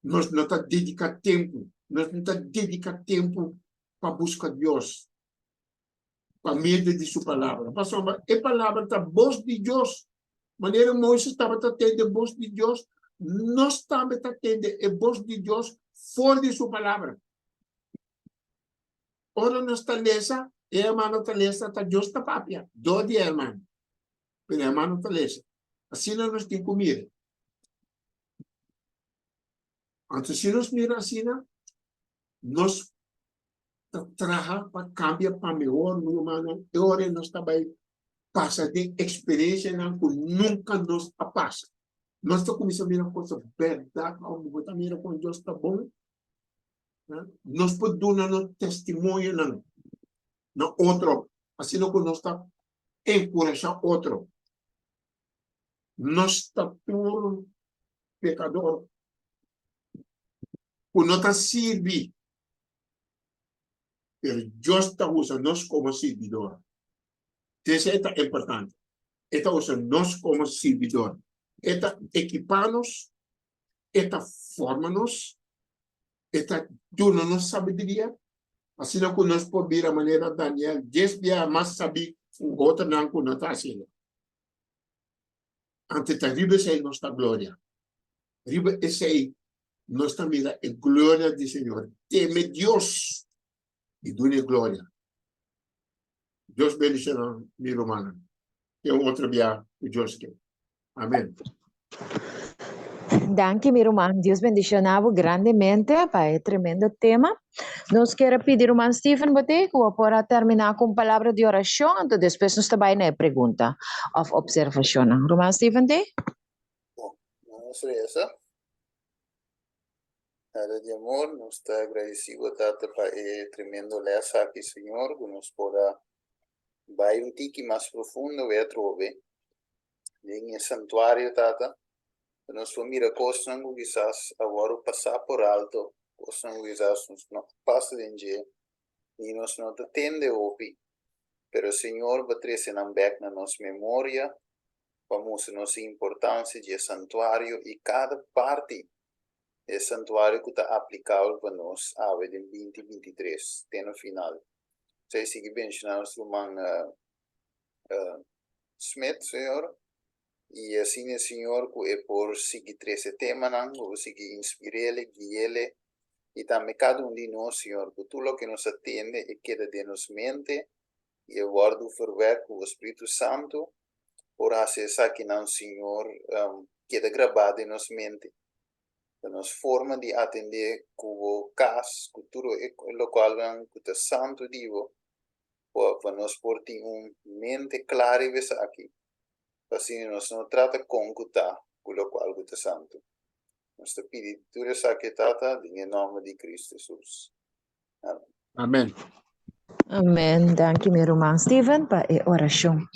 Nos no ta dedica tempo, nos no ta dedica tempo pa busca Dios pa medio di su palabra. Pasobra e palabra ta bos di Dios. Manera Moises tabata tende bos di Dios, nos tambe ta tende e bos di Dios for di su palabra. Ora nos ta lesa, e hermano ta lesa, ta Dios ta papia dor di e hermano. Pero e hermano ta lesa. Asina nos tin ku mira. Anto si nos mira asina, nos ta traha pa kambia pa mehor, mi rumannan, e ora ei nos ta bai pasa den eksperensianan ku nunka nos a pasa. Nos ta kuminsá mira kos bèrdat, òf bo ta mira kon Dios ta bon. Nos por duna nos testimonionan na otro, asina ku nos ta enkurashá otro. Nos ta tur pekador ku no ta sirbi Pero Dios ta usa nos komo sirbidor. Esei ta importante. E ta usa nos komo sirbidor. E ta ekipá nos, e ta forma nos, e ta duna nos sabiduria, asina ku nos por bira manera Daniel, dies biaha mas sabí ku otronan ku no ta asina. Anto ta riba esei nos ta gloria. Riba esei nos ta mira e gloria di Señor. Teme Dios i dun'e gloria. Dios bendiciona mi rumannan. Te un otro bia ku Dios ke. Amen. Danki mi ruman. Dios bendiciona bo grandemente pa e tremendo tema. Nos kier a pidi ruman Steven Bote ku bo por a termina ku un palabra di oracion, anto despues nos ta bai na e pregunta of observacionnan. Ruman Steven Te? Bon, nos reza. Tata di amor, nos ta agradeci bo Tata pa e tremendo les aki Señor, ku nos por a bai un tiki mas profundo wea atrobe den e santuario Tata, ku nos por mira kosnan ku kisas a wòrdu pasá por alto, kosnan ku kisas nos no a pasa den dje, ni nos no ta tende hopi, pero Señor bo a trese nan bèk na nos memoria pa mustra nos e importansia di e santuario i kada parti di e santuario ku ta aplikabel pa nos awe den 2023 te na final. Esei sigui benshoná nos ruman Smith, Señor, i asina Señor ku e por sigui trese temanan, ku bo sigui inspir'ele, gui'ele i tambe kada un di nos, Señor, ku tur loke nos a tende e keda den nos mente i e wòrdu verwek ku bo Spiritu Santu. por hasi esakinan, Señor, keda grabá den nos mente. Ta nos forma di atendé ku bo kas, ku tur e lokualnan ku ta santu di bo, pa nos por tin un mente kla riba esaki, pa asina nos no trata kon ku ta ku lokual ku ta santu. Nos ta pidi tur esaki, Tata, den e nòmber di Kristu Hesus. Amen. Amen. Danki mi ruman Steven pa e orashon.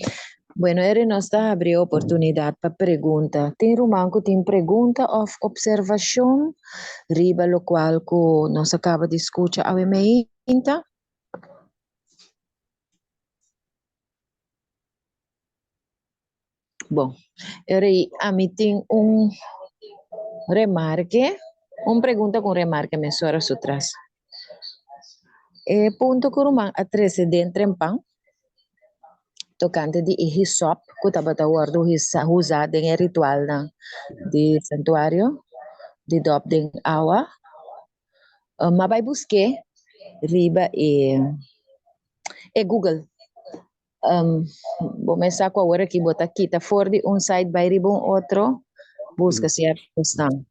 Bueno, eri nos ta habri oportunidat pa pregunta. Tin ruman ku tin pregunta òf opservashon riba lokual ku nos a kaba di skucha awe meinta? Bon, eri ami tin un remarke, un pregunta ku un remarke mesora su tras. E punto ku ruman a trese den trempan tokante di e hisop ku tabata wòrdu usa den e ritualnan di santuario di dòp den awa. M'a bai busk'é riba e e Google. Bo mester sa ku awor aki bo ta kita for di un site bai riba un otro, buska sierto kosnan.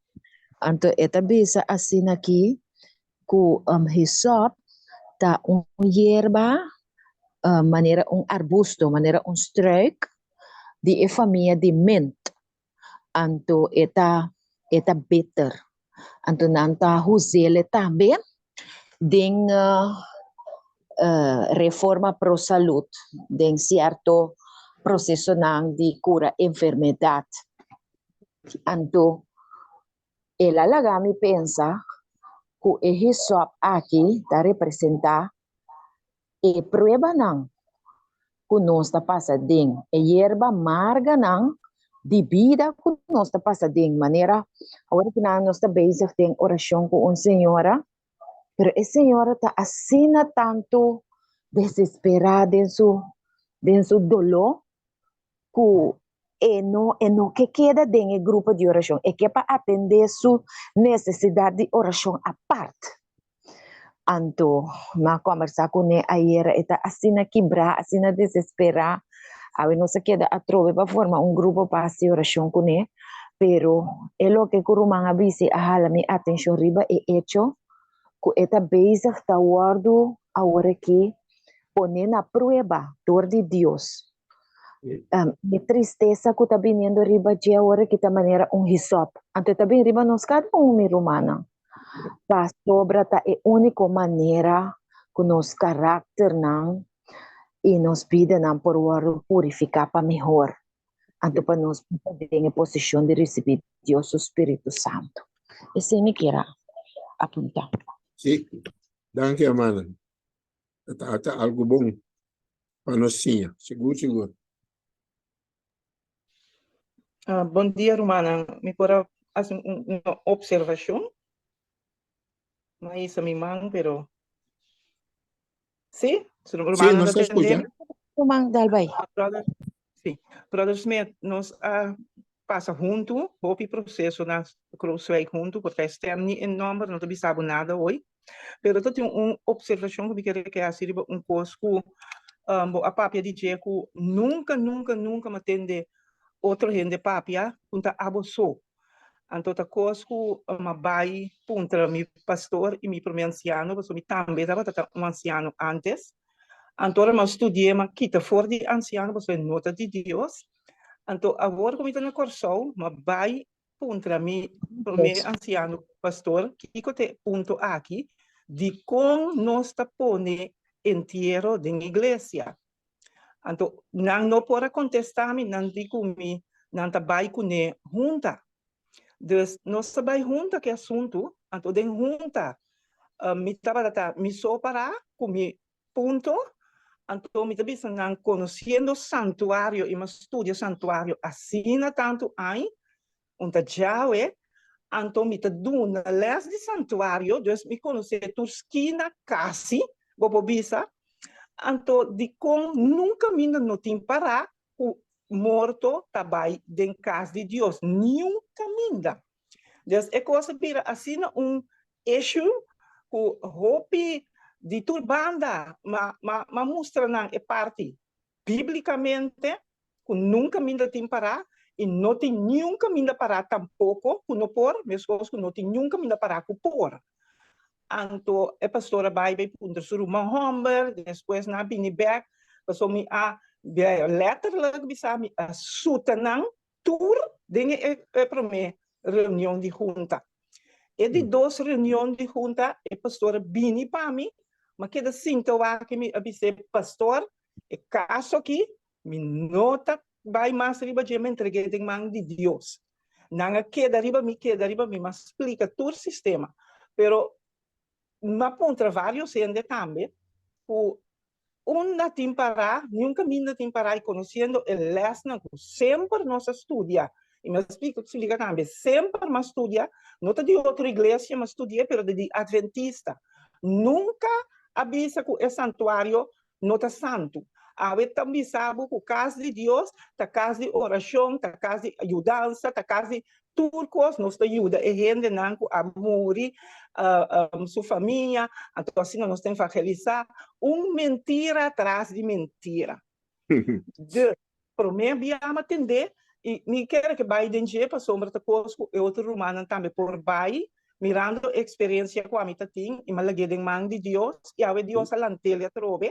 Anto e ta bisa asina aki ku hisop ta un yerba manera un arbusto, manera un struik di e famia di mint. Anto e ta e ta bitter. Anto nan ta huz'el tambe den reforma pro salud, den cierto procesonan di cura enfermedad. Anto el a laga mi pensa cu e hisop aki ta representa E pruebanan ku nos ta pasa den, e yerba marganan di bida ku nos ta pasa den, manera awor ku nan nos ta bezig den orashon ku un señora, pero e señora ta asina tantu desesperá den su den su doló ku e no e no ke keda den e grupo di orashon, e ke pa atendé su nesesidat di orashon apart. Anto m'a kòmbersá kuné ayera, e ta asina kibrá, asina desesperá. Awe nos a keda atrobe pa forma un grupo pa hasi orashon kuné, pero e loke ku ruman a bisi a hala mi atenshon riba e echo ku e ta bezig ta wòrdu aworakí poné na prueba dor di Dios. E tristesa ku ta biniendo riba dje aworakí ta manera un hisòp. Anto e ta bini riba nos kada un, mi rumannan. Pasobra ta e úniko manera ku nos karakternan i nos bidanan por wòrdu purifiká pa mihor, anto pa nos por ta den e posishon di risibí Dios su spiritu santu. Esei mi kier a apuntá. Sí, danki hermana. Ta ta algu bon pa nos siña, sigur sigur. Ah, bon dia, rumannan. Mi por a hasi un, un observacion. No hisa mi man, pero... Sí? Su Sí, rumannan nos ta ta escucha. tende? Ruman, dal bai. Ah, brother, sí. Brother Smith, nos a pasa huntu, hopi proceso na Kruiswijk huntu, porque stem ni en nomber, no ta bisa bo nada hoy. Pero ta tin un observacion cu mi kere ke haci riba un cos cu bo a papia di dje cu nunca, nunca, nunca mi a tende otro hende papia cu ta abo so. Anto ta cos cu mi a bay puntra mi pastor y mi prome anciano, pasobra mi tambe tabata ta un anciano antes. Anto ora mi a studia mi a kita for di anciano pasobra e no ta di Dios. Anto awor cu mi ta na Corsou mi a bay puntra mi promé ansiano pastor kiko ta e punto aki dikon nos ta pone entiero den iglesia. Anto nan no por a kontestá mi, nan di ku mi nan ta bai kuné hunta. Dus nos ta bai hunta ku e asuntu, anto den hunta mi tabata ta mi so pará ku mi Punto. Anto mi ta bisa nan conociendo santuario y mi a studia santuario asina tanto añ, un ta djawe, anto mi ta duna les di santuario, dus mi conoce tur skina casi, bo por bisa, anto dicon nunca minda no tin para cu morto ta bay den cas di Dios, niun caminda. Dus e cos a bira asina un issue cu hopi di tur banda ma ma ma mustra nan e parti biblicamente. ku nunka minda tin pará i no tin niun kaminda pará tampoko ku no por, meskos ku no tin niun kaminda pará ku por. Anto e pastor a bai bai puntra su ruman hòmber, despues nan a bini bèk, pasobra mi a lèterlik bisa mi a suta nan tur den e promé reunion di hunta. E di dos reunion di hunta e pastor a bini pa mi, mi a keda sinta wak i mi a bis'é, Pastor, e kaso aki mi no ta bai mas riba dje, mi a entreg'é den man di Dios. Nan a keda riba mi, keda riba mi, mi a splika tur sistema. Pero mi a puntra varios hende tambe ku Unda tin pará, niun kaminda tin pará i konosiendo e lèsnan ku semper nos a studia, i mi a splika tambe, semper mi a studia, no ta di otro iglesia mi a studi'é, pero ta di Adventista. Nunka a bisa ku e santuario no ta santu. Awe ta bisa bo ku kas di Dios ta kas di orashon, ta kas di yudansa, ta kas di Tur kos nos ta yuda e hendenan ku a muri su famia, anto asina nos ta evangelisá. Un mentira tras di mentira. Dus, promé bia mi a tendé i mi kere ke bai den dje pasobra ta kos ku e otro rumannan tambe por bai, mirando e eksperensia ku ami ta tin i mi a lag'é den man di Dios i awe Dios a lant'el atrobe.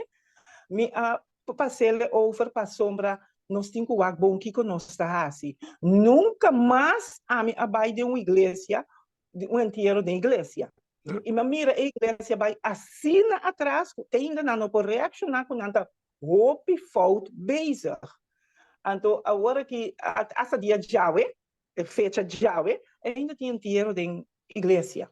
Mi a Pas'el over pasobra nos tin ku wak bon kiko nos ta hasi. Nunka mas ami a bai den un iglesia, di un entiero den iglesia. I mi a mira e iglesia bai asina atras ku ainda nan no por reakshoná ku nan ta hopi fout bezig. Anto awor aki hasta dia djawe E fecha djawe ainda tin entiero den iglesia.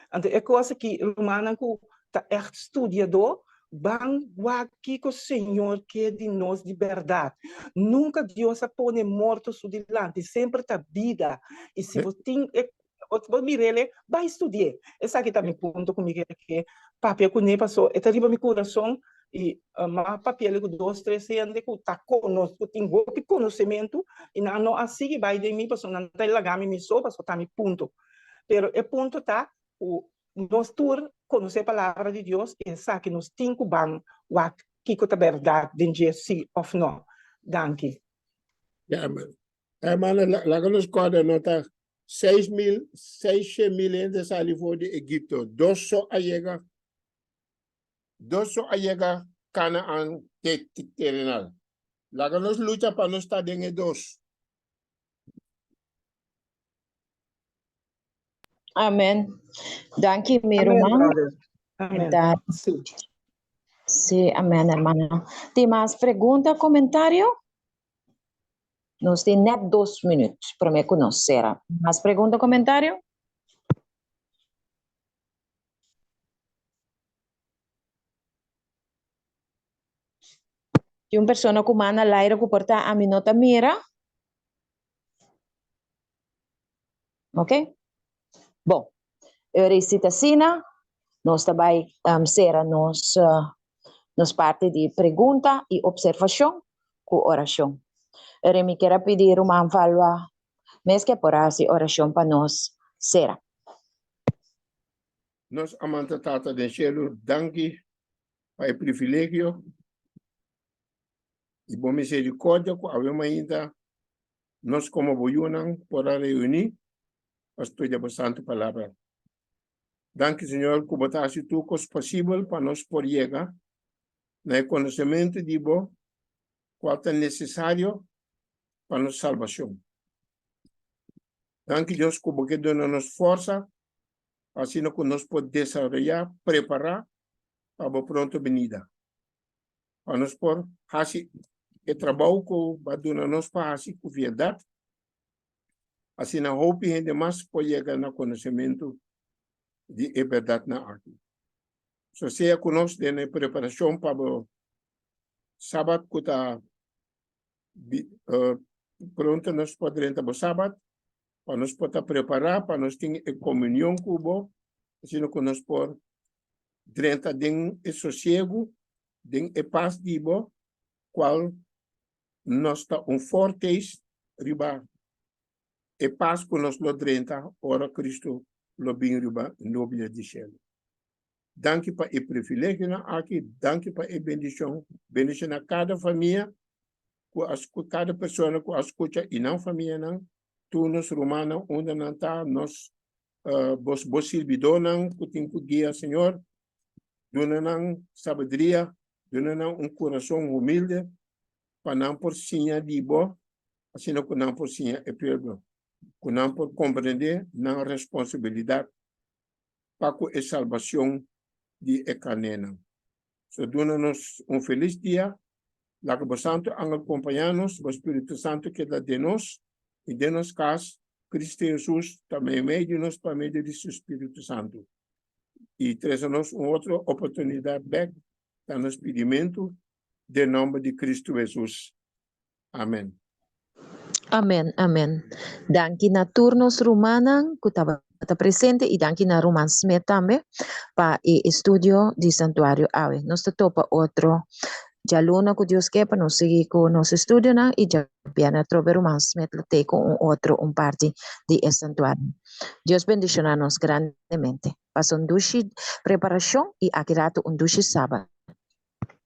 Anto e kos aki, rumannan ku ta ègt studiadó, ban wak kiko Señor ke di nos di bèrdat. Nunka Dios a pone morto su dilanti, semper ta bida. I si bo tin e bo mir'el, bai studi'é. Esaki ta mi punto ku mi ke papia kuné paso e ta riba mi kurason I m'a papi'el ku dos tres hende ku ta konos ku tin hopi konosementu i nan no a sigui bai den mi pasobra nan ta laga mi mi so pasobra ta mi punto. Pero e punto ta ku nos tur konosé palabra di Dios i esaki nos tin ku ban wak kiko ta bèrdat den dje si òf no. Danki. Ya, hermano. Hermano, laga nos kòrda no ta 6.000, 600.000 hende sali for di Egipto. Dos so a yega Dos so a yega Canaan terenal. Laga nos lucha pa nos ta den e dos. Amen. Danki, mi Amen, ruman. brother. Amen. Da- Sí. Sí, amen, hermana. Tin mas pregunta, comentario? Nos tin net dos minuut prome ku nos sera. Mas pregunta, comentario? Tin un persona ku man al aire ku por ta ami no ta mira. Ok. Bon. Ora i si ta asina, nos ta bai sera nos nos parti di pregunta i opservashon ku orashon. Ora mi kier a pidi ruman Valwa mes ke por hasi orashon pa nos sera. Nos amante Tata den shelu, danki pa e privilegio i bo misericordia ku awe mainta nos komo bo yunan por a reuní pa studia bo santu palabra. Danki Señor ku bo ta hasi tur kos posibel pa nos por yega na e konosementu di bo kual ta nesesario pa nos salbashon. Danki Dios ku bo ke duna nos forsa pa asina ku nos por desaroyá, prepará pa bo pronto binida. Pa nos por hasi e trabou ku bo a duna nos pa hasi ku fieldad, asina hopi hende mas por yega na konosementu di e bèrdatnan aki. So sea ku nos den e preparashon pa bo Sabat ku ta pronto nos por drenta bo Sabat, pa nos por ta prepará, pa nos tin e komunion ku bo, asina ku nos por drenta den e sosiegu, den e pas di bo, kual nos ta un forteis riba e pas ku nos lo drenta ora Kristu lo bin riba nubia di shelu. Danki pa e privilegionan aki, danki pa e bendishon. Bendishoná kada famia. ku a kada persona ku a skucha i nan famianan, tur nos rumannan unda nan ta, nos bos bo sirbidónan ku tin ku guia, Señor, duna nan sabiduria, duna nan un kurason humilde pa nan por siña di bo, asina ku nan por siña e pueblo, ku nan por komprendé nan responsabilidat pa ku e salbashon di e karnénan. So duna nos un felis dia, laga bo Santu Angel kompañá nos, bo Spiritu Santu keda den nos i den nos kas, Kristu Hesus ta meimei di nos pa medio di su Spiritu Santu. I trese nos un otro oportunidat bèk ta nos pidimentu den nòmber di Kristu Hesus. Amen. Amen, amen. Danki na tur nos rumannan ku tabata presente i danki na ruman Smith tambe pa e estudio di santuario awe. Nos ta topa otro djaluna ku Dios ke pa nos sigui ku nos estudionan i djabièrnè atrobe ruman Smith lo tei ku un otro un parti di e santuario. Dios bendishoná nos grandemente. Pasa un dushi preparashon i aki ratu un dushi sabat.